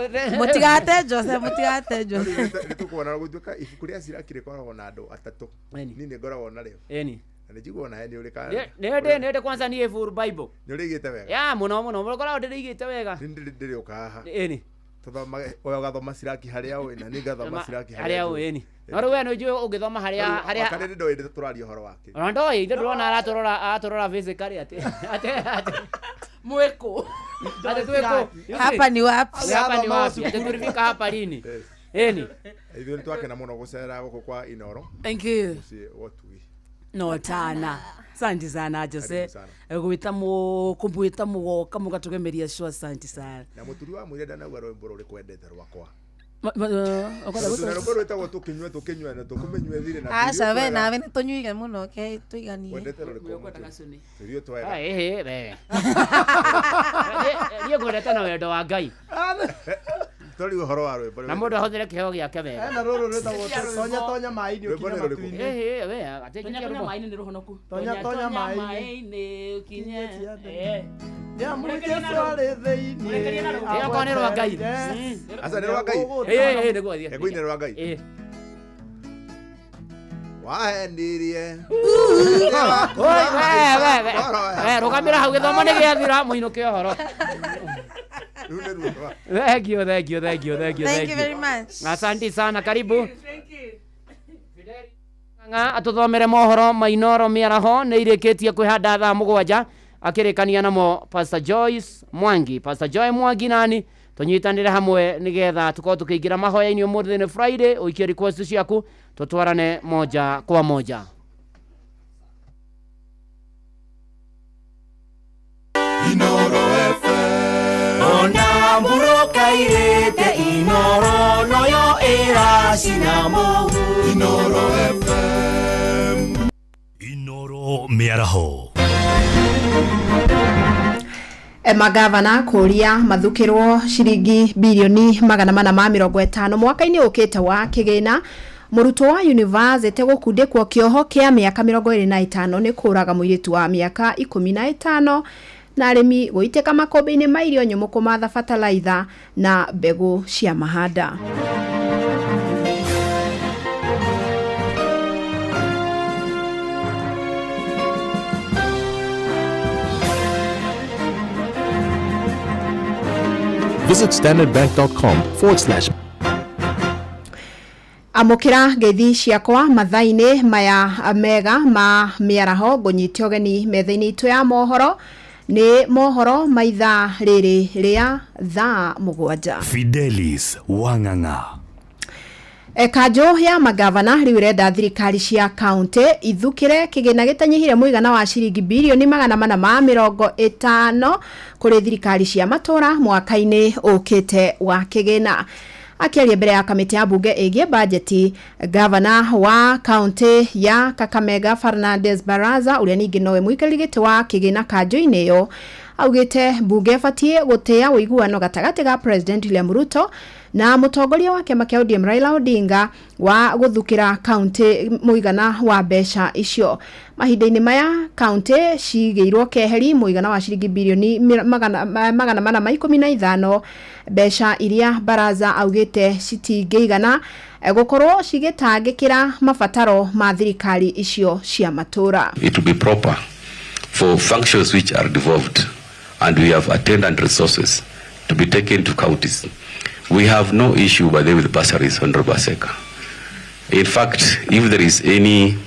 rĩu. aca. Mũtigate Jose, mũtigate Jose. Nĩtũkuona gũtuĩka ibuku rĩa Siraki rĩkoragwo na andũ atatũ. Niĩ nĩ ngoragwo narĩo. Ĩni. Na nĩnjiguaga nawe nĩ ũrĩ kana. Nĩ ndĩ kwanza niĩ full Bible. Nĩ ũrĩigĩte wega. Ya mũno mũno mũkoragwo ndĩrĩigĩte wega. Nĩ ndĩrĩũka haha. Ĩni. Tũthomage ũyũ ũgathoma Siraki harĩa ũĩ na niĩ ngathoma Siraki harĩa ũĩ ĩni. No rĩu we nĩ njũĩ ũngĩthoma harĩa harĩa Wakarĩndĩ ndoĩ ndĩ tũraria ũhoro wake. Ona ndoĩ ithe ndĩrona aratũrora aratũrora physically atĩ atĩ atĩ mwĩkũ atĩ twĩkũ. Hapa ni wapi? Hapa ni wapi? Atĩ tulifika hapa lini? Ĩni. Ithuĩ nĩtwakena mũno gũcera gũkũ kwa Inoro. Thank you. Mũciĩ wa ũtugi. No tana. Asante sana Jose. Karibu sana. Gwĩta mũ kũmwĩta mũgoka mũgatũgemeria sure asante sana. Na mũturi wa mwĩrĩ ndanauga rwĩmbo rũrĩkũ wendete rwakwa. Ũkwenda Na rwĩmbo rwĩtagwo tũkĩnyue tũkĩnyue na tũkũmĩnyue thirĩ na Aca tũirio we twega. nawe nĩ tũnyuire mũno ke tũiganie. Wendete rũrĩkũ mũturi? Tũirio twega. Ah, ĩhĩ we. Niĩ ngwendete na wendo wa Ngai. Tũrĩ ũhoro wa rwĩmbo Na mũndũ ahũthĩre kĩheo gĩake wega. Hena rũrũ rwĩtagwo tonya tonya maĩ-inĩ Rwĩmbo ũkinye nĩ rũrĩkũ? matu-inĩ. Ĩhĩ we atĩ Tonya njĩke tonya rwĩmbo. maĩ-inĩ nĩ rũhonoku. Tonya tonya maĩ-inĩ. maĩ-inĩ ũkinye. Eh. Nĩ amu Jesũ arĩ thĩinĩ. Ĩyo korwo nĩ rwa Ngai. Aca nĩ rwa Ngai. Ĩĩ ĩĩ nĩguo thiĩ. Ngũine rwa Ngai. Ĩĩ. Wahendirie. Oi, we we we. We rũgamĩra hau gĩthomo nĩ gĩathira mũinũke ũhoro. Rĩu nĩ ruo rwa. Thank you, thank you, thank you, thank you. Thank you very much. Asante sana, karibu. Ng'a atuthomere mohoro mainoro mĩaraho nĩ irĩkĩtie kwĩhanda thaa mũgwanja akĩrĩkania namo Pastor Joyce Mwangi. Pastor Joy Mwangi nani tũnyitanĩre hamwe nĩgetha tũkorwo tũkĩingĩra mahoya-inĩ ũmũthĩ nĩ Friday ũikie request ciaku tũtwarane moja kwa moja. Ona mburoka irĩte Inoro noyo ĩracina mũhu Inoro FM Inoro mĩaraho. Magavana kũria mathukĩrwo ciringi bilioni 450 mwaka-inĩ ũkĩte wa kĩgĩna. Mũrutwo wa university gũkundĩkwo kĩoho kĩa mĩaka 25 nĩ kũraga mũirĩtu wa mĩaka 15 na arĩmi gũitĩka makũmbĩ-inĩ ma irio nyũmũ kũmatha bataraitha na mbegũ cia mahanda. Visit standardbank.com/. Amũkĩra ngeithi ciakwa mathaa-inĩ maya mega ma mĩaraho, ngũnyite ũgeni metha-inĩ itũ ya mohoro. Nĩ mohoro ma ithaa rĩrĩ rĩa thaa 7. Fidelis Wang'ang'a. Kanjũ ya magavana rĩu ĩrenda thirikari cia kaunti ithukĩre kĩgĩna gĩtanyihire mũigana wa ciringi 450 bilioni kũrĩ thirikari cia matũra mwaka-inĩ ũkĩte wa kĩgĩna. Akĩaria mbere ya kamĩtĩ ya bunge ĩgiĩ bajeti, gavana wa kaunti ya Kakamega Fernandes Baraza, ũrĩa ningĩ nowe mũikarĩri gĩtĩ wa kĩgĩna kanjũ-inĩ ĩyo, augĩte mbunge ĩbatiĩ gũtĩa ũiguano gatagatĩ ga President William Ruto na mũtongoria wa kĩama kĩa ODM Raila Odinga wa gũthukĩra kaunti mũigana wa mbeca icio. Mahinda-inĩ maya kaunti cigĩirwo keheri mũigana wa ciringi 415 bilioni, mbeca iria Baraza augĩte citingĩigana gũkorwo cigĩtangĩkĩra mabataro ma thirikari icio cia matũra. It will be proper for functions which are devolved and we have attendant resources to be taken to counties. We have no issue, by the way, with bursaries, Honorable Aseka. In fact, if there is anything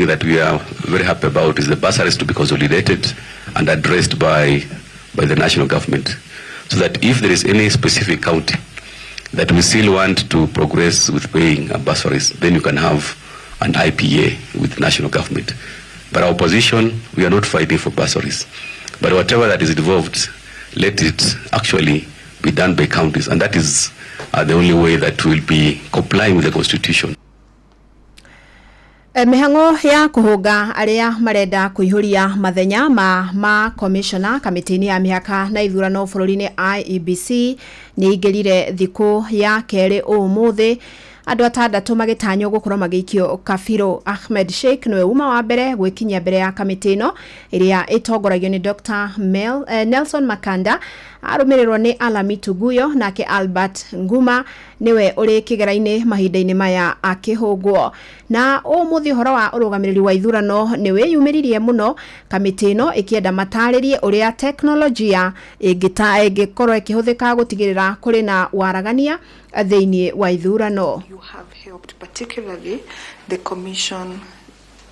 that we are very happy about, is the bursaries to be consolidated and addressed by the national government, so that if there is any specific county that we still want to progress with paying bursaries, then you can have an IPA with the national government. But our position, we are not fighting for bursaries. But whatever that is devolved, let it actually be done by counties. And that is the only way that we'll be complying with the constitution. Mĩhang'o ya kũhũnga arĩa marenda kũihũria mathenya ma commissioner kamĩtĩ-inĩ ya mĩhaka na ithurano bũrũri-inĩ IEBC nĩ ingĩrire thikũ ya kerĩ ũmũthĩ, andũ atandatũ magĩtanywo gũkorwo magĩikio kabirũ. Ahmed Sheikh nĩwe uma wa mbere gwĩkinyia mbere ya kamĩtĩ ĩno ĩrĩa ĩtongoragio nĩ Dr. Nelson Makanda, arũmĩrĩrwo nĩ Alami Tuguyo, nake Albert Nguma nĩwe ũrĩ kĩgera-inĩ mahinda-inĩ maya akĩhũngwo. Na ũmũthĩ ũhoro wa ũrũgamĩrĩri wa ithurano nĩ wĩyumĩririe mũno, kamĩtĩ ĩno ĩkĩenda matarĩrie ũrĩa teknolojia ĩngĩkorwo ĩkĩhũthĩka gũtigĩrĩra kũrĩ na waragania thĩinĩ wa ithurano. You have helped, particularly the Commission,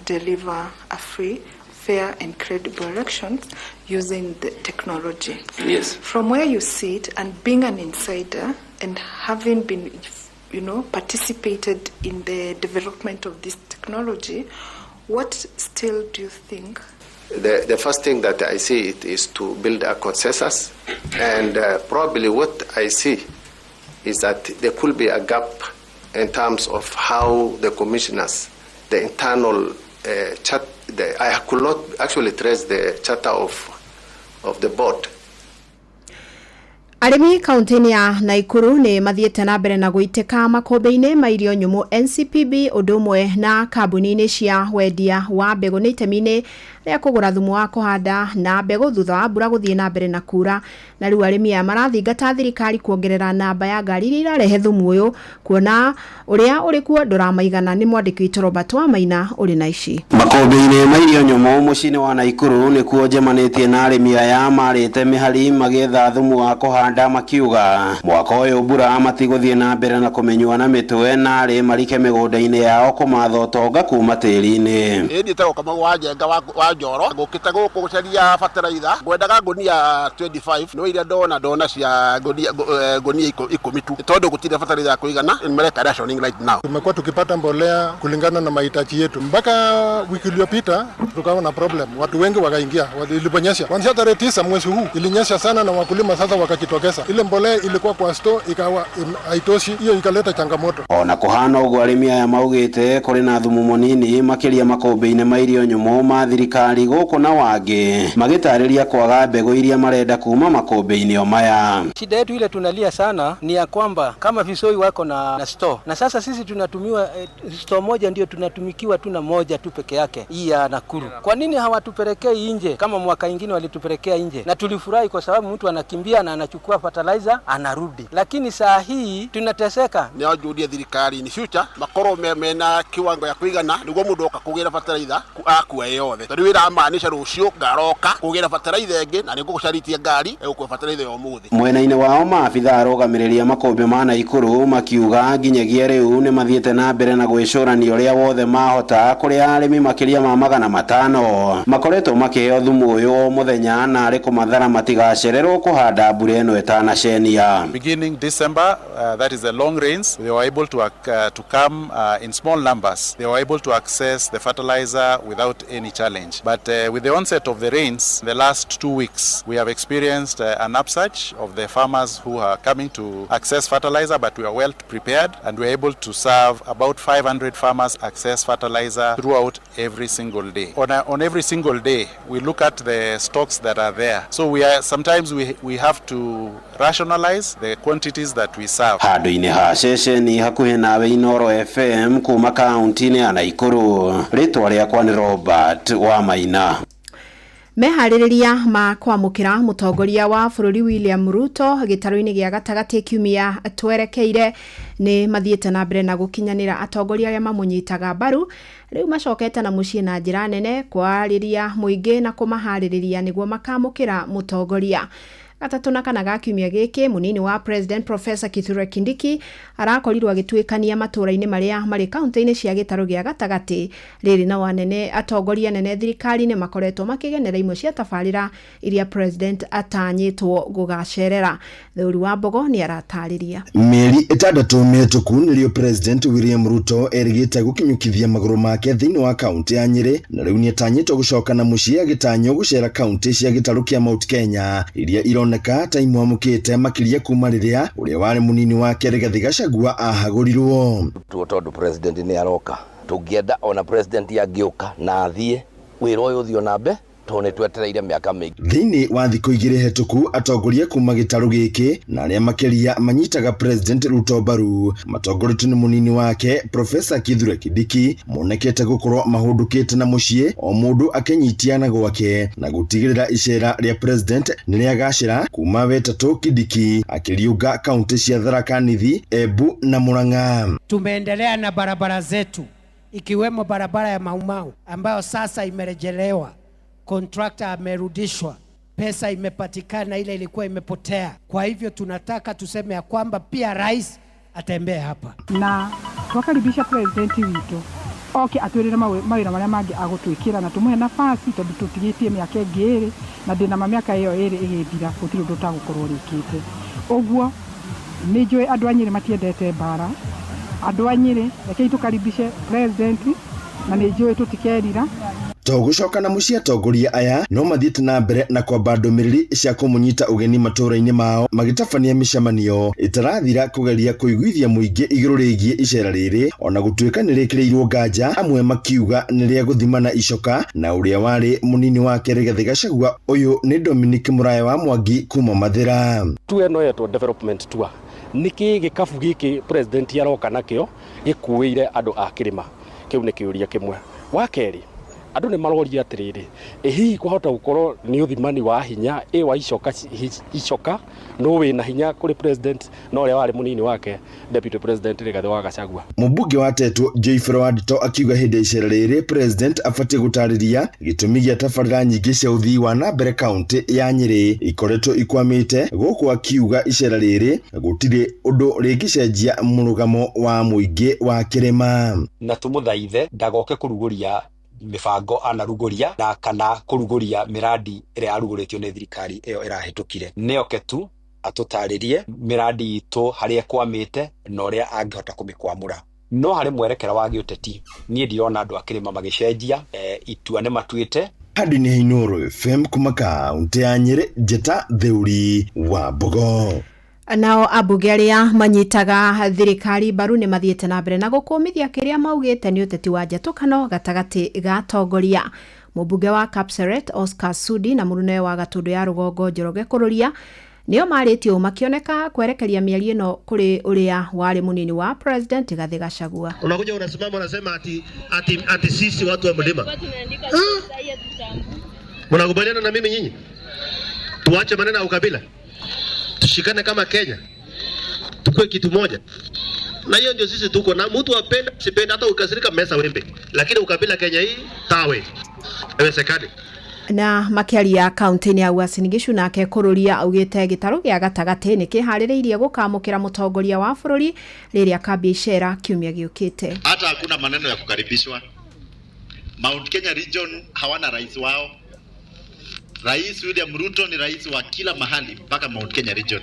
deliver a free, fair, and credible elections using the technology. Yes. From where you sit and being an insider and having been participated in the development of this technology, what still do you think? The first thing that I see it is to build a consensus, and probably what I see is that there could be a gap in terms of how the commissioners, the internal chat, I could not actually trace the charter of the board. Arĩmi kaunti-inĩ ya Naikuru nĩ mathiĩte na mbere na gũitĩka makũmbĩ-inĩ ma irio nyũmũ NCPB ũndũ ũmwe na kambuni-inĩ cia wendia wa mbegũ nĩ itemi-inĩ rĩa kũgũra thumu wa kũhanda na mbegũ thutha wa mbura gũthiĩ na mbere na kura. Na rĩu arĩmi aya marathingata thirikari kuongerera namba ya ngari iria irarehe thumu ũyũ, kuona ũrĩa ũrĩ kuo ndũramaigana. Nĩ mwandĩki witũ Robert Wamaina ũrĩ na ici. Makũmbĩ-inĩ ma irio nyũmũ mũciĩ-inĩ wa Naikuru nĩkuo njemanĩtie na arĩmi aya marĩte mĩhari magĩetha thumu wa kũhanda, makiuga mwaka ũyũ mbura matigũthiĩ na mbere na kũmĩnyua na mĩtwe narĩ marike mĩgũnda-inĩ yao kũmatha ũtonga kuma tĩri-inĩ. Ĩ niĩ Kamau wa Njenga wa Njoro, ngũkĩte gũkũ gũcaria bataraitha, ngwendaga ngũnia 25, no iria ndona cia ngũnia 10 tu, tondũ gũtirĩ bataraitha ya kũigana. Mareka rationing right now. Tumekuwa tukipata mbolea kulingana na mahitaji yetu. Mpaka wiki iliyopita tukawa na problem, watu wengi wakaingia iliponyesha. Kuanzia tarehe 9 mwezi huu ilinyesha sana, na wakulima sasa wakajitokeza. Ile mbolea ilikuwa kwa store ikawa haitoshi, hiyo ikaleta changamoto. Ona kũhana ũguo, arĩmi aya maugĩte kũrĩ na thumu mũnini makĩria makũmbĩ-inĩ ma irio nyũmũ ma thirikari gũkũ, na wangĩ magĩtarĩria kwaga mbegũ iria marenda kuma makũmbĩ. makũmbĩ-inĩ o maya. Shida yetu ile tunalia sana ni ya kwamba kama Visoi wako na store, na sasa sisi tunatumiwa store moja ndio tunatumikiwa tu na moja tu peke yake, hii ya Nakuru. Kwa nini hawatupelekei nje kama mwaka ingine walitupelekea nje? Na tulifurahi kwa sababu mtu anakimbia na anachukua fertilizer anarudi, lakini saa hii tunateseka. Nä anjå thirikari in future makorwo mena kiwango ya kuigana niguo mundu oka kugira fertilizer akue yothe tondu wira maanisha rucio ngaroka kugira fertilizer ingi na nigugucaritie ngari egukua fertilizer ya umuthi. Mwena-inĩ wao maabitha arũgamĩrĩri a makũmbĩ ma Naikuru makiuga nginyagia rĩu nĩ mathiĩte na mbere na gwĩcũrania ũrĩa wothe mahota kũrĩa arĩmi makĩria ma 500 makoretwo makĩheo thumu ũyũ o mũthenya na arĩ kũmathara matigacererwo kũhanda mbura ĩno ĩtanacenia. Beginning December, that is the long rains, they were able to come in small numbers. They were able to access the fertilizer without any challenge. But with the onset of the rains, the last 2 weeks, we have experienced an upsurge of the farmers who are coming to access fertilizer, but we are well prepared and we are able to serve about 500 farmers access fertilizer throughout every single day. On every single day, we look at the stocks that are there. So we are sometimes we have to rationalize the quantities that we serve. Handũ-inĩ ha ceceni hakuhĩ nawe Inoro FM kuma kaunti-inĩ ya Naikuru, rĩtwa rĩakwa nĩ Robert wa Maina. Meharĩrĩria ma kwamũkĩra mũtongoria wa bũrũri William Ruto gĩtarũ-inĩ gĩa gatagatĩ kiumia twerekeire nĩ mathiĩte na mbere na gũkinyanĩra. Atongoria arĩa mamũnyitaga mbaru rĩu macokete na mũciĩ na njĩra nene kwarĩria mũingĩ na kũmaharĩrĩria nĩguo makamũkĩra mũtongoria. Gatatũ na kana ga kiumia gĩkĩ, mũnini wa President Professor Kithure Kindiki arakorirwo agĩtuĩkania matũũra-inĩ marĩa marĩ kaunti-inĩ cia gĩtarũ gĩa gatagatĩ. Rĩrĩ na wanene atongoria nene thirikari-inĩ makoretwo makĩgenera imwe cia tabarĩra iria President atanyĩtwo gũgacerera. Theuri wa Mbogo nĩ aratarĩria. Mĩeri 6 mĩhĩtũku nĩrĩo President William Ruto erĩgĩte gũkinyũkithia magũrũ make thĩinĩ wa kaunti ya Nyĩrĩ, na rĩu nĩatanyĩtwo gũcoka na mũciĩ agĩtanywo gũcera kaunti cia gĩtarũ kĩa Mount Kenya iria ironeka ta imwamũkĩte makĩria kuma rĩrĩa ũrĩa warĩ mũnini wake Rigathi Gachagua ahagũrirwo. Tondũ president nĩ aroka, tũngĩenda ona president angĩũka na athiĩ wĩra ũyũ ũthiĩ na mbere tondũ nĩ twetereire mĩaka mĩingĩ. Thĩinĩ wa thikũ 2 hĩtũku, atongoria kuma gĩtarũ gĩkĩ na arĩa makĩria manyitaga President Ruto mbaru matongoretio nĩ mũnini wake Professor Kithure Kindiki monekete gũkorwo mahũndũkĩte na mũciĩ, o mũndũ akĩnyitiana gwake na gũtigĩrĩra icera rĩa President nĩ rĩagacĩra. Kuma wetatũ Kindiki akĩriũnga kaunti cia Tharaka Nithi, Embu na Murang'a. Tumeendelea na barabara zetu ikiwemo barabara ya Mau Mau ambayo sasa imerejelewa, contractor amerudishwa, pesa imepatikana ile ilikuwa imepotea. Kwa hivyo tunataka tuseme ya kwamba pia rais atembee hapa. Na twakaribisha president witũ oke atwĩrĩre mawĩra marĩa mangĩ agũtwĩkĩra na tũmũhe nafasi tondũ tũtigĩtie mĩaka ĩngĩ 2 na ndĩna ma mĩaka ĩyo 2 ĩgĩthira gũtirĩ ũndũ ũtagũkorwo ũrĩkĩte. Ũguo nĩ njũĩ andũ a Nyĩrĩ matiendete mbara. Andũ a Nyĩrĩ rekei tũkaribishe president na nĩ njũĩ tũtikerira. To gũcoka na mũciĩ, atongoria aya no mathiĩte na mbere na kwamba ndũmĩrĩri cia kũmũnyita ũgeni matũũra-inĩ mao magĩtabania mĩcemanio ĩtarathira kũgeria kũiguithia mũingĩ igũrũ rĩgiĩ icera rĩrĩ, ona gũtuĩka nĩ rĩkĩrĩirwo nganja, amwe makiuga nĩ rĩa gũthimana icoka na ũrĩa warĩ mũnini wake Rigathi Gachagua. Ũyũ nĩ Dominic Mũraya wa Mwangi kuma Mathĩra. Tour ĩno yetwo development tour, nĩkĩ gĩkabu gĩkĩ president aroka nakĩo gĩkuĩire andũ a kĩrĩma kĩu? Nĩ kĩũria kĩmwe. Wa kerĩ, andũ nĩ maroria atĩrĩrĩ, ĩ hihi kwahota gũkorwo nĩ ũthimani wa hinya ĩ wa icoka icoka no wĩna hinya kũrĩ president no ũrĩa warĩ mũnini wake deputy president Rigathi wa Gachagua. Mũmbunge wa Tetũ Joyce Wandito akiuga hĩndĩ ya icera rĩrĩ president abatiĩ gũtarĩria gĩtũmi gĩa tabarĩra nyingĩ cia ũthii wa na mbere kaunti ya Nyĩrĩ ikoretwo ikwamĩte, gũkũ akiuga icera rĩrĩ gũtirĩ ũndũ rĩngĩcenjia mũrũgamo wa mũingĩ wa kĩrĩma. Na tũmũthaithe ndagoke kũrugũria mibango anaruguria na kana kuruguria miradi ĩrĩa yarugũrĩtio nĩ thirikari ĩyo ĩrahĩtũkire. Nĩoke tu atũtarĩrie miradi itũ harĩa ĩkwamĩte na ũrĩa angĩhota kũmĩkwamũra. No harĩ mwerekera wa gĩũteti niĩ ndirona andũ a kĩrĩma magĩcenjia, itua nĩ matuĩte. Handũ-inĩ ha Inooro FM kuma kaunti ya Nyĩrĩ, Njĩta Theuri wa Mbogo. Nao ambunge arĩa manyitaga thirikari mbaru nĩ mathiĩte na mbere na gũkũmithia kĩrĩa maugĩte nĩ ũteti wa njatũkano gatagatĩ ga atongoria. Mũmbunge wa Kapseret Oscar Sudi na mũrune wa Gatũndũ ya Rũgongo Njoroge Kũrũria Nĩo marĩtie ũũ makĩoneka kwerekeria mĩario ĩno kũrĩ ũrĩa warĩ mũnini wa President Rigathĩ Gachagua. Unakuja unasimama unasema ati, ati, ati sisi watu wa mlima. Mnakubaliana na mimi nyinyi? Tuache maneno ya ukabila, tushikane kama Kenya, tukue kitu moja. Na hiyo ndio sisi tuko na mtu apenda sipenda, hata ukasirika mesa wembe, lakini ukabila Kenya hii tawe haiwezekani. Na makiaria kaunti-inĩ ya Uasin Gishu nake Kururia augĩte gĩtarũ gĩa gatagatĩ nĩ kĩharĩrĩirie gũkamũkĩra mũtongoria wa bũrũri rĩrĩa kambia icera kiumia gĩũkĩte. Hata hakuna maneno ya kukaribishwa. Mount Kenya region hawana rais wao. Rais William Ruto ni rais wa kila mahali mpaka Mount Kenya region,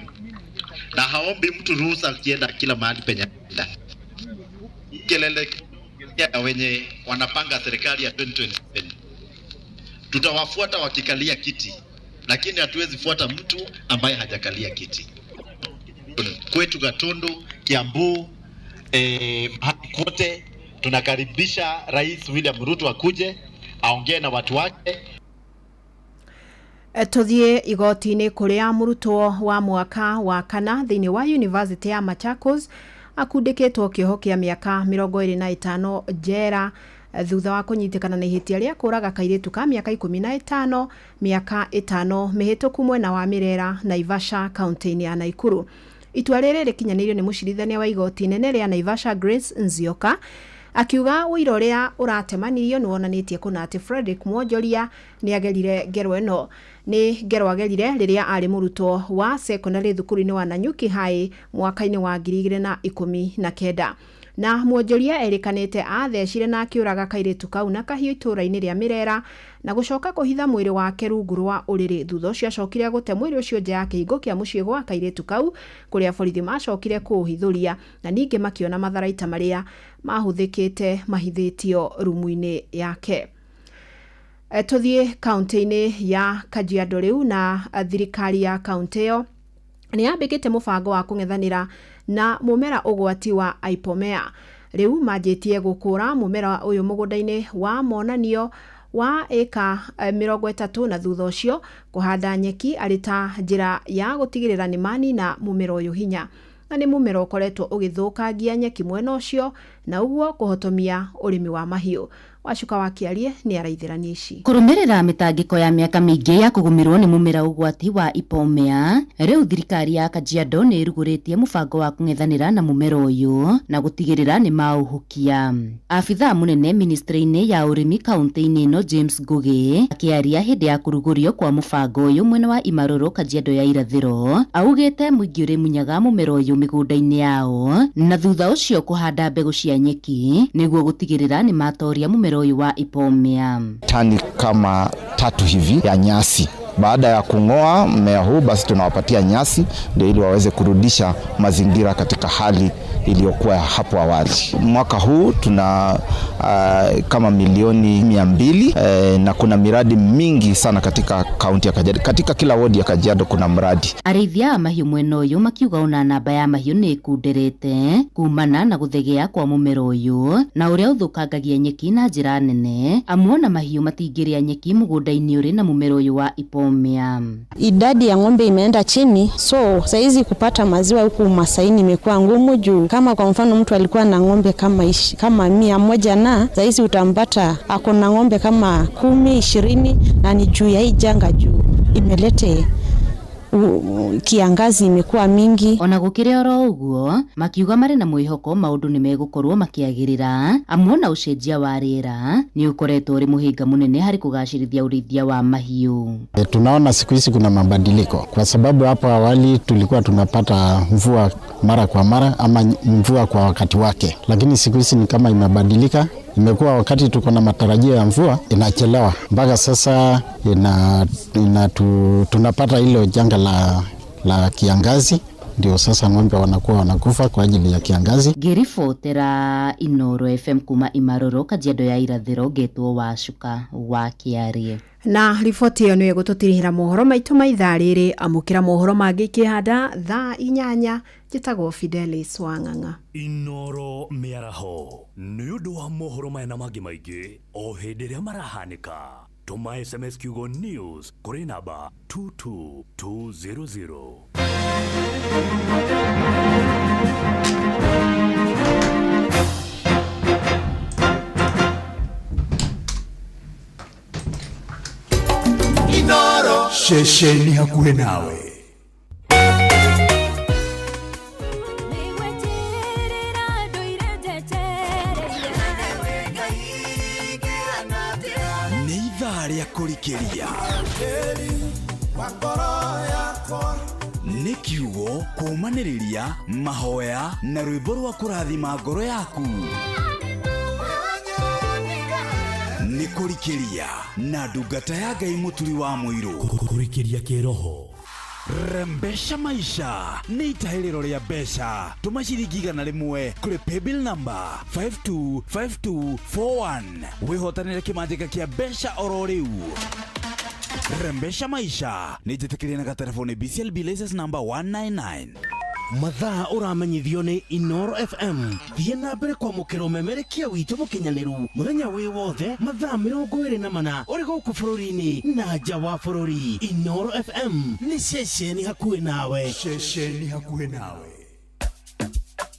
na haombi mtu ruhusa akienda kila mahali penye anaenda. Kelele ya wenye wanapanga serikali ya 2027 tutawafuata wakikalia kiti, lakini hatuwezi fuata mtu ambaye hajakalia kiti. Kwetu Gatundu, Kiambu, mahali kote tunakaribisha Rais William Ruto akuje aongee na watu wake. Tuthiĩ igoti-inĩ kũrĩa mũrutwo wa mwaka wa kana thĩinĩ wa University ya Machakos akundĩkĩtwo kĩoho kĩa mĩaka 25 njera thutha wa kũnyitĩkana na ihĩtia rĩa kũraga kairĩtu ka mĩaka 15 mĩaka 5 mĩhĩtũku mwena wa Mirera, Naivasha, kaunti-inĩ ya Naikuru. Itua rĩrĩ rĩkinyanĩirio nĩ mũcirithania wa igoti inene rĩa Naivasha Grace Nzioka akiuga ũira ũrĩa ũratemanirio nĩ wonanĩtie kũna atĩ Frederick Mwonjoria nĩ agerire ngero ĩno. Nĩ ngero agerire rĩrĩa arĩ mũrutwo wa sekondarĩ thukuru-inĩ wa Nanyuki High mwaka-inĩ wa 2019. Na Mwonjoria erĩkanĩte athecire na akĩũraga kairĩtu kau na kahiũ itũũra-inĩ rĩa Mirera na gũcoka kũhitha mwĩrĩ wake rungu rwa ũrĩrĩ. Thutha ũcio acokire gũte mwĩrĩ ũcio nja ya kĩhingo kĩa mũciĩ gwa kairĩtu kau kũrĩa borithi macokire kũũhithũria na ningĩ makĩona matharaita marĩa mahũthĩkĩte mahithĩtio rumu-inĩ yake. Tũthiĩ kaunti-inĩ ya Kajiado rĩu na thirikari ya kaunti ĩyo nĩ yambĩkĩte mũbango wa kũng'ethanĩra na mũmera ũgwati wa Ipomea. Rĩu manjĩtie gũkũra mũmera ũyũ mũgũnda-inĩ wa monanio wa ĩka 30 na thutha ũcio kũhanda nyeki arĩ ta njĩra ya gũtigĩrĩra nĩ manina mũmera ũyũ hinya. Na nĩ mũmera ũkoretwo ũgĩthũkangia nyeki mwena ũcio na ũguo kũhotomia ũrĩmi wa mahiũ. Wacuka wa Kĩarie nĩ araithĩrania ici. Kũrũmĩrĩra mĩtangĩko ya mĩaka mĩingĩ ya kũgũmĩrwo nĩ mũmera ũgwati wa Ipomea, rĩu thirikari ya Kajiado nĩ ĩrugũrĩtie mũbango wa kũng'ethanĩra na mũmera ũyũ na gũtigĩrĩra nĩ maũhukia. Abithaa mũnene ministry-inĩ ya ũrĩmi kaunti-inĩ ĩno James Ngugi akĩaria hĩndĩ ya kũrugũrio kwa mũbango ũyũ mwena wa Imarũrũ Kajiado ya irathĩro, augĩte mũingĩ ũrĩmunyaga mũmera ũyũ mĩgũnda-inĩ yao na thutha ũcio kũhanda mbegũ cia nyeki nĩguo gũtigĩrĩra nĩ matoria mũmera ũyũ wa Ipomea. Tani kama 3 hivi ya nyasi. Baada ya kung'oa mmea huu, basi tunawapatia nyasi ndio ili waweze kurudisha mazingira katika hali iliyokuwa hapo awali. Mwaka huu tuna kama milioni 200 na kuna miradi mingi sana katika kaunti ya Kajiado. Katika kila wodi ya Kajiado kuna mradi. Arĩithia a mahiũ mwena ũyũ makiuga ona namba ya mahiũ nĩ ĩkunderete kumana na gũthegea kwa mũmera ũyũ na ũrĩa ũthũkangagia nyeki na njĩra nene, amu ona mahiũ matingĩrĩa nyeki mũgũnda-inĩ ũrĩ na mũmera ũyũ wa Ipomea. Idadi ya ng'ombe imeenda chini, so saizi kupata maziwa huku Masaini imekuwa ngumu juu kama kwa mfano mtu alikuwa na ng'ombe kama 100 na saizi utampata ako na ng'ombe kama 10, 20 na ni juu ya hii janga juu imelete kiangazi imekuwa mingi. Ona gukire oro uguo makiuga mari na mwihoko maundu ni megukorwo makiagirira amu ona ucenjia wa rĩera ni ukoretwo uri muhinga munene hari kugacirithia urithia wa mahiũ. Tunaona siku hizi kuna mabadiliko kwa sababu hapo awali tulikuwa tunapata mvua mara kwa mara ama mvua kwa wakati wake, lakini siku hizi ni kama imebadilika. Imekuwa wakati tuko na matarajio ya mvua inachelewa mpaka sasa tunapata hilo janga la kiangazi, ndio sasa ng'ombe wanakuwa wanakufa kwa ajili ya kiangazi. Ngĩribotera Inoro FM kuma Imarũrũ Kajiado ya irathĩro ngetwo Wacuka wa Kĩarie. Na riboti ĩyo nĩyo ĩgũtũtirihĩra mohoro maitũ ma ithaa rĩrĩ. Amũkĩra mohoro mangĩ ikĩhanda thaa 8. Njĩtagwo Fidelis Wang'ang'a. Inoro mĩaraho nĩ ũndũ wa mohoro maya na mangĩ maingĩ o hĩndĩ ĩrĩa marahanĩka. Tũma SMS kiugo news kũrĩ namba 22200. Inoro Ceceni hakuhĩ nawe. Nĩ ithaa rĩa kũrikĩria. Nĩ kiugo kũũmanĩrĩria mahoya na rwĩmbo rwa kũrathima ngoro yaku. Nĩ kũrikĩria na ndungata ya Ngai mũturi wa mũirũ. Kũrikĩria kĩroho. Rembesha maisha nĩ itahĩrĩro rĩa mbeca. Tũma ciringi 100 kũrĩ paybill number 525241 wĩhotanĩre kĩmanjĩka kĩa mbeca oro rĩu. Rembesha maisha nĩ njĩtĩkĩrie na gatelefoni BCLB license number 199. Mathaa ũramenyithio nĩ Inoro FM. Thiĩ na mbere kwamũkĩra ũmemerekia witũ mũkinyanĩru mũthenya wĩ wothe mathaa 24 ũrĩ gũkũ bũrũri-inĩ na nja wa bũrũri. Inoro FM nĩ ceceni hakuhĩ nawe. Ceceni hakuhĩ nawe.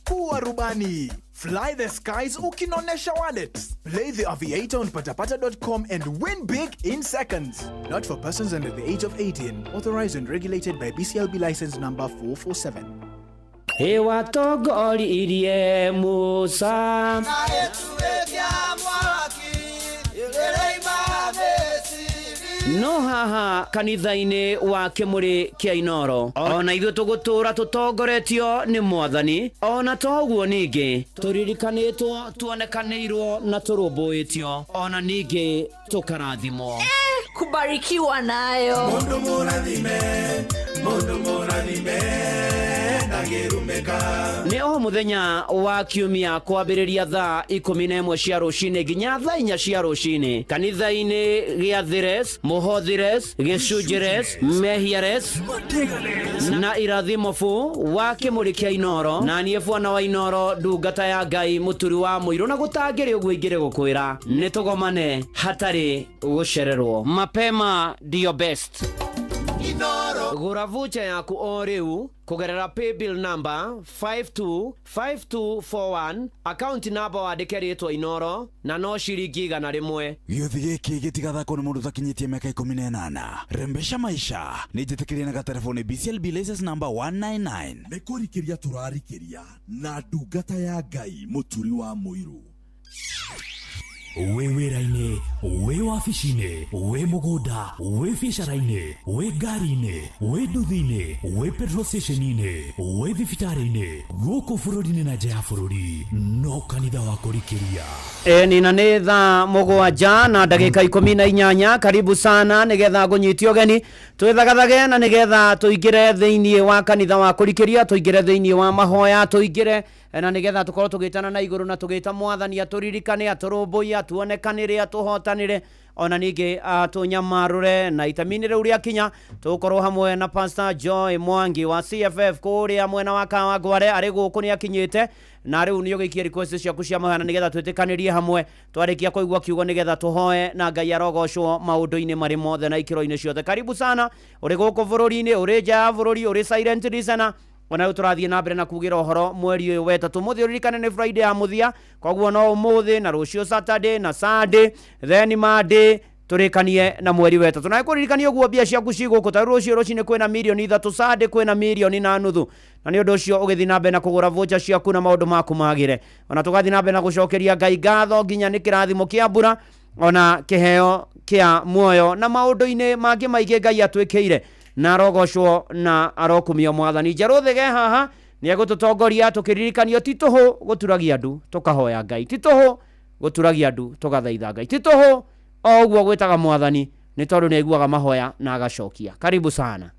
Kuwa rubani. Fly the skies ukinonesha wallet. Play the Aviator on patapata.com and win big in seconds. Not for persons under the age of 18. Authorized and regulated by BCLB license number 447. Ĩwatongoririe Musa. No haha kanitha-inĩ wa kĩmũrĩ kĩa Inoro ona ithuĩ tũgũtũra tũtongoretio nĩ mwathani, ona toguo ningĩ tũririkanĩtwo, tuonekanĩirwo na tũrũmbũĩtio, ona ningĩ tũkarathimwo. Kubarikiwa nayo. Mundu mũrathime, mundu mũrathime, ndangĩrumĩka. Nĩ o mũthenya wa kiumia kwambĩrĩria thaa 11 cia rũcinĩ nginya thaa 4 cia rũcinĩ kanitha-inĩ gĩa Thires, Mũhothires, Gĩcunjĩres, Mehiares na irathimobu wa kĩmũrĩ kĩa Inoro, na niĩ bwana wa Inoro, ndungata ya Ngai mũturi wa mũirũ, na gũtangĩrĩ ũguo ingĩrĩ gũkwĩra nĩ tũgomane hatarĩ gũcererwo. Mapema ndio best. Gũra vucha yaku o rĩu kũgerera paybill number 525241, account number wandĩke rĩtwa Inoro, na no ciringi 100. Gĩũthi gĩkĩ gĩtigathakwo nĩ mũndũ ũtakinyĩtie mĩaka 18. Rembesha maisha nĩ njĩtĩkĩrie na gatelefoni BCLB license number 199. Nĩ kũrikĩria tũrarikĩria na ndungata ya Ngai mũturi wa mũirũ. Wĩ wĩra-inĩ, wĩ wabici-inĩ, wĩ mũgũnda, wĩ biacara-inĩ, wĩ ngari-inĩ, wĩ nduthi-inĩ, wĩ petrol station-inĩ, wĩ thibitarĩ-inĩ, gũkũ bũrũri-inĩ na nja ya bũrũri, no kanitha wa kũrikĩria. Ĩni na nĩ thaa 7 na ndagĩka 18. Karibu sana nĩgetha ngũnyite ũgeni twĩthagathage na nĩgetha tũingĩre thĩinĩ wa kanitha wa kũrikĩria, tũingĩre thĩinĩ wa mahoya, tũingĩre na nĩgetha tũkorwo tũgĩtana na igũrũ na tũgĩta mwathani atũririkane, atũrũmbũiye, atuonekanĩre, atũhotanĩre, ona ningĩ atũnyamarũre. Na itemi-inĩ rĩu rĩakinya tũgũkorwo hamwe na Pastor Joy Mwangi wa CFF kũrĩa mwena wa Kawangware. Arĩ gũkũ nĩ akinyĩte na rĩu nĩ ũgĩikie request ciaku cia mahoya na nĩgetha twĩtĩkanĩrie hamwe twarĩkia kũigua kiugo nĩgetha tũhoe na Ngai arogocwo maũndũ-inĩ marĩ mothe na ikĩro-inĩ ciothe. Karibu sana ũrĩ gũkũ bũrũri-inĩ, ũrĩ nja ya bũrũri, ũrĩ silent listener, ona rĩu tũrathiĩ na mbere na kugĩra ũhoro mweri ũyũ wetatũ. Mũthĩ ũririkane nĩ Friday ya mũthia, koguo no ũmũthĩ na rũciũ Saturday na Sunday, then Monday tũrĩkanie na mweri wetatũ. Na kũririkania ũguo mbia ciaku ci gũkũ, ta rũciũ rũcinĩ kwĩna mirioni 3, Sunday kwĩna 1.5 million, na nĩ ũndũ ũcio ũgĩthiĩ na mbere na kũgũra voucher ciaku na maũndũ maku magĩre. Ona tũgathiĩ na mbere na gũcokeria Ngai ngatho nginya nĩ kĩrathimo kĩa mbura ona kĩheo kĩa muoyo na maũndũ-inĩ mangĩ maingĩ Ngai atwĩkĩire, na arogocwo na arokumio mwathani. Njerũ thĩge haha nĩ egũtũtongoria tũkĩririkanio ti tũhũ gũturagia ndu tũkahoya Ngai, ti tũhũ gũturagia ndu tũgathaitha Ngai, ti tũhũ o ũguo gwĩtaga mwathani, nĩ tondũ nĩ aiguaga mahoya na agacokia. Karibu sana.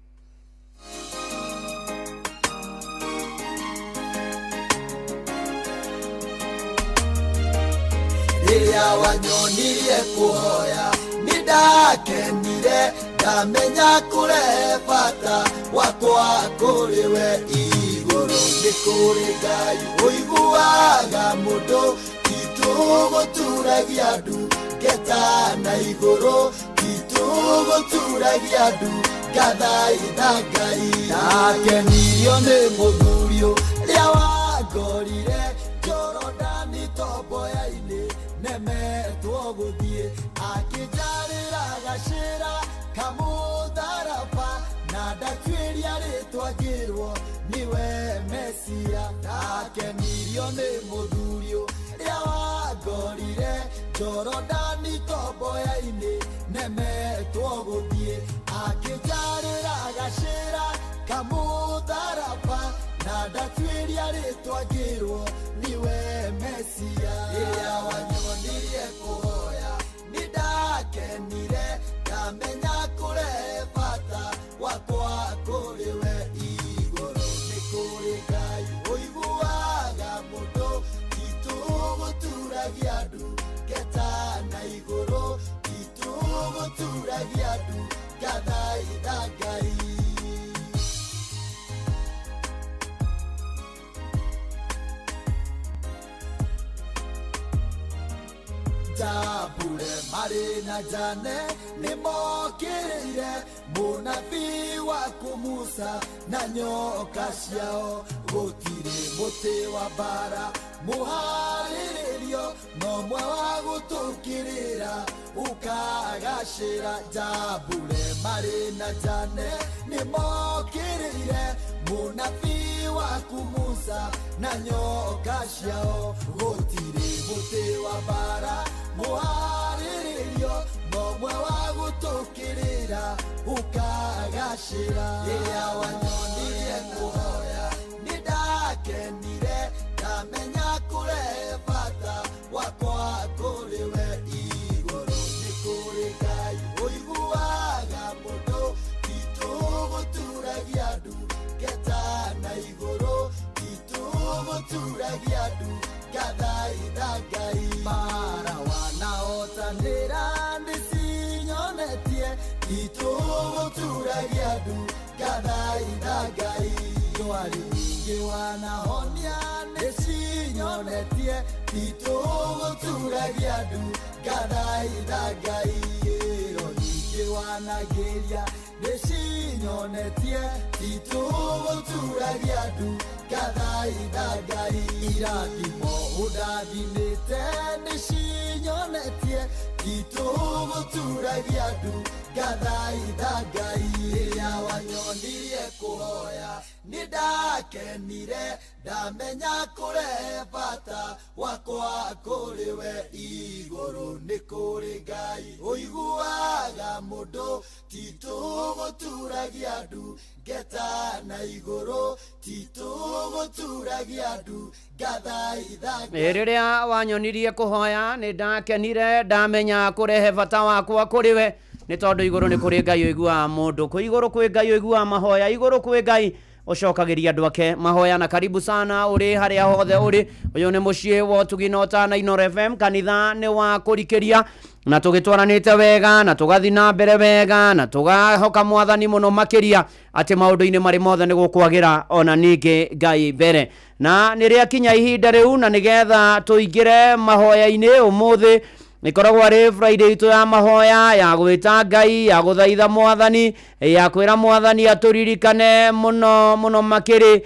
Rĩrĩa wanyonirie kũhoya nĩ ndakenire, ndamenya kũrehe bata wakwa kũrĩ we igũrũ. Nĩ kũrĩ Ngai ũiguaga mũndũ, ti tũgũturagia ndu ngeta na igũrũ, ti tũgũturagia ndu. ngathaitha Ngai. Ndakenirio nĩ mũthuri ũrĩa wangorire Jorodani tomboya-inĩ nemetwo gũthiĩ, akĩnjarĩra gacĩra kamũtharaba na ndatuĩria rĩtwa ngĩrwo nĩwe Mesia. Ndakenirio nĩ mũthuri ũrĩa wangorire Jorodani tomboya-inĩ nemetwo gũthiĩ, akĩnjarĩra gacĩra kamũtharaba na ndatuĩria rĩtwa ngĩrwo nĩwe Mesia. Rĩrĩa wanyonirie kũhoya nĩ ndakenire, ndamenya kũrehe bata wakwa kũrĩ we. Igũrũ nĩ kũrĩ Ngai ũiguaga mũndũ, titũgũturagia ndu ngeta na igũrũ, titũgũturagia ndu ngathaitha Ngai. Jambure marĩ na Jane nĩmokĩrĩire mũnabii waku Musa na nyoka ciao. Gũtirĩ mũtĩ wa mbara mũharĩrĩrio, no mwe wa gũtũkĩrĩra ũkagacĩra. Jambure marĩ na Jane nĩmokĩrĩire mũnabii waku Musa na nyoka ciao. Gũtirĩ mũtĩ wa mbara mũharĩrĩrio, no mwe wa gũtũkĩrĩra ũkagacĩra. Rĩrĩa wanyonirie kũhoya nĩ ndakenire, ndamenya kũrehe bata wakwa kũrĩ we. Igũrũ nĩ kũrĩ Ngai ũiguaga mũndũ, titũgũturagia ndu ngeta na igũrũ, titũgũturagia ndu ngathaitha Ngai. Mara wanahotanĩra nĩcinyonetie, titũgũturagia ndu ngathaitha Ngai. Ndwari nyingĩ wanahonia nĩcinyonetie, titũgũturagia ndu ngathaitha Ngai. Ĩro nyingĩ wanagĩria nĩcinyonetie, titũgũturagia ndu ngathaitha Ngai. Irathimo ũndathimĩte nĩcinyonetie, titũgũturagia ndu ngathaitha Ngai. Rĩrĩa wanyonirie kũhoya nĩ ndakenire, ndamenya kũrehe bata wakwa kũrĩ we. Igũrũ nĩ kũrĩ Ngai ũiguaga mũndũ, titũgũturagia ndu ngeta na igũrũ, titũgũturagia ndu ngathaitha Ngai. Rĩrĩa wanyonirie kũhoya nĩ ndakenire, ndamenya kũrehe bata wakwa kũrĩ we, nĩ tondũ igũrũ nĩ kũrĩ Ngai ũiguaga mũndũ, kwĩ igũrũ kwĩ Ngai ũiguaga mahoya, igũrũ kwĩ Ngai ũcokagĩria andũ ake mahoya. Na karibu sana ũrĩ harĩa hothe ũrĩ. Ũyũ nĩ mũciĩ wa ũtugi na ũtana Inooro FM, kanitha nĩ wa kũrikĩria, na tũgĩtwaranĩte wega na tũgathiĩ na mbere wega na tũgahoka mwathani mũno makĩria atĩ maũndũ-inĩ marĩ mothe nĩ gũkwagĩra ona ningĩ Ngai mbere. Na nĩ rĩakinya ihinda rĩu, na nĩgetha tũingĩre mahoya-inĩ ũmũthĩ ĩkoragwo arĩ Friday itũ ya mahoya, ya gwĩta Ngai, ya gũthaitha mwathani, ya kwĩra mwathani atũririkane mũno mũno makĩrĩ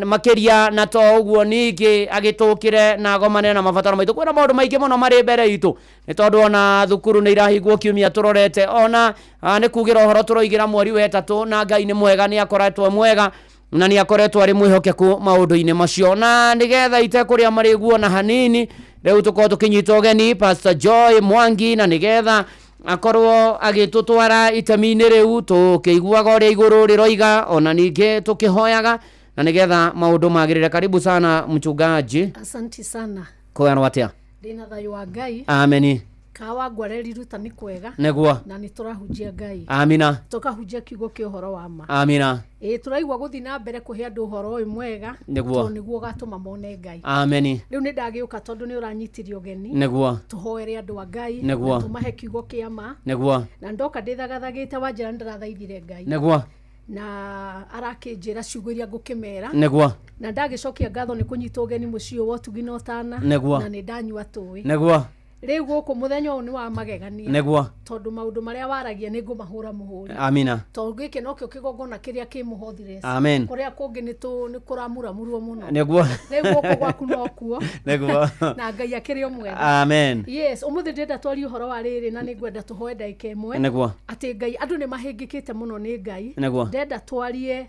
makĩria, na to ũguo ningĩ agĩtũkĩre na agomane na mabataro maitũ. Kwĩna maũndũ maingĩ mũno marĩ mbere itũ, nĩ tondũ ona thukuru nĩ irahingwo kiumia tũrorete, ona nĩ kugĩra ũhoro tũroigĩra mweri wa ĩtatũ, na Ngai nĩ mwega, nĩ akoretwo mwega na nĩ akoretwo arĩ mwĩhokeku maũndũ-inĩ macio. Na nĩgetha itekũrĩa marĩguo na hanini, rĩu tũkorwo tũkĩnyita ũgeni Pastor Joy Mwangi, na nĩgetha akorwo agĩtũtwara itemi-inĩ rĩu tũkĩiguaga ũrĩa igũrũ rĩroiga, ona ningĩ tũkĩhoyaga, na nĩgetha maũndũ magĩrĩre. Karibu sana mchungaji. Asanti sana. Kwĩrwo atĩa? Ndĩna thayũ wa Ngai. Ameni. Kawa ngwareri ruta nĩ kwega. Nĩguo. Na nĩ tũrahunjia Ngai. Amina. Tũkahunjia kiugo kĩa ũhoro wa ma. Amina. Ĩĩ tũraigua gũthiĩ na mbere kũhe andũ ũhoro ũyũ mwega. Nĩguo. Tondũ nĩguo ũgatũma mone Ngai. Ameni. Rĩu nĩ ndagĩũka tondũ nĩ ũranyitirie ũgeni. Nĩguo. Tũhoere andũ a Ngai. Nĩguo. Na tũmahe kiugo kĩa ma. Nĩguo. Na ndoka ndĩthagathagĩte wanjĩra nĩ ndĩrathaithire Ngai. Nĩguo. Na arakĩnjĩra ciugo iria ngũkĩmera. Nĩguo. Na ndagĩcokia ngatho nĩ kũnyita ũgeni mũciĩ ũyũ wa ũtugi na ũtana. Nĩguo. Na nĩ ndanyua tũĩ. Nĩguo. Rĩu gũkũ mũthenya ũyũ nĩ wa magegania. Nĩguo. Tondũ maũndũ marĩa waragia nĩ ngũmahũra mũhũri. Amina. Tondũ gĩkĩ nokĩo kĩgongona kĩrĩa kĩ mũhothires. Amen. Kũrĩa kũngĩ nĩ kũramuramurwo mũno. Nĩguo. Rĩu gũkũ gwaku nokuo. Nĩguo. Na Ngai akĩrĩ o mwega. Amen. Yes, ũmũthĩ ndĩrenda twarie ũhoro wa rĩrĩ na nĩ ngwenda tũhoe ndagĩka ĩmwe. Nĩguo. Atĩ Ngai, andũ nĩ mahĩngĩkĩte mũno nĩ Ngai. Nĩguo. Ndĩrenda twarie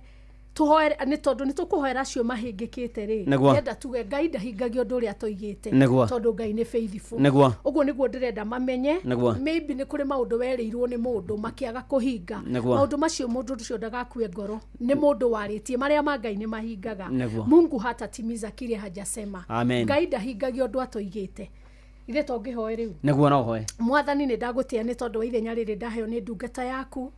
tũhoere nĩ tondũ nĩ tũkũhoera acio mahĩngĩkĩte rĩ. Nĩguo. Ndĩrenda tuge Ngai ndahingagia ũndũ ũrĩa toigĩte. Nĩguo. Tondũ Ngai nĩ faithful. Nĩguo. Ũguo nĩguo ndĩrenda mamenye. Nĩguo. Maybe nĩ kũrĩ maũndũ werĩirwo nĩ mũndũ makĩaga kũhinga. Nĩguo. Maũndũ macio mũndũ ũcio ndagakue ngoro. Nĩ mũndũ warĩtie marĩa ma Ngai nĩ mahingaga. Nĩguo. Mungu hatatimiza kile hajasema. Amen. Ngai ndahingagia ũndũ atoigĩte. Ithe tongĩhoe rĩu. Nĩguo no ũhoe. Mwathani nĩ ndagũtĩa nĩ tondũ wa ithenya rĩrĩ ndaheo nĩ ndungata yaku.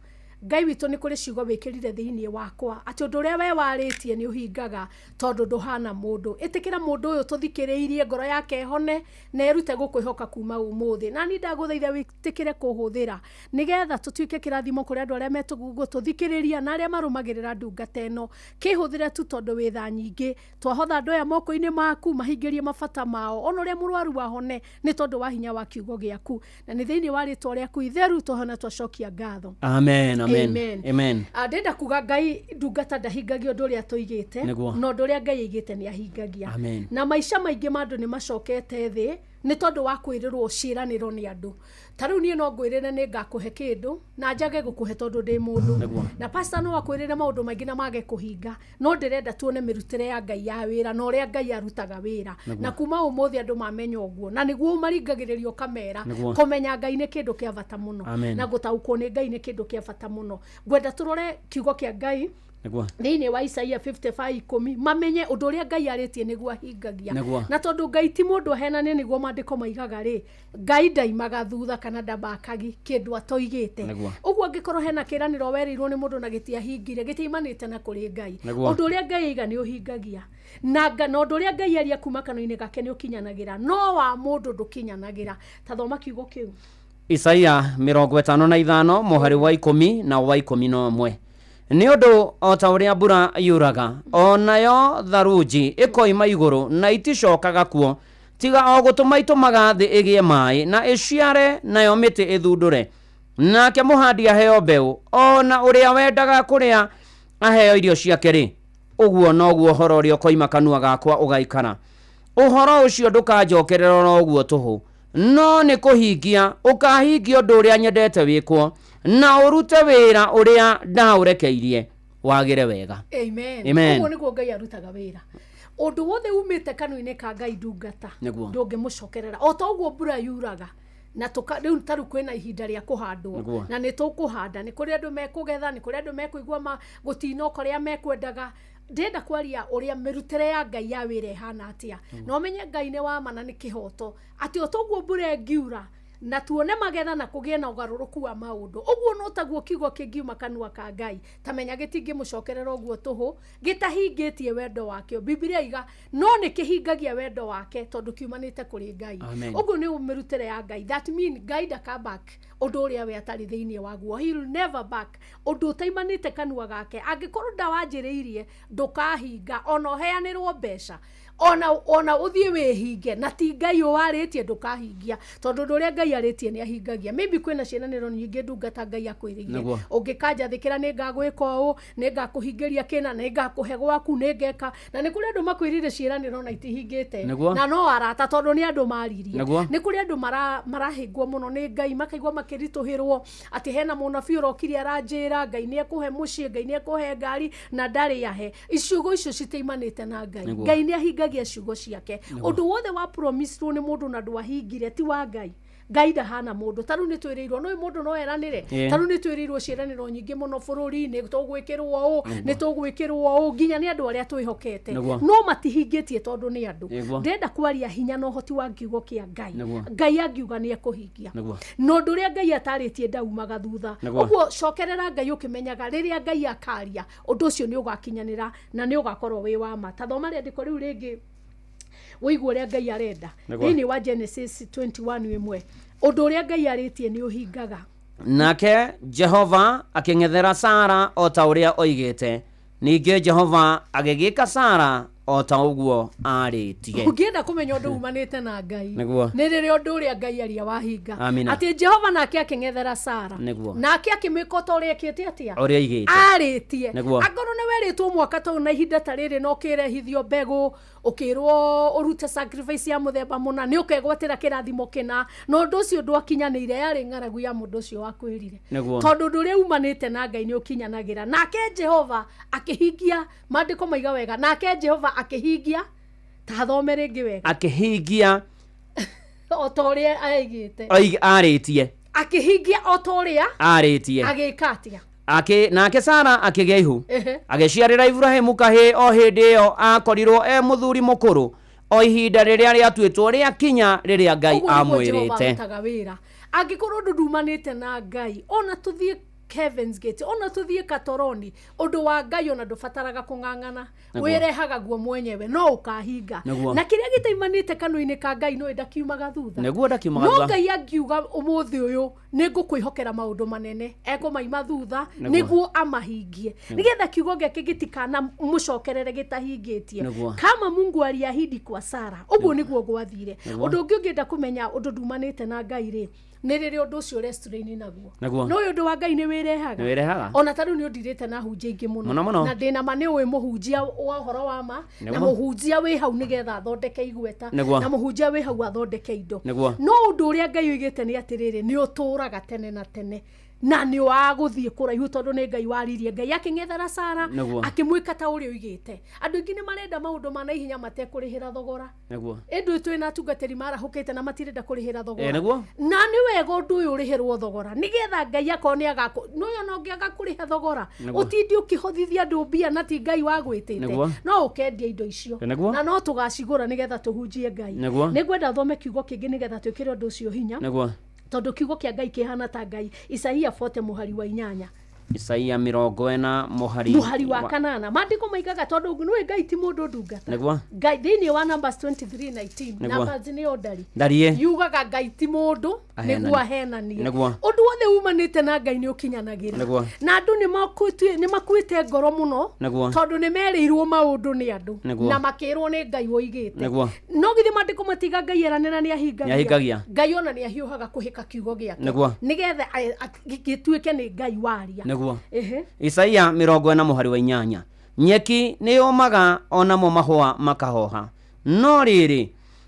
Ngai witũ nĩ kũrĩ ciugo wĩkĩrire thĩinĩ wakwa atĩ ũndũ ũrĩa we warĩtie nĩ ũhingaga tondũ ndũhana mũndũ. Ĩtĩkĩra mũndũ ũyũ tũthikĩrĩirie ngoro yake ĩhone na ĩrute gũkwĩhoka kuma ũmũthĩ. Na niĩ ndagũthaitha wĩtĩkĩre kũhũthĩra nĩgetha tũtuĩke kĩrathimo kũrĩ andũ arĩa metũgũtũthikĩrĩria na arĩa marũmagĩrĩra ndungata ĩno. Kĩhũthĩre tu tondũ wĩ tha nyingĩ. Twahotha andũ aya moko-inĩ maku mahingĩrie mabata mao ona ũrĩa mũrwaru ahone nĩ tondũ wa hinya wa kiugo gĩaku. Na nĩ thĩinĩ wa rĩtwa rĩaku itheru twahona twacokia ngatho. Amen, amen. Amen. Amen. Ndĩrenda kuga Ngai ndungata ndahingagia ũndũ ũrĩa tũigĩte. Nĩguo. Na ũndũ ũrĩa Ngai aigĩte nĩ ahingagia. Amen. Na maica maingĩ ma andũ nĩ macokete thĩ nĩ tondũ wa kwĩrĩrwo ciĩranĩro nĩ andũ. Ta rĩu niĩ no ngwĩrĩre nĩ ngakũhe kĩndũ na njage gũkũhe tondũ ndĩ mũndũ. Nĩguo. Na pastor no akwĩrĩre maũndũ maingĩ na mage kũhinga, no ndĩrenda tuone mĩrutĩre ya Ngai ya wĩra na ũrĩa Ngai arutaga wĩra. Nĩguo. Na kuma ũmũthĩ andũ mamenya ũguo na nĩguo ũmaringagĩrĩria ũkamera Nĩguo. kũmenya Ngai nĩ kĩndũ kĩa bata mũno. Amen. Na gũtaũkwo nĩ Ngai nĩ kĩndũ kĩa bata mũno. Ngwenda tũrore kiugo kĩa Ngai Nĩguo. thĩinĩ wa Isaia 55:10 mamenye ũndũ ũrĩa Ngai arĩtie nĩguo ahingagia. Nĩguo. Na tondũ Ngai ti mũndũ ahenanie nĩguo maandĩko maigaga rĩ, Ngai ndaimaga thutha kana ndambakagi kĩndũ atoigĩte. Nĩguo. Ũguo angĩkorwo hena kĩĩranĩro werĩirwo nĩ mũndũ na gĩtiahingire, gĩtiaimanĩte na kũrĩ Ngai. Nĩguo. Ũndũ ũrĩa Ngai aiga nĩ ũhingagia. Na ũndũ ũrĩa Ngai aria kuma kanua-inĩ gake nĩ ũkinyanagĩra, no wa mũndũ ndũkinyanagĩra. Ta thoma kiugo kĩu. Isaia 55 mũhari wa 10 na wa 11. Nĩ ũndũ o ta ũrĩa mbura yuraga, o nayo tharunji ĩkoima igũrũ na iticokaga kuo, tiga o gũtũma itũmaga thĩ ĩgĩe maĩ na ĩciare nayo mĩtĩ ĩthundũre. Nake mũhandi aheo mbeũ, o na ũrĩa wendaga kũrĩa aheo irio ciake rĩ, ũguo noguo ũhoro ũrĩa ũkoima kanua gakwa ũgaikara. Ũhoro ũcio ndũkanjokerera oro ũguo tũhũ, no nĩ kũhingia ũkahingia ũndũ ũrĩa nyendete wĩkwo, na ũrute wĩra ũrĩa ndaũrekeirie wagĩre wega. Amen. Amen. Ũguo nĩguo Ngai arutaga wĩra. Ũndũ wothe umĩte kanua-inĩ ka Ngai ndungata Nĩguo. ndũngĩmũcokerera. O ta ũguo mbura yuraga na rĩu ta rĩu kwĩna ihinda rĩa kũhandwo. Nĩguo. Na nĩ tũkũhanda, nĩ kũrĩ andũ mekũgetha, nĩ kũrĩ andũ mekũigua gũtinoka ũrĩa mekwendaga. Ndĩrenda kwaria ũrĩa mĩrutĩre ya Ngai ya wĩra ĩhana atĩa. Na ũmenye Ngai nĩ wa ma na nĩ kĩhoto. Atĩ o ta ũguo mbura ĩngiura na tuone magetha na kũgĩe na ũgarũrũku wa maũndũ, ũguo no taguo kiugo kĩngiuma kanua ka Ngai, ta menya gĩtingĩmũcokerera ũguo tũhũ, gĩtahingĩtie wendo wakĩo. Bibilia iga no nĩ kĩhingagia wendo wake tondũ kiumanĩte kũrĩ Ngai. Amen. Ũguo nĩ mĩrutĩre ya Ngai. That mean Ngai ndaka back ũndũ ũrĩa we atarĩ thĩinĩ waguo. He will never back ũndũ ũtaimanĩte kanua gake. Angĩkorwo ndawanjĩrĩirie ndũkahinga, ona ũheanĩrwo mbeca, ona ũthiĩ wĩhinge, na ti Ngai ũwarĩtie ndũkahingia, tondũ ũndũ ũrĩa Ngai arĩtie nĩ ahingagia. Maybe kwĩna ciĩranĩro nyingĩ ndungata Ngai akwĩrĩire. Nĩguo. Ũngĩkanjathĩkĩra nĩ ngagwĩka ũũ, nĩ ngakũhingĩria kĩna, nĩ ngakũhe gwaku, nĩ ngeka. Na nĩ kũrĩ andũ makwĩrire ciĩranĩro na itihingĩte. Nĩguo. Na no arata tondũ nĩ andũ maririe. Nĩguo. Nĩ kũrĩ andũ marahĩngwo mũno nĩ Ngai, makaigua makĩritũhĩrwo atĩ hena mũnabii ũrokire aranjĩra Ngai nĩ ekũhe mũciĩ, Ngai nĩ ekũhe ngari, na ndarĩ ahe. Ciugo icio citiimanĩte na Ngai. Nĩguo. Ngai nĩ ahingagia ciugo ciake. Nĩguo. Ũndũ wothe wa promise-rwo nĩ mũndũ na ndwahingire ti wa Ngai. Ngai ndahana mũndũ. Ta rĩu nĩ twĩrĩirwo, no mũndũ no eranĩre. Ta rĩu nĩ twĩrĩirwo ciĩranĩro nyingĩ mũno bũrũri-inĩ, tũgwĩkĩrwo ũũ, nĩ tũgwĩkĩrwo ũũ, nginya nĩ andũ arĩa twĩhokete. Nĩguo. No matihingĩtie tondũ nĩ andũ. Nĩguo. Ndĩrenda kwaria hinya na ũhoti wa kiugo kĩa Ngai. Nĩguo. Ngai angiuga nĩ ekũhingia. Nĩguo. Na ũndũ ũrĩa Ngai atarĩtie ndaumaga thutha. Nĩguo. Ũguo cokerera Ngai ũkĩmenyaga rĩrĩa Ngai akaria, ũndũ ũcio nĩ ũgakinyanĩra na nĩ ũgakorwo wĩ wa ma. Ta thoma rĩandĩko rĩu rĩngĩ ũigue ũrĩa Ngai arenda. Nĩguo. Thĩinĩ wa Genesis 21:1, ũndũ ũrĩa Ngai arĩtie nĩ ũhingaga. Nake Jehova akĩng'ethera Sara o ta ũrĩa oigĩte. Ningĩ Jehova agĩgĩka Sara o ta ũguo arĩtie. Ũngĩenda kũmenya ũndũ umanĩte na Ngai, Nĩguo. nĩ rĩrĩa ũndũ ũrĩa Ngai aria wahinga. Amina. Atĩ Jehova nake akĩng'ethera Sara. Nĩguo. Nake akĩmwĩka o ta ũrĩa ekĩte atĩa? Ũrĩa aigĩte. Arĩtie. Nĩguo. Angorwo nĩ werĩtwo mwaka ta ũyũ na ihinda ta rĩrĩ na ũkĩrehithio mbegũ, ũkĩrwo ũrute sacrifice ya mũthemba mũna, nĩ ũkegwatĩra kĩrathimo kĩna, na ũndũ ũcio ndwakinyanĩire, yarĩ ng'aragu ya mũndũ ũcio wakwĩrire. Nĩguo. Tondũ ũndũ ũrĩa umanĩte na Ngai nĩ ũkinyanagĩra. Nake Jehova akĩhingia, maandĩko maiga wega, nake Jehova akĩhingia, ta thome rĩngĩ wega, Akĩhingia o ta ũrĩa aigĩte. Arĩtie. Akĩhingia o ta ũrĩa Arĩtie. Agĩka atĩa? Nake Sara akĩgĩa ihu, Ehe. agĩciarĩra Iburahĩmu kahĩĩ o hĩndĩ ĩyo akorirwo e mũthuri mũkũrũ, o ihinda rĩrĩa rĩatuĩtwo rĩakinya rĩrĩa Ngai Ũguo nĩguo Jehova amwĩrĩte. arutaga wĩra. Angĩkorwo ũndũ ndumanĩte na Ngai, ona tũthiĩ Heaven's Gate, ona tũthiĩ Katoroni, ũndũ wa Ngai ona ndũbataraga kũng'ang'ana. Nĩguo. Wĩrehaga guo mwenyewe, no ũkahinga. Nĩguo. Na kĩrĩa gĩtaimanĩte kanua-inĩ ka Ngai no ndakiumaga thutha. Nĩguo ndakiumaga No thutha. Ngai angiuga ũmũthĩ ũyũ nĩ ngũkwĩhokera maũndũ manene, ekũmaima thutha Nĩguo. nĩguo amahingie, Nĩguo. nĩgetha kiugo gĩake gĩtikana mũcokerere gĩtahingĩtie. Nĩguo. Kama Mungu aliahidi kwa Sara, ũguo nĩguo gwathire. Nĩguo. Ũndũ ũngĩ ũngĩenda kũmenya ũndũ ndumanĩte na Ngai rĩ, nĩ rĩrĩa ũndũ ũcio ũrestrain naguo. Nĩguo. No ũyũ ũndũ wa Ngai nĩ wĩrehaga. Nĩ wĩrehaga. Ona ta rĩu nĩ ũndirĩte na hunjia ingĩ mũno. Mũno mũno. Na ndĩna ma nĩ ũĩ mũhunjia wa ũhoro wa ma, na Nĩguo. mũhunjia wĩ hau nĩgetha athondeke igweta, Nĩguo. na mũhunjia wĩ hau athondeke indo. Nĩguo. No ũndũ ũrĩa Ngai oigĩte nĩ atĩrĩrĩ, nĩ ũtũũraga tene na tene, na nĩ wagũthiĩ kũraihu tondũ nĩ Ngai waririe. Ngai akĩng'ethera Sara, Nĩguo. akĩmwĩka ta ũrĩa oigĩte. Andũ aingĩ nĩ marenda maũndũ ma naihenya matekũrĩhĩra thogora. Nĩguo. Ĩndĩ twĩna atungatĩri marahũkĩte na matirenda kũrĩhĩra thogora. Nĩguo. Na nĩ wega ũndũ ũyũ ũrĩhĩrwo thogora nĩgetha Ngai akorwo nĩ agakũ nĩ ona ũngĩaga kũrĩha thogora, Nĩguo. ũtinde ũkĩhothithia andũ mbia na ti Ngai wagwĩtĩte, Nĩguo. no ũkendia indo icio. Nĩguo. Na no tũgacigũra nĩgetha tũhunjie Ngai. Nĩguo. Nĩngwenda thome kiugo kĩngĩ nĩgetha twĩkĩre ũndũ ũcio hinya. Nĩguo. Tondũ kiugo kĩa Ngai kĩhana ta Ngai. Isaia 40 mũhari wa 8. Isaia 40 mũhari Mũhari wa 8. Maandĩko maigaga tondũ nĩũĩ Ngai ti mũndũ ndungata. Nĩguo. Ngai thĩinĩ wa Numbers 23:19, Nĩguo. Numbers nĩyo ndari. Ndariĩ. Yugaga Ngai ti mũndũ Ahenanie. nĩguo ahenanie. Nĩguo. Ũndũ wothe umanĩte na Ngai nĩ ũkinyanagĩra. Nĩguo. Na andũ nĩ makuĩte ngoro mũno Nĩguo. tondũ nĩ merĩirwo maũndũ nĩ andũ Nĩguo. na makĩrwo nĩ Ngai woigĩte. Nĩguo. No githĩ maandĩko matiga Ngai eranĩra nĩ ahingagia. Nĩahingagia. Ngai ona nĩ ahiũhaga kũhĩka kiugo gĩake. Nĩguo. Nĩgetha gĩtuĩke nĩ Ngai waria. Nĩguo. Ehe. Isaia 40 mũhari wa 8. Nyeki nĩ yũmaga onamo mahũa makahoha, no rĩrĩ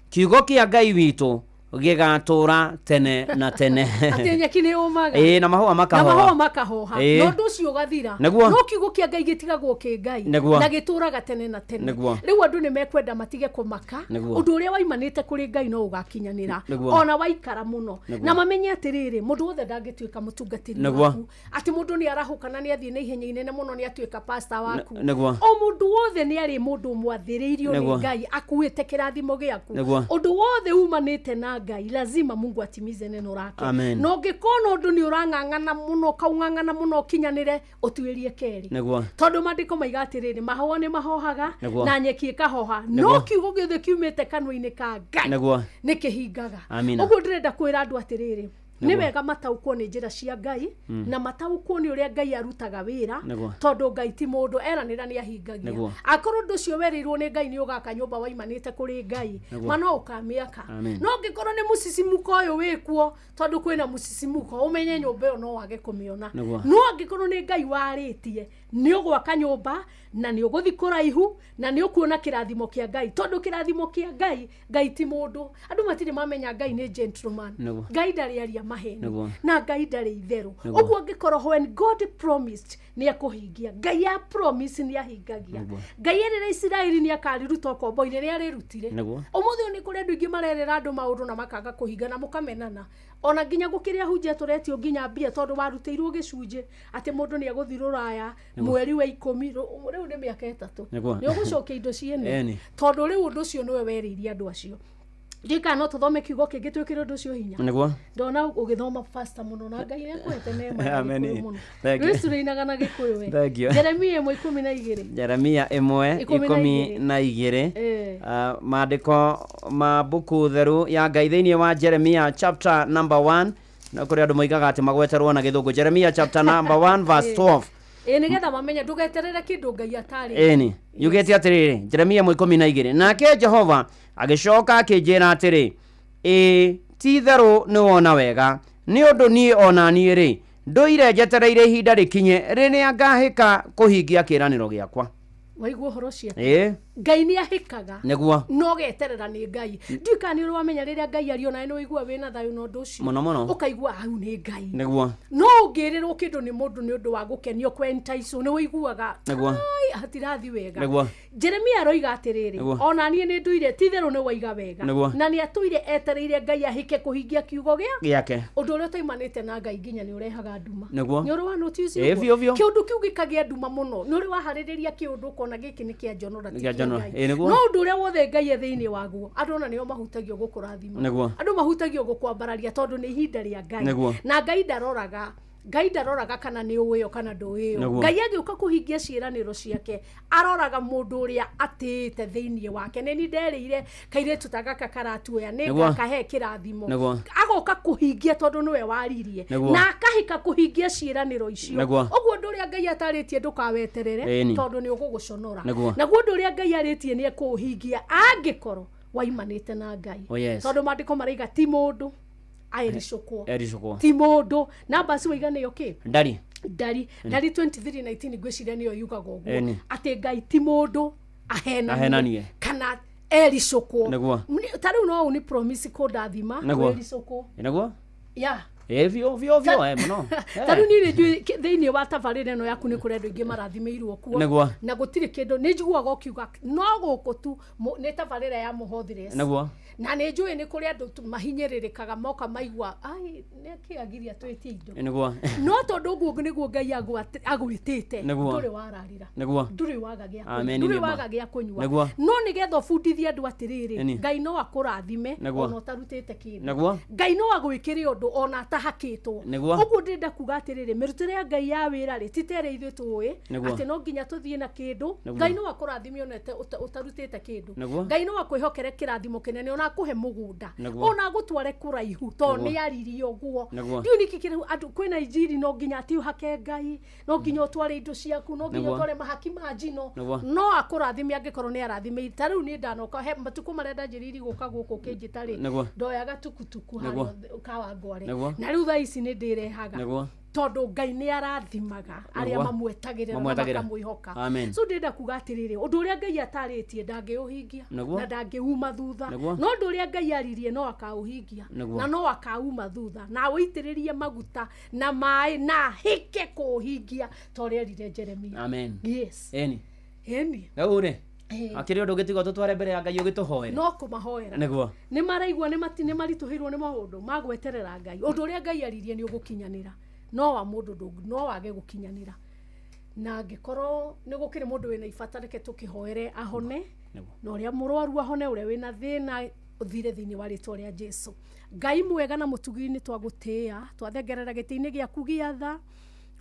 kiugo kĩa Ngai witũ gĩgatũũra tene na tene. Atĩ nyeki nĩ yũmaga. Ĩĩ, na mahũa Na makahoha. mahũa makahoha. Ĩĩ. Na ũndũ ũcio ũgathira. Nĩguo. No kiugo kĩa Ngai gĩtigagwo kĩ Ngai. Nĩguo. Na gĩtũũraga tene na tene. Nĩguo. Rĩu andũ nĩ mekwenda matige kũmaka. Nĩguo. Ũndũ ũrĩa waimanĩte kũrĩ Ngai no ũgakinyanĩra. Nĩguo. Ona waikara mũno. Nĩguo. Na mamenye atĩrĩrĩ, mũndũ wothe ndangĩtuĩka mũtungatĩri Nĩguo. waku. Atĩ mũndũ nĩ arahũka na nĩ athiĩ na ihenya inene mũno nĩ atuĩka pastor waku. Nĩguo. O mũndũ wothe nĩ arĩ mũndũ mwathĩrĩirio nĩ Nĩguo. Ngai akuĩte kĩrathimo gĩaku. Nĩguo. Ũndũ wothe umanĩte na Ngai lazima Mungu atimize neno lake. Amen. Na ũngĩkona ũndũ nĩ ũrang'ang'ana mũno ũkaung'ang'ana mũno ũkinyanĩre, ũtuĩrie kerĩ. Nĩguo. Tondũ maandĩko maiga atĩrĩrĩ, mahũa nĩ mahohaga Nĩguo. na nyeki ĩkahoha, Nĩguo. no kiugo gĩothe kiumĩte kanua-inĩ ka Ngai Nĩguo. nĩ kĩhingaga. Amina. Ũguo ndĩrenda kwĩra andũ atĩrĩrĩ, nĩ Nĩguo. wega mataũkwo nĩ njĩra cia Ngai na mataũkwo nĩ ũrĩa Ngai arutaga wĩra, Nĩguo. tondũ Ngai ti mũndũ eranĩra nĩ ahingagia. Nĩguo. Akorwo ũndũ ũcio werĩirwo nĩ Ngai nĩ ũgaka nyũmba waimanĩte kũrĩ Ngai, Nĩguo. ma no ũkamĩaka. Amen. No angĩkorwo nĩ mũcicimuko ũyũ wĩkuo, tondũ kwĩna mũcicimuko, ũmenye nyũmba ĩyo no wage kũmĩona. Nĩguo. No angĩkorwo nĩ Ngai warĩtie, nĩ ũgwaka nyũmba na nĩ ũgũthiĩ kũraihu na nĩ ũkuona kĩrathimo kĩa Ngai, tondũ kĩrathimo kĩa Ngai, Ngai ti mũndũ. Andũ matirĩ mamenya Ngai nĩ gentleman. Nĩguo. Ngai ndarĩ aria maheni. Nĩguo. Na Ngai ndarĩ itherũ. Nĩguo. Ũguo angĩkorwo when God promised nĩ ekũhingia. Ngai a promise nĩ ahingagia. Nĩguo. Ngai erĩra Isiraeli nĩ akariruta ũkombo-inĩ, nĩ arĩrutire. Nĩguo. Ũmũthĩ ũyũ nĩ kũrĩ andũ aingĩ marerĩra andũ maũndũ na makaga kũhinga na mũkamenana. Ona nginya gũkĩrĩa hunjia tũretio nginya mbia tondũ warutĩirwo gĩcunjĩ atĩ mũndũ nĩ egũthiĩ rũraya Nĩguo. mweri wa 10, rĩu nĩ mĩaka 3. Nĩguo. Nĩ ũgũcokia indo ciene. Ĩni. Tondũ rĩu ũndũ ũcio nĩwe werĩirie andũ acio. Ndiũĩ kana no tũthome kiugo kĩngĩ twĩkĩre ũndũ ũcio hinya. Nĩguo. Ndona ũgĩthoma faster mũno na Ngai nĩakwete neema ya Amen. Gĩkũyũ mũno. Thank you. Rĩu tũrĩinaga na Gĩkũyũ we. Thank you. Jeremia 1:12. Jeremia 1 12. Eh. Maandĩko ma mbuku theru ya Ngai thĩinĩ wa Jeremia chapter number 1, na kũrĩ andũ moigaga atĩ magweterwo na gĩthũngũ. Jeremia chapter number 1 verse 12. Ĩ nĩgetha mamenye ndũgeterere kĩndũ Ngai atarĩ. Ĩni yugĩte atĩrĩrĩ, Jeremia 12, nake Jehova agĩcoka akĩnjĩra atĩrĩ, ĩĩ ti itherũ nĩwona wega, nĩ ũndũ niĩ ona niĩ rĩ ndũire njetereire ihinda rĩkinye rĩrĩa ngahĩka kũhingia kĩĩranĩro gĩakwa. Waigua ũhoro ũcio? Ĩĩ. Ngai nĩ ahĩkaga. Nĩguo. No geterera nĩ Ngai. Ndiũĩ kana nĩ ũrĩ wamenya rĩrĩa Ngai ario nawe nĩ ũigua wĩna thayũ na ũndũ ũcio. Mũno mũno. Ũkaigua hau nĩ Ngai. Nĩguo. No ũngĩrĩrwo kĩndũ nĩ mũndũ nĩ ũndũ wa gũkenio kwentaicwo nĩ ũiguaga Nĩguo. ai hatirathi wega. Nĩguo. Jeremia aroiga atĩrĩrĩ, Nĩguo. ona niĩ nĩ nduire ti itherũ nĩ waiga wega. Nĩguo. Na nĩ atũire etereire Ngai ahĩke kũhingia kiugo gĩa gĩake. Ũndũ ũrĩa ũtaimanĩte na Ngai nginya nĩ ũrehaga nduma. Nĩguo. Nĩ ũrĩ wa notice Ĩĩ, ũguo? biũ, biũ. Kĩũndũ kĩu gĩkagĩa nduma mũno. Nĩ ũrĩ waharĩrĩria kĩũndũ ũkona gĩkĩ nĩ kĩa njonora ti Kĩa kĩa njonora. Ngai. Ĩĩ, nĩguo. No ũndũ ũrĩa wothe Ngai e thĩinĩ waguo, andũ ona nĩo mahutagio gũkũrathima. Nĩguo. Andũ mahutagio gũkwambararia tondũ nĩ ihinda rĩa Ngai. Nĩguo. Na Ngai ndaroraga. Ngai ndaroraga kana nĩ ũĩyo kana ndũĩyo. Nĩguo. Ngai agĩũka kũhingia ciĩranĩro ciake aroraga mũndũ ũrĩa atĩĩte thĩinĩ wake. Nĩ ni nderĩire kairĩtu ta gaka karatuoya nĩ Nĩguo. ngakahe kĩrathimo. Nĩguo. Agoka kũhingia tondũ nĩwe waririe. Nĩguo. Na akahĩka kũhingia ciĩranĩro icio. Nĩguo. Ũguo ũndũ ũrĩa Ngai atarĩtie ndũkaweterere Ĩni. tondũ nĩ ũgũgũconora. Nĩguo. Naguo ũndũ ũrĩa Ngai arĩtie nĩ ekũũhingia angĩkorwo waimanĩte na Ngai. Oh, yes. Tondũ maandĩko maraiga ti mũndũ aericũkwo. Ericũkwo. Ti mũndũ. Namba ci waiga nĩyo kĩ? Ndari. Ndari. Ndari 23:19 ngwĩciria nĩyo yugaga ũguo. Ĩni. Atĩ Ngai ti mũndũ ahenanie Ahenanie. kana ericũkwo. Nĩguo. Ta rĩu no ũni promise kũndathima Nĩguo. wĩricũkwo. Nĩguo. Yeah. Ĩĩ biũ biũ biũ eh mũno. Ta rĩu niĩ nĩ njũĩ thĩinĩ wa tabarĩra ĩno yaku nĩ kũrĩ andũ aingĩ marathimĩirwo kuo. Nĩguo. Na gũtirĩ kĩndũ nĩ njiguaga ũkiuga no gũkũ tu nĩ tabarĩra ya mũhothires. Nĩguo. Na nĩ njũĩ nĩ kũrĩ andũ tu mahinyĩrĩrĩkaga moka maigua ai nĩ agiria twĩtie indo. Nĩguo. No tondũ ũguo nĩguo Ngai agwĩtĩte Nĩguo. ndũrĩ wararĩra. Nĩguo. Ndũrĩ waga gĩa kũrĩa, Amen, ndũrĩ nĩma. waga gĩa kũnyua. Nĩguo. No nĩgetha ũbundithie andũ atĩrĩrĩ, Ĩni. Ngai no akũrathime Nĩguo. ona ũtarutĩte kĩndũ. Nĩguo. Ngai no agwĩkĩre ũndũ ona atahakĩtwo. Nĩguo. Ũguo ndĩrenda kuga atĩrĩrĩ, mĩrutĩre ya Ngai ya wĩra rĩ ti ta ĩrĩa ithuĩ tũĩ Nĩguo. atĩ no nginya tũthiĩ na kĩndũ. Nĩguo. Ngai no akũrathime ona ũtarutĩte kĩndũ. Nĩguo. Ngai no akwĩhokere kĩrathimo kĩnene ona akũhe mũgũnda Nĩguo. ona agũtware kũraihu tondũ Nĩguo. nĩ aririe ũguo. Nĩguo. Ndiũĩ nĩkĩ kĩrĩ andũ kwĩna injiri no nginya atĩ ũhake Ngai, no nginya ũtware indo ciaku, no nginya Nĩguo. ũtware mahaki ma njino. Nĩguo. No akũrathime angĩkorwo nĩ arathimĩire. Ta rĩu niĩ ndanoka he matukũ marĩa ndanjĩrĩirie gũka gũkũ ũkĩnjĩta rĩ, Nĩguo. ndoyaga tukutuku Nĩguo. harĩa Kawangware. Nĩguo. Na rĩu thaa ici nĩ ndĩrehaga. Nĩguo. Tondũ Ngai nĩ arathimaga arĩa Nĩguo. mamwetagĩrĩra na Mamwetagĩrĩra. makamwĩhoka. Amen. So ndĩrenda kuga atĩrĩrĩ, ũndũ ũrĩa Ngai atarĩtie ndangĩũhingia Nĩguo. na ndangĩuma thutha. Nĩguo. No ũndũ ũrĩa Ngai aririe no akaũhingia Nĩguo. na no akauma thutha na awĩitĩrĩrie maguta na maĩ na ahĩke kũũhingia ta ũrĩa erire Jeremia. Amen. Yes. Ĩni. Ĩni. Rĩu rĩ Ĩĩ. akĩrĩ ũndũ ũngĩtigwo tũtware mbere ya Ngai ũgĩtũhoere. No kũmahoera. Nĩguo. Nĩ maraigua nĩ maritũhĩirwo nĩ maũndũ ma gweterera Ngai. Ũndũ ũrĩa Ngai aririe nĩ ũgũkinyanĩra. No wa mũndũ no wage gũkinyanĩra. Na angĩkorwo nĩ gũkĩrĩ mũndũ wĩna ibata reke tũkĩhoere ahone. Nĩguo. Na ũrĩa mũrwaru ahone, ũrĩa wĩna thĩna ũthire thĩinĩ wa rĩtwa rĩa Jesu. Ngai mwega na mũtugi nĩ twagũtĩĩa, twathengerera gĩtĩ-inĩ gĩaku gĩa tha.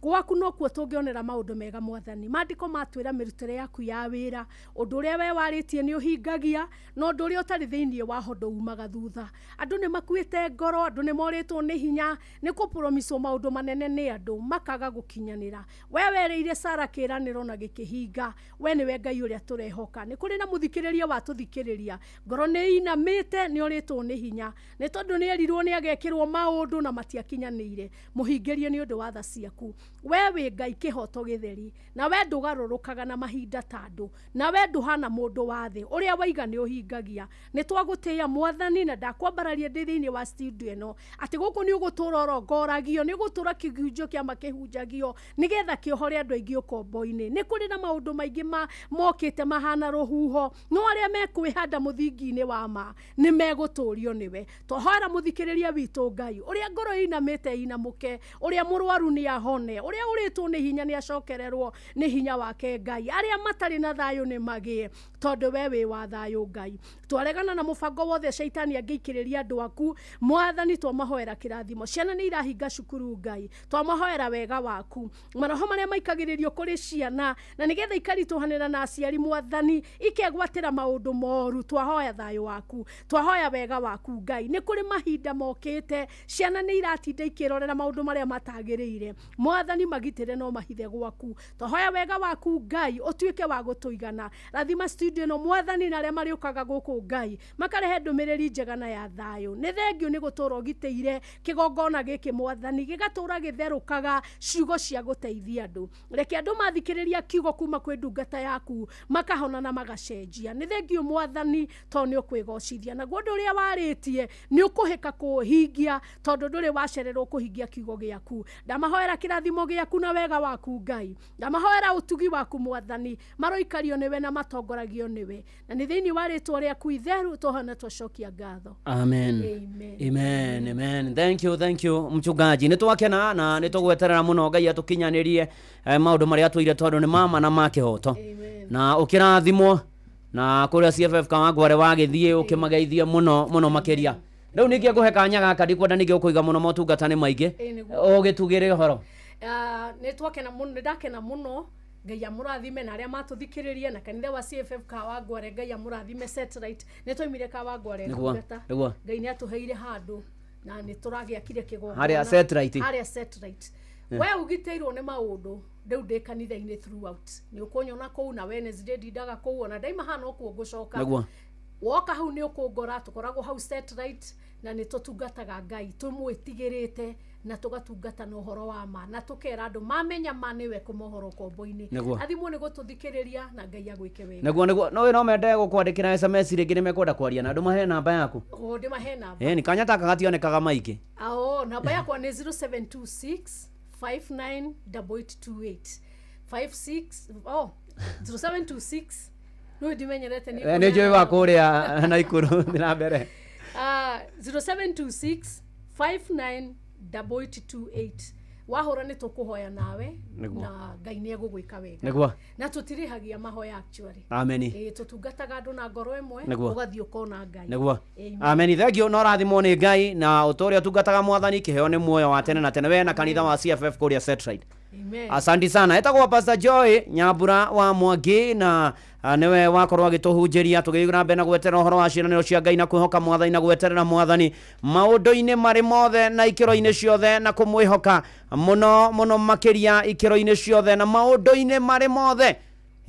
Gwaku nokuo tũngĩonera maũndũ mega mwathani. Maandĩko matwĩra mĩrutĩre yaku ya wĩra, ũndũ ũrĩa we warĩtie nĩ ũhingagia, na ũndũ ũrĩa ũtarĩ thĩinĩ waho ndũumaga thutha. Andũ nĩ makuĩte ngoro, andũ nĩ morĩtwo nĩ hinya, nĩ kũpromiswo maũndũ manene nĩ andũ, makaga gũkinyanĩra. We werĩire Sara kĩĩranĩro na gĩkĩhinga, we nĩwe Ngai ũrĩa tũrehoka. Nĩ kũrĩ na mũthikĩrĩria watũthikĩrĩria, ngoro nĩ inamĩte, nĩ orĩtwo nĩ hinya, nĩ tondũ nĩ erirwo nĩ agekĩrwo maũndũ na matiakinyanĩire. Mũhingĩrie nĩ ũndũ wa tha ciaku. We wĩ Ngai kĩhoto gĩtheri, na we ndũgarũrũkaga na mahinda ta andũ, na we ndũhana mũndũ wa thĩ, ũrĩa waiga nĩ ũhingagia. Nĩ twagũtĩĩa mwathani na ndakwambararia ndĩ thĩinĩ wa studio ĩno, atĩ gũkũ nĩ ũgũtũra ũrongoragio, nĩ ũgũtũra kĩhunjio kĩa makĩhunjagio, nĩgetha kĩohore andũ aingĩ ũkombo-inĩ. Nĩ kũrĩ na maũndũ maingĩ mokĩte mahana rũhuho, no arĩa mekwĩhanda mũthingi-inĩ wa ma nĩ megũtũrio nĩwe. Twahoera mũthikĩrĩria witũ Ngai, ũrĩa ngoro ĩinamĩte ĩinamũke, ũrĩa mũrwaru nĩ ahone, ũrĩa ũrĩtwo nĩ hinya nĩ acokererwo nĩ hinya wake Ngai, arĩa matarĩ na thayũ nĩ magĩe, tondũ we wĩ wa thayũ Ngai. Twaregana na mũbango wothe caitani angĩikĩrĩria andũ aku mwathani, twamahoera kĩrathimo. Ciana nĩ irahinga cukuru Ngai, twamahoera wega waku. Maroho marĩa maikagĩrĩrio kũrĩ ciana na nĩgetha ikaritũhanĩra na aciari mwathani, ikegwatĩra maũndũ moru, twahoya thayũ waku, twahoya wega waku Ngai. Nĩ kũrĩ mahinda mokĩte ciana nĩ iratinda ikĩrorera maũndũ marĩa matagĩrĩire mwathani, Mwathani magitĩre no mahithe gwaku. Twahoya wega waku Ngai ũtuĩke wa gũtũigana. Rathima studio ĩno Mwathani na arĩa marĩũkaga gũkũ Ngai makarehe ndũmĩrĩri njega na ya thayũ. Nĩ thengiũ nĩ gũtũra ũgitĩire kĩgongona gĩkĩ Mwathani, gĩgatũra gĩtherũkaga ciugo cia gũteithia andũ. Reke andũ mathikĩrĩria kiugo kuma kwĩ ndungata yaku makahona na magacenjia. Nĩ thengiũ Mwathani tondũ nĩ ũkwĩgocithia, naguo ũndũ ũrĩa warĩtie nĩ ũkũhĩka kũũhingia tondũ ndũrĩ wacererwo kũhingia kiugo gĩaku. Ndamahoera kĩrathimo gĩaku na wega waku Ngai, ndamahoera ũtugi waku Mwathani, maroikario nĩwe na matongoragio nĩwe, na nĩ thĩinĩ wa rĩtwa rĩaku itheru tũhana twacokia ngatho. Amen. Amen. Amen, amen. Thank you, thank you mchungaji. Nĩ twakena na nĩ tũgweterera mũno Ngai atũkinyanĩrie maũndũ marĩa atwĩire tondũ nĩ mama na ma kĩhoto. Na ũkĩrathimwo na kũrĩa CFF Kawangware wagĩthiĩ ũkĩmageithie mũno mũno makĩria. Rĩu ningĩ ngũhe kanya gaka, ndikwenda ningĩ ũkũiga mũno, motungata nĩ maingĩ. Ĩĩ, nĩguo. Ũgĩtugĩre ũhoro. Nĩ twakena mũno, nĩ ndakena mũno. Ngai amũrathime na arĩa matũthikĩrĩria na kanitha wa CFF Kawangware, Ngai amũrathime. Satellite nĩ twaimire Kawangware Nĩguo, ndungata. nĩguo. Ngai nĩ atũheire handũ na nĩ tũragĩakire kĩgongona Harĩa Satellite. harĩa Satellite. Yeah. We ũgitĩirwo nĩ maũndũ rĩu ndĩ kanitha-inĩ throughout, nĩ ũkũnyona kũu na Wednesday ndindaga kũu, ona ndaima haha nokuo ngũcoka. Nĩguo. Woka hau nĩ ũkũngora, tũkoragwo hau Satellite na nĩ tũtungataga Ngai tũmwĩtigĩrĩte na tũgatungata na ũhoro wa ma na tũkera andũ mamenya ma nĩwe kũmohoro ũkombo-inĩ. Nĩguo. Athimwo nĩ gũtũthikĩrĩria na Ngai agwĩke wega. Nĩguo nĩguo no no mende gũkwandĩkĩra SMS rĩngĩ nĩ mekwenda kwaria na andũ mahe namba yaku. O ndĩmahe namba. Ĩni kanya taka gationekaga maingĩ. Ao, namba yakwa nĩ 0726 598828 56 oh 0726 no ndimenyerete nĩ Nĩ njũĩ wa kũrĩa Naikuru thiĩ na mbere. 0726 598828 wahũra nĩ tũkũhoya nawe. Nĩguo. Na Ngai nĩ egũgwĩka wega. Nĩguo. Na tũtirĩhagia mahoya actually. Ameni. Ĩĩ, tũtungataga andũ na ngoro ĩmwe. Nĩguo. Ũgathiĩ ũkona Ngai. Nĩguo. Amen. Ameni, thengio na ũrathimwo nĩ Ngai na ũtũũre ũtungataga Mwathani, kĩheo nĩ muoyo wa tene na tene we na kanitha wa CFF kũrĩa Satellite. Amen. Asanti sana. Etagwo Pastor Joy Nyambura wa Mwangi na nĩwe wakorwo agĩtũhunjĩria tũgĩthiĩ na mbere na gweterera ũhoro wa ciĩranĩro cia Ngai na kwĩhoka Mwathani na gweterera Mwathani maũndũ-inĩ marĩ mothe na ikĩro-inĩ ciothe na kũmwĩhoka mũno mũno makĩria ikĩro-inĩ ciothe na maũndũ-inĩ marĩ mothe.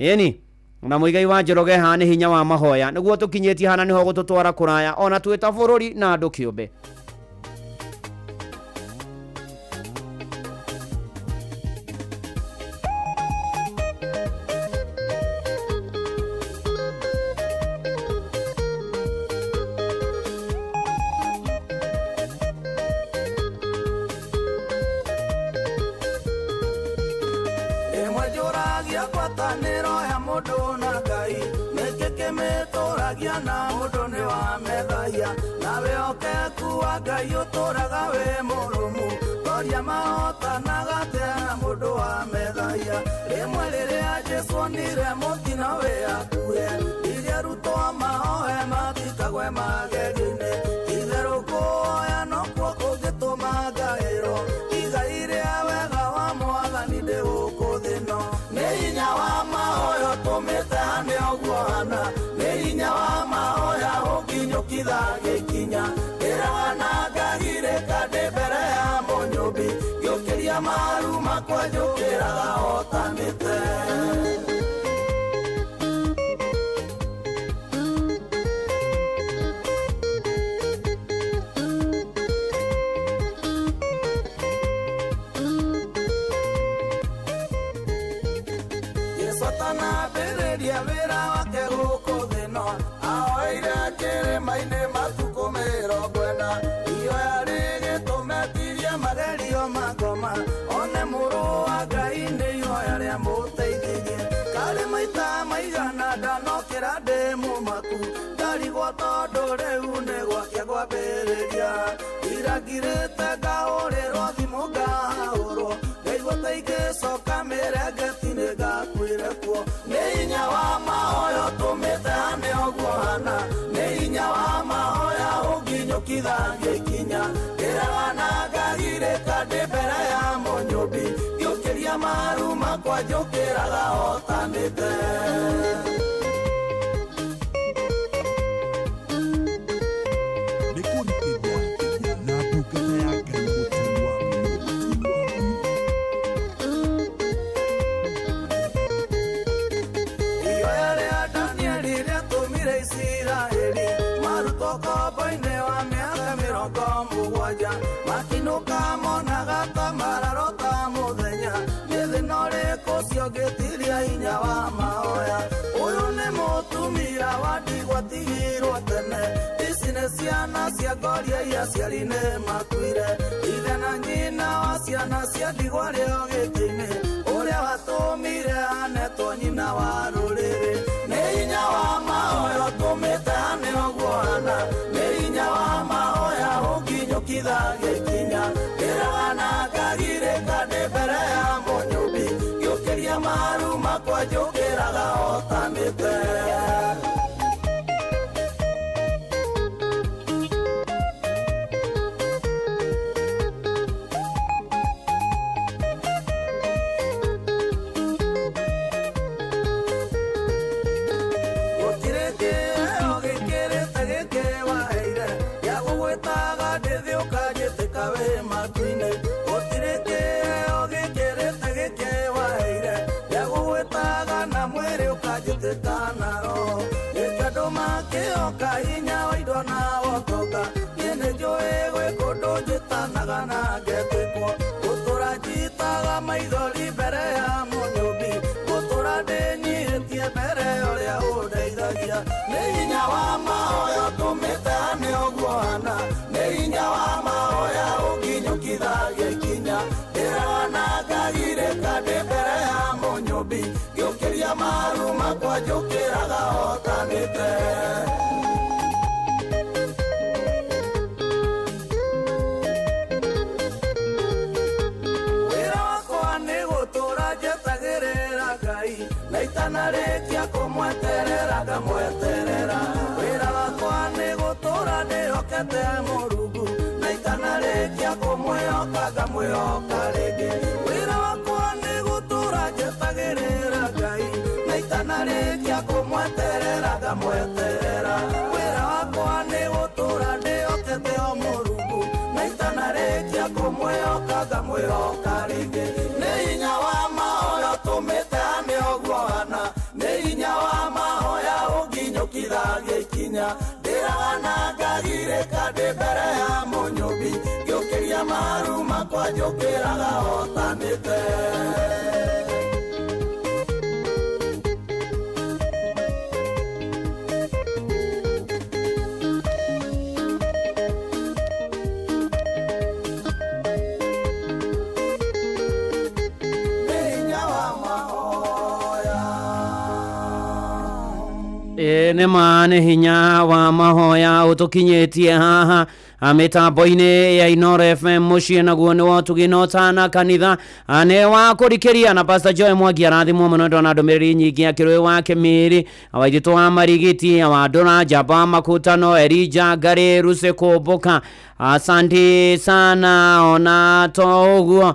Ĩni na Mũigai wa Njoroge haha nĩ hinya wa mahoya nĩguo tũkinyĩtie hana nĩho gũtũtwara kũraya ona twĩ ta bũrũri na andũ kĩũmbe. Ĩmwe njũragia ngwatanĩro ya mũndũ na Ngai nĩkĩ kĩmĩtũragia na mũndũ nĩ wa methahia nawe okeku wa Ngai ũtũraga wĩ mũrũmu toria mahotanaga atĩa na mũndũ wa methahia. Rĩmwe rĩrĩa Jesũ onire mũtino wĩ hakuhĩ iria arutwo mahoe matikagwe magerio-inĩ itherũ kũhoya nokuo kũngĩtũma ngaĩrwo igai rĩa wega wa Mwathani ndĩ gũkũ thĩ ĩno. Nĩ hinya wa mahoya ũtũmĩte hane ũguo hana, nĩ hinya wa mahoya ũnginyũkitha gĩkinya ndĩraga na ngagirĩka ndĩ mbere ya mũnyũmbi ngĩũkĩria maru makwa njũkĩraga hotanĩte. Jesũ atanambĩrĩria wĩra wake gũkũ thĩ ĩno ahoeire kĩrĩma-inĩ matukũ 40 ihoya rĩgĩtũmetirie magerio makoma one mũrũ wa Ngai nĩ ihoya rĩamũteithirie karĩ maita maigana ndanokĩra ndĩ mũmaku ndarigwo tondũ rĩu nĩ gwake kwambĩrĩria irangirĩte ngahũrĩrwo thimũ ngahũrwo ngaigua ta ingĩcoka mĩrengeti-inĩ ngakuire kuo. Nĩ hinya wa mahoya ũtũmĩte hane ũguo hana, nĩ hinya wa mahoya ũnginyũkitha ngĩkinya ndĩraga na ngagirĩka ndĩ mbere ya mũnyũmbi ngĩũkĩria maru makwa njũkĩraga hotanĩte. Nĩ kũrikĩria na ndungata ya Ngai mũturi wa Mũirũ. ũkombo-inĩ wa mĩaka 70 makinũka monaga ta mararota mũthenya nĩ thĩna ũrĩkũ ũcio ũngĩtiria hinya wa mahoya ũyũ nĩ mũtumia wa ndigwa tigirwo tene ici nĩ ciana cia ngoria iria aciari nĩ makuire ithe na nyina wa ciana cia ndigwa rĩo gĩtĩ-inĩ ũrĩa watũmire anetwo nyina wa rũrĩrĩ nĩ hinya wa mahoya ũtũmĩte ane ũguo ana nĩ hinya wa mahoya ũnginyũkithagia ikinya ndĩraga na ngagirĩka ndĩ mbere ya mũnyũmbi ngĩũkĩria maru makwa njũkĩraga hotanĩte. Gũtirĩ kĩheo gĩkĩrĩte gĩkĩ waheire gĩa gũgwĩtaga ndĩthĩ ũkanjĩtĩka wĩ matu-inĩ gũtirĩ kĩheo gĩkĩrĩte gĩkĩ waheire gĩa gũgwĩtaga na mwĩrĩ ũkanjĩtĩka na roho gĩkĩ andũ makĩoka hinya wa indo na wotonga niĩ nĩ njũĩ gwĩ kũndũ njĩtanaga na ngetĩkwo gũtũra njitaga maithori mbere ya mũnyũmbi gũtũra ndĩnyihĩtie mbere ya ũrĩa ũndeithagia nĩ hinya wa mahoya ũtũmĩte ane ũguo hana nĩ hinya wa mahoya ũnginyũkithagia ikinya ndĩraga na ngagirĩka ndĩ mbere ya mũnyũmbi ngĩũkĩria maru makwa njũkĩraga hotanĩte. Wĩra wakwa nĩ gũtũra njetagĩrĩra Ngai na itanarĩkia kũmweterera ngamweterera wĩra wakwa nĩ gũtũra ndĩhokete Mũrungu na itanarĩkia kũmwĩhoka ngamwĩhoka rĩngĩ wĩra wakwa nĩ gũtũra njetagĩrĩra Ngai na itanarĩkia kũmweterera ngamweterera wĩra wakwa nĩ gũtũra ndĩhokete o Mũrungu na itanarĩkia kũmwĩhoka ngamwĩhoka rĩngĩ nĩ hinya wa mahoya ũtũmĩte ane ũguo hana nĩ hinya wa mahoya ũnginyũkithagia ikinya ndĩraga na ngagirĩka ndĩ mbere ya mũnyũmbi ngĩũkĩria maru makwa njũkĩraga hotanĩte. Nĩ hinya wa mahoya. Ĩ nĩ ma nĩ hinya wa mahoya ũtũkinyĩtie haha mĩtambo-inĩ ya Inoro FM mũciĩ naguo nĩ wotugi na ũtana kanitha nĩ wa kũrikĩria na Pastor Joy Mwangi arathimwo mũno ndona ndũmĩrĩri nyingĩ akĩrũĩ wa Kĩmĩrĩ waititũ wa Marigiti wa Ndũra Njamba wa Makutano Elija Ngarĩ Ruse Kũmbũka asante sana ona to ũguo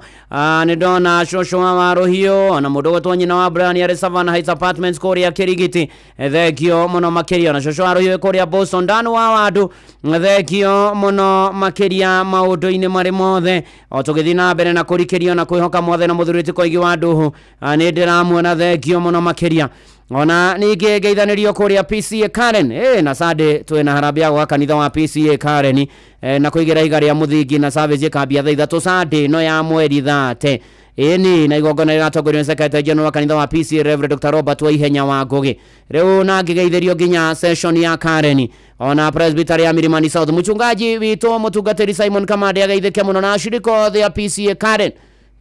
nĩ ndona cũcũ wa Warũhiũ ona mũndũ ũgwĩtwo nyina wa Brian arĩ Savannah Heights Apartments kũrĩa Kĩrigiti thengio mũno makĩria ona cũcũ wa Rũhiũ kũrĩa Boston Dan wa Wandu thengio mũno makĩria maũndũ-inĩ marĩ mothe o tũgĩthiĩ na mbere na kũrikĩrio na kwĩhoka mothe na mũthuri Koigi wa Ndũhũ nĩ ndĩramuona thengio mũno makĩria ona ningĩ ngeithanĩrio kũrĩa PCA Karen na Sunday twĩna harambee ya gwaka kanitha wa PCA Karen na kũigĩra iga rĩa mũthingi na service ĩkambia thaa 3 Sunday ĩno ya mweri 30 ĩni na igongona rĩratongorio nĩ Secretary General wa kanitha wa PCA Reverend Dr. Robert Waihenya wa Ngũgĩ rĩu na ngĩgeithĩrio nginya session ya Karen ona Presbytery ya Milimani South mũchungaji witũ mũtungatĩri Simon Kamande ageithĩke mũno na ashirika othe a PCA Karen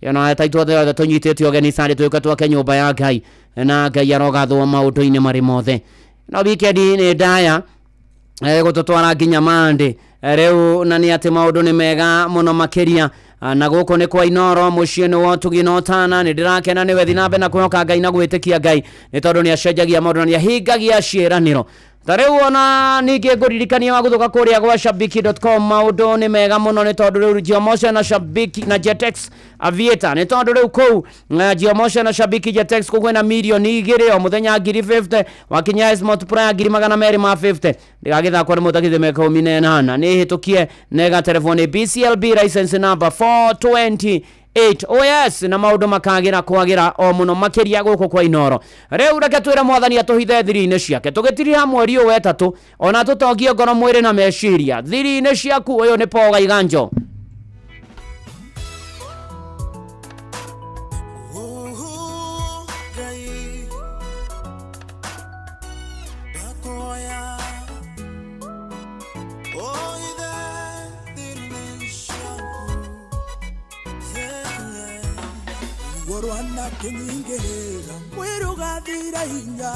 ona taitũ othe othe tũnyitĩte ũgeni Sunday twĩke twake nyũmba ya Ngai na Ngai arogathwo maũndũ-inĩ marĩ mothe no weekend nĩ ndaya gũtũtwara nginya Monday rĩu na nĩ atĩ maũndũ nĩ mega mũno makĩria na gũkũ nĩ kwa Inoro mũciĩ nĩ wotugi na ũtana nĩ ndĩrakena nĩ wethi na mbere na kwĩhoka Ngai na gwĩtĩkia Ngai nĩ tondũ nĩ acenjagia maũndũ na nĩ ahingagia ciĩranĩro ta rĩu ona ningĩ ngũririkania wa gũthũka kũrĩa gwa shabiki.com maũndũ nĩ mega mũno nĩ tondũ rĩu Geomotion na Shabiki na Jetex Aviator nĩ tondũ rĩu kũu Geomotion na Shabiki Jetex kũu kwĩna mirioni 2 o mũthenya 50 wakinya S multiplier 250 ndĩgagĩthakwo nĩ mũtakithio mĩaka 18 nĩ hĩtũkie nega telefoni BCLB license number 420 8. Oh yes, na maũndũ makagĩra kwagĩra o mũno makĩria gũkũ kwa Inoro. Rĩu reke twĩre mwathani atũhithe thiri-inĩ ciake, tũgĩtiriha mweri ũyũ wetatũ, ona tũtongie ngoro, mwĩrĩ na meciria thiri-inĩ ciaku. Ũyũ nĩ Paul Gaiganjo. Ngai ndakuhoya ũithe thiri-inĩ ciaku. Ngorwa na kĩnyingĩhĩra mwĩrĩ ũgathira hinya,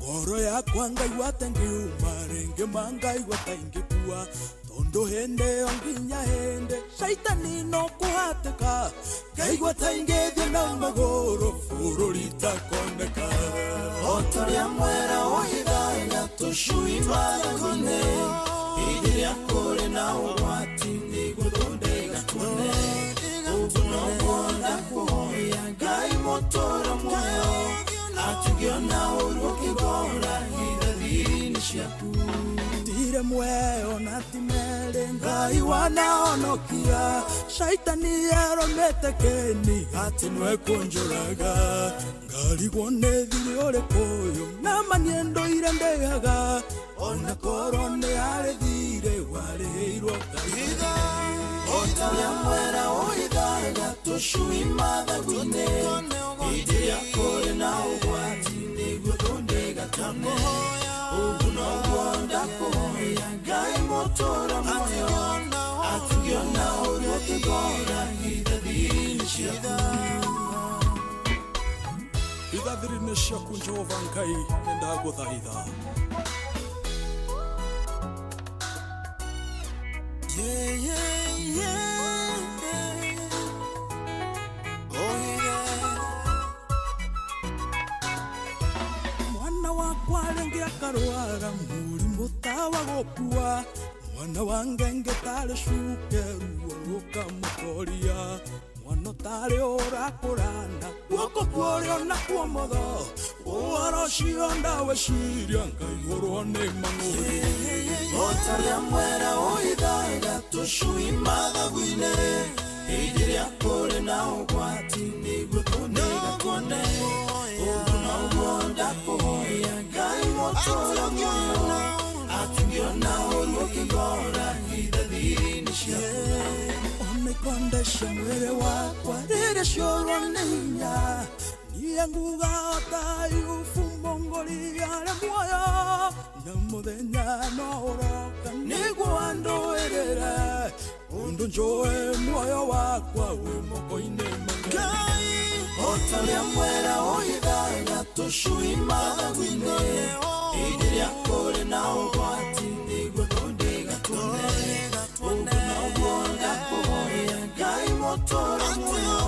ngoro yakwa ngaigua ta ngiuma rĩngĩ, ma ngaigua ta ingĩkua, tondũ hĩndĩ ĩyo nginya hĩndĩ caitani no kũhatĩka, ngaigua ta ingĩthiĩ na magũrũ bũrũri takoneka. O ta ũrĩa mwera ũhithaga tũcui mathagu-inĩ, hĩndĩ ĩrĩa kũrĩ na ũgwati nĩguo ndĩgatuone, ũguo noguo ndakũhoya Ngai mũtũũra muoyo, atũngĩona ũru ũkĩgora hitha thiri-inĩ ciaku. Tire mweo na ti merĩ, Ngai wanahonokia, caitani eromete kĩni atĩ nĩwe kũnjũraga, ngarigwo nĩ thiri ũrĩkũ ũyũ nama niĩ ndũire ndĩhaga, ona korwo nĩ harĩ thirĩ warĩhĩirwo kaitha. O ta ũrĩa mwera ũhithaga tũcui mathagu-inĩ, hĩndĩ ĩrĩa kũrĩ na ũgwati nĩguo ndĩgatone, ũguo noguo ndakũhoya Ngai mũtũũra muoyo, atũngĩona ũru ũkĩgora hitha thiri-inĩ ciaku. Hitha thiri-inĩ ciaku Jehova Ngai, nĩndagũthaitha. Yeah, yeah, yeah. Oh, yeah. Mwana wakwa rĩngĩ akarwara mũrimũ ta wa gũkua, mwana wa ngenge tarĩ cuke ruo rũkamũtoria, mwana ũtarĩ ũrakũrana guoko kwa ũrĩo na kwa ũmotho, ũhoro ũcio ndaweciria ngaihũrwo nĩ mang'ũrĩ. O ta ũrĩa mwera ũhithaga tũcui mathagu-inĩ, hĩndĩ ĩrĩa kũrĩ na ũgwati nĩguo ndĩgatuone, ũguo noguo ndakũhoya Ngai mũtũũra muoyo, atũngĩona ũru ũkĩgora hitha thiri-inĩ ciaku. Ona ikonde cia mwĩrĩ wakwa rĩrĩa ciorwo nĩ hinya, niĩ nguga o ta Ayubu mũngũri arĩ muoyo, na mũthenya no ũroka nĩguo andũĩrĩre ũndũ njũĩ muoyo wakwa wĩ moko-inĩ ma Ngai. O ta ũrĩa mwera ũhithaga tũcui mathagu-inĩ, hĩndĩ ĩrĩa kũrĩ na ũgwati nĩguo ndĩgatuone, ũguo noguo ndakũhoya Ngai mũtũũra muoyo,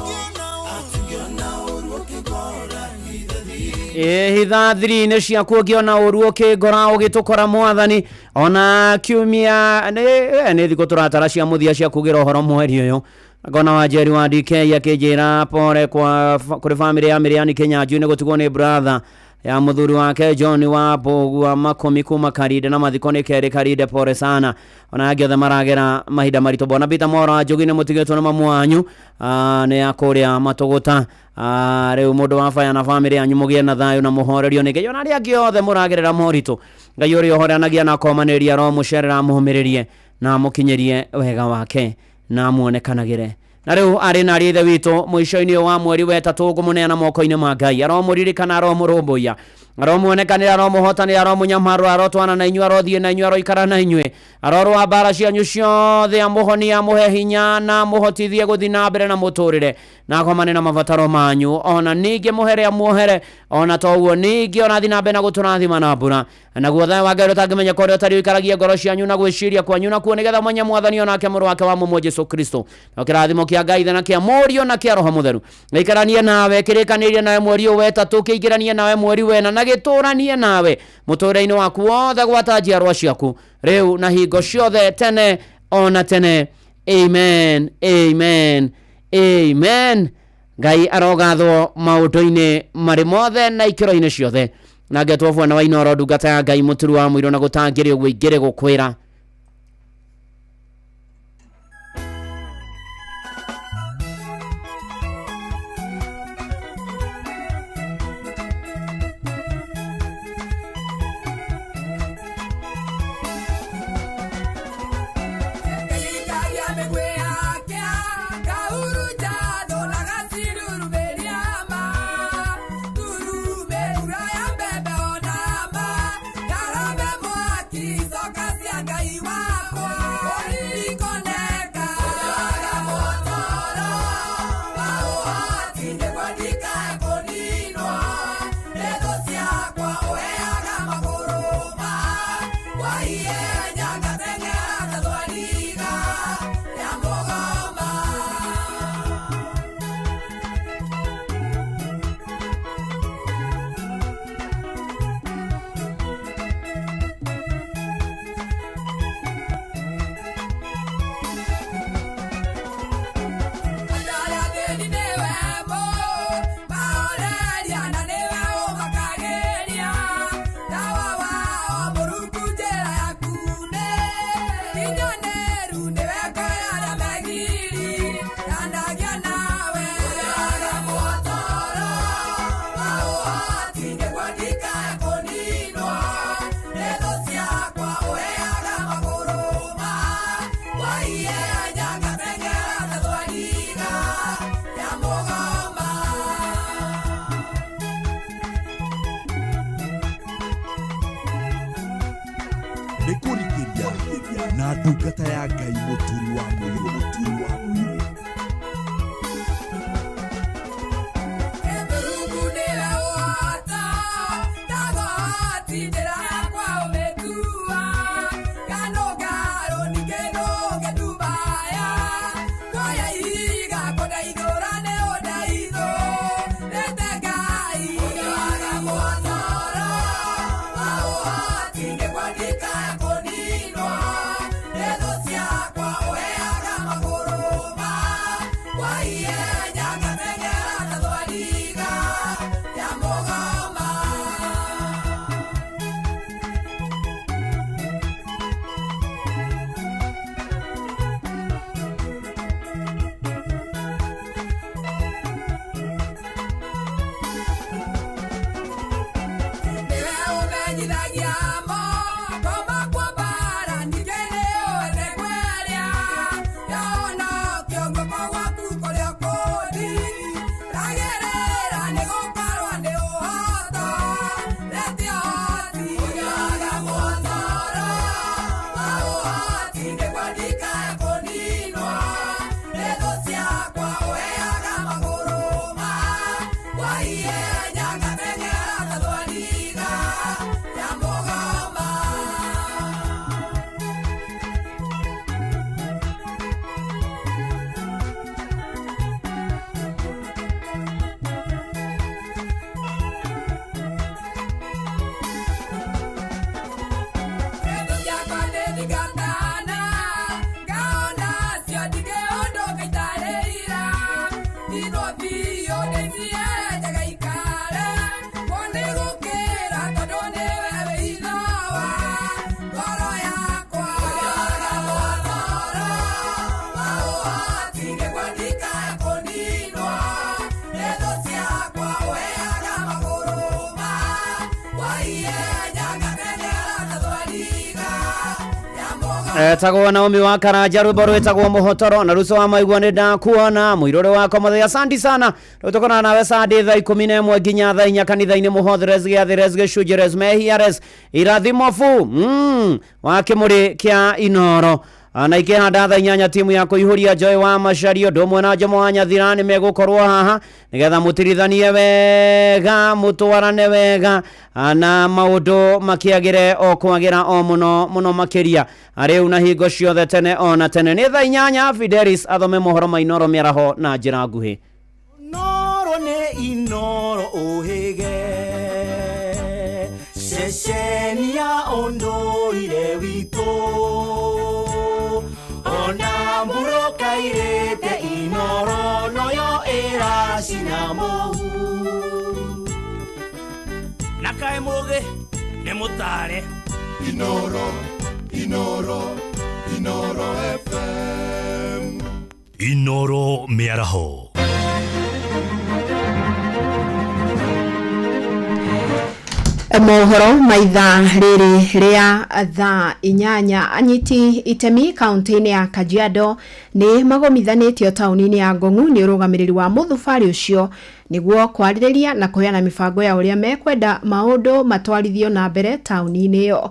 atũngĩona ũru ũkĩgora hitha thiri. Hitha thiri-inĩ ciaku ũngĩona ũru ũkĩngora ũgĩtũkora mwathani. Ona kiumia nĩ thikũ tũratara cia mũthia cia kugĩra ũhoro mweri ũyũ, ngona wa Njeri wa DK akĩnjĩra pore kwa kũrĩ bamĩrĩ ya Mĩrĩani Kĩnyanjui nĩ gũtigwo nĩ brother ya mũthuri wake John wa Mbũgua Makũmi kuma Karinde, na mathiko nĩ kerĩ Karinde, pore sana. Ona angĩ othe maragera mahinda maritũ. Bwana Peter Mworo wa Njogi nĩ mũtigĩtwo nĩ mamu wanyu, nĩ ya kũrĩa Matũgũta. Rĩu mũndũ wa baya na bamĩrĩ yanyu mũgĩe na thayũ na mũhorerio nĩ Ngai. Ona arĩa angĩ othe mũragerera moritũ, Ngai ũrĩa ũhoranagia na akomanĩrĩria aromũcerera, amũhũmĩrĩrie na amũkinyĩrie wega wake na amuonekanagĩre. Na rĩu arĩ na arĩ ithe witũ mũico-inĩ ũyũ wa mweri wetatũ ngũmũneana moko-inĩ ma Ngai, aromũririkana, aromũrũmbũiya, aromuonekanĩra, aromũhotanĩra, aromũnyamarũra, arotwana na inyuĩ, arothiĩ na inyuĩ, aroikara na inyuĩ, arorũa mbara cianyu ciothe, amũhonie, amũhe hinya na amũhotithie gũthiĩ na mbere na mũtũrĩre, na agomane na mabataro manyu, ona ningĩ mũhere amuohere, ona toguo ningĩ ona thiĩ na mbere na gũtũrathima na mbura. Naguo thayũ wa Ngai ũrĩa ũtangĩmenyeka ũrĩa ũtarĩ ũikaragie ngoro cianyu na gwĩciria kwanyu nakuo, nĩgetha mwenye mwathani onake mũrũ wake wa mũmwe Jesu Kristo, na kĩrathimo kĩa Ngai Ithe na kĩa Mũriũ na kĩa Roho Mũtheru gĩikaranie nawe, kĩrĩkanĩrie nawe mweri ũyũ wetatũ, kĩingĩranie nawe mweri wena, na gĩtũranie nawe mũtũrĩre-inĩ waku wothe gwata njiarwa ciaku rĩu na hingo ciothe tene ona tene. Amen, amen, amen. Ngai arogathwo maũndũ-inĩ marĩ mothe na ikĩro-inĩ ciothe. Na ngetwo bwana wa Inoro, ndungata ya Ngai mũturu wa mũirũ, na gũtangĩrĩ ũguo ingĩrĩ gũkwĩra. Ngai wakwa Ndikoneka Ũnjohaga mũhotoro wa ũhoti nĩguo ndikae kũninwo nĩ thũ ciakwa. Ũheaga magũrũ makwa ihenya ngateng'era ta thwariga ya mũgoma. Andũ arĩa athĩni nĩwe maũreria na nĩwe ũmakagĩria tawa wao mũrungu njĩra yaku nĩ kinyanĩru nĩwe ngaĩ arĩa megiri ndanagia nawe. Ũnjohaga mũhotoro wa ũhoti nĩguo ndikae kũninwo nĩ thũ ciakwa. Ũheaga magũrũ makwa ihenya ngateng'era ta thwariga ya mũgoma. Nĩ kũrikĩria na ndungata ya Ngai Mũturi wa Mũirũ. Mũturi wa Mũirũ. Mũrungu nĩwe ũhota ndagoti njĩra yakwa ũmĩtua kanũngarũ ningĩ ndũngĩndubaya kuoya ihiga kũndeithũra nĩ ũndeithũrĩte Ngai. Ũnjohaga mũhotoro wa ũhoti nĩguo ndikae kũninwo nĩ thũ ciakwa. Ũheaga magũrũ makwa ihenya ngateng'era ta thwariga ya mũgoma. Nĩwe ũmenyithagia moko makwa mbaara ningĩ nĩũĩ kweria yahonokio guoko gwaku kũrĩa kũndiragĩrĩra nĩgũkorwo nĩ ũhotorete ũhoti. Ũnjohaga mũhotoro wa ũhoti nĩguo ndikae kũninwo nĩ thũ ciakwa. Ũheaga magũrũ makwa ihenya ngateng'era ta thwariga ya mũgoma. Thũ ciakwa nĩthingatana ngaona cio ndingĩũndũka itarĩira ndinwo biũ ndĩcienjaga ikare kuo nĩgũkĩra tondũ nĩwe wĩitho wa ngoro yakwa. Ũnjohaga mũhotoro wa ũhoti nĩguo ndikae kũninwo nĩ thũ ciakwa. Ũheaga magũrũ makwa ihenya ngateng'era ta thwariga ya mũgoma. Etagwo Naomi wa Karanja, rwimbo rwĩtagwo mũhotoro na ruco wa maigua nĩ ndakuona mũirũrĩ wakwa mũthenya. Asante sana, rĩu tũkonana nawe sande thaa 11 nginya thaa 4 kanitha-inĩ mũhotheres gĩathĩres gĩcunjĩres mehiares irathimobu wa kĩmũrĩ kĩa Inoro na ikĩhanda thaa 8 timu ya kũihũria Joy wa Macario ũndũ ũmwe na Jomo wa Nyathira nĩ megũkorwo haha nĩgetha mũtirithanie wega mũtwarane wega na maũndũ makĩagĩre o kwagĩra o mũno mũno makĩria rĩu na hingo ciothe tene ona tene. Nĩ thaa 8 Fidelis athome mohoro ma Inoro mĩaraho na njĩra nguhĩ. Inoro nĩ Inoro ũhĩge ceceni ya ũndũire witũ ona mbura ĩkairĩte Inoro noyo ĩracina mũhu. Na kaĩ mũgĩ nĩ mũtare. Inoro, Inoro, Inoro FM. Inoro mĩaraho. Mohoro maitha rĩrĩ rĩa thaa 8 anyiti itemi kaunti-inĩ ya Kajiado nĩ magomithanĩtio taũni-inĩ ya Ngong'u nĩ ũrũgamĩrĩri wa mũthubarĩ ũcio nĩguo kwarĩrĩria na kũheana mĩbango ya ũrĩa mekwenda maũndũ matwarithio na mbere taũni-inĩ ĩyo.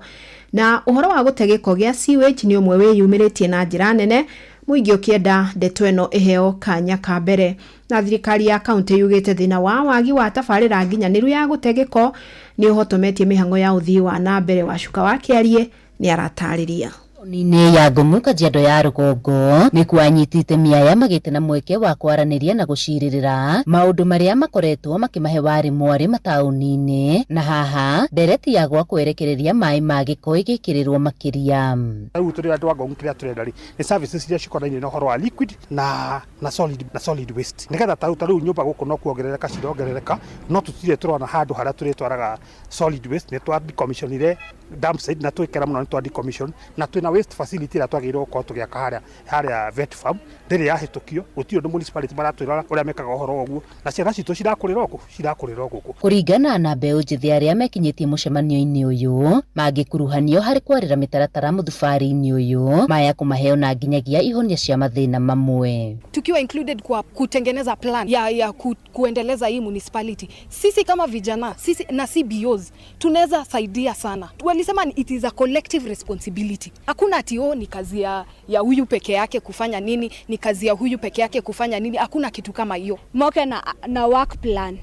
Na ũhoro wa gũte gĩko gĩa sewage nĩ ũmwe wĩyumĩrĩtie na njĩra nene, mũingĩ ũkĩenda ndeto ĩno ĩheo kanya ka mbere. Na thirikari ya kaunti yugĩte thĩna wa wagi wa tabarĩra nginyanĩru ya gũte gĩko nĩ ũhotometie mĩhang'o ya ũthii wa na mbere. Wacuka wa Kĩarie nĩ aratarĩria. Taũni-inĩ ya Ngomu Kajiado ya rũgongo nĩkuo anyitite mĩaya magĩte na mweke wa kwaranĩria na gũcirĩrĩra maũndũ marĩa makoretwo makĩmahe warĩ mwarĩ mataũni-inĩ, na haha ndereti ya gwa kwerekereria maĩ ma gĩko ĩgĩkĩrĩrwo makĩria. Rĩu tũrĩ andũ a Ngomu kĩrĩa tũrenda rĩ nĩ services iria cikonainie na ũhoro wa liquid na solid waste, nĩgetha ta rĩu nyũmba gũkũ no kuongerereka cirongerereka, no tũtirĩ tũrona handũ harĩa tũrĩtwaraga solid waste. Nĩ twa decommissionire dump site na twĩkera mũno, nĩ twa decommission na twĩna waste facility ĩrĩa twagĩrĩirwo gũkorwo tũgĩaka harĩa vet farm, ndĩrĩ yahĩtũkio. Gũtirĩ ũndũ municipality maratwĩra ũrĩa mekaga ũhoro wa ũguo, na ciana citũ cirakũrĩra o kũ cirakũrĩra o gũkũ. Kũringana na mbeũ njĩthĩ arĩa mekinyĩtie mũcemanio-inĩ ũyũ, mangĩkuruhanio harĩ kwarĩra mĩtaratara mũthubarĩ-inĩ ũyũ maya kũmaheo na nginyagia ihonia cia mathĩna mamwe. Tukiwa included kwa kutengeneza plan ya kuendeleza hii municipality, sisi kama vijana, sisi na CBOs tunaweza saidia sana. Walisema it is a collective responsibility. Hakuna ati, oh, ni kazi ya huyu peke yake kufanya nini, ni kazi ya huyu peke yake kufanya nini. Hakuna kitu kama hiyo. Moke na work plan,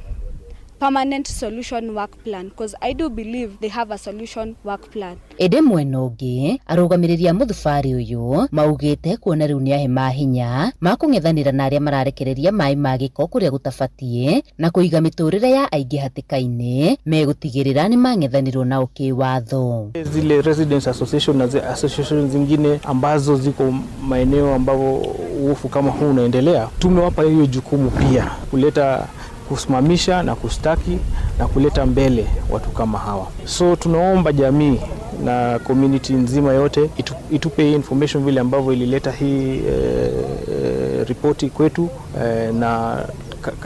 permanent solution work plan, because I do believe they have a solution work plan. Ĩndĩ mwena ũngĩ, arũgamĩrĩri a mũthubarĩ ũyũ maugĩte kuona rĩu nĩ ahe mahinya ma kũng'ethanĩra na arĩa mararekereria maĩ ma gĩko kũrĩa gũtabatiĩ na kũiga mĩtũrĩre ya aingĩ hatĩka-inĩ, megũtigĩrĩra nĩ mang'ethanĩrwo nao kĩwatho. Zile residents association na association zingine ambazo ziko maeneo ambapo uofu kama huu unaendelea, tumewapa hiyo jukumu pia kuleta, kusimamisha na kustaki na kuleta mbele watu kama hawa. So tunaomba jamii na community nzima yote itupe hii information vile ambavyo ilileta hii ripoti kwetu, na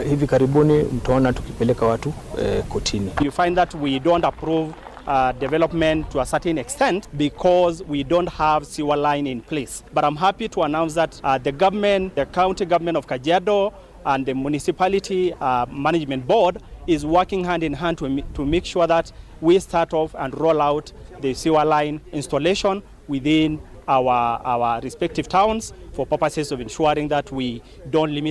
hivi karibuni mtaona tukipeleka watu kotini. You find that we don't approve development to a certain extent because we don't have sewer line in place. But I'm happy to announce that the government, the county government of Kajiado and the municipality management board is working hand in hand to make sure that we start off and roll out the sewer line installation within our respective towns for purposes of ensuring that we don't limit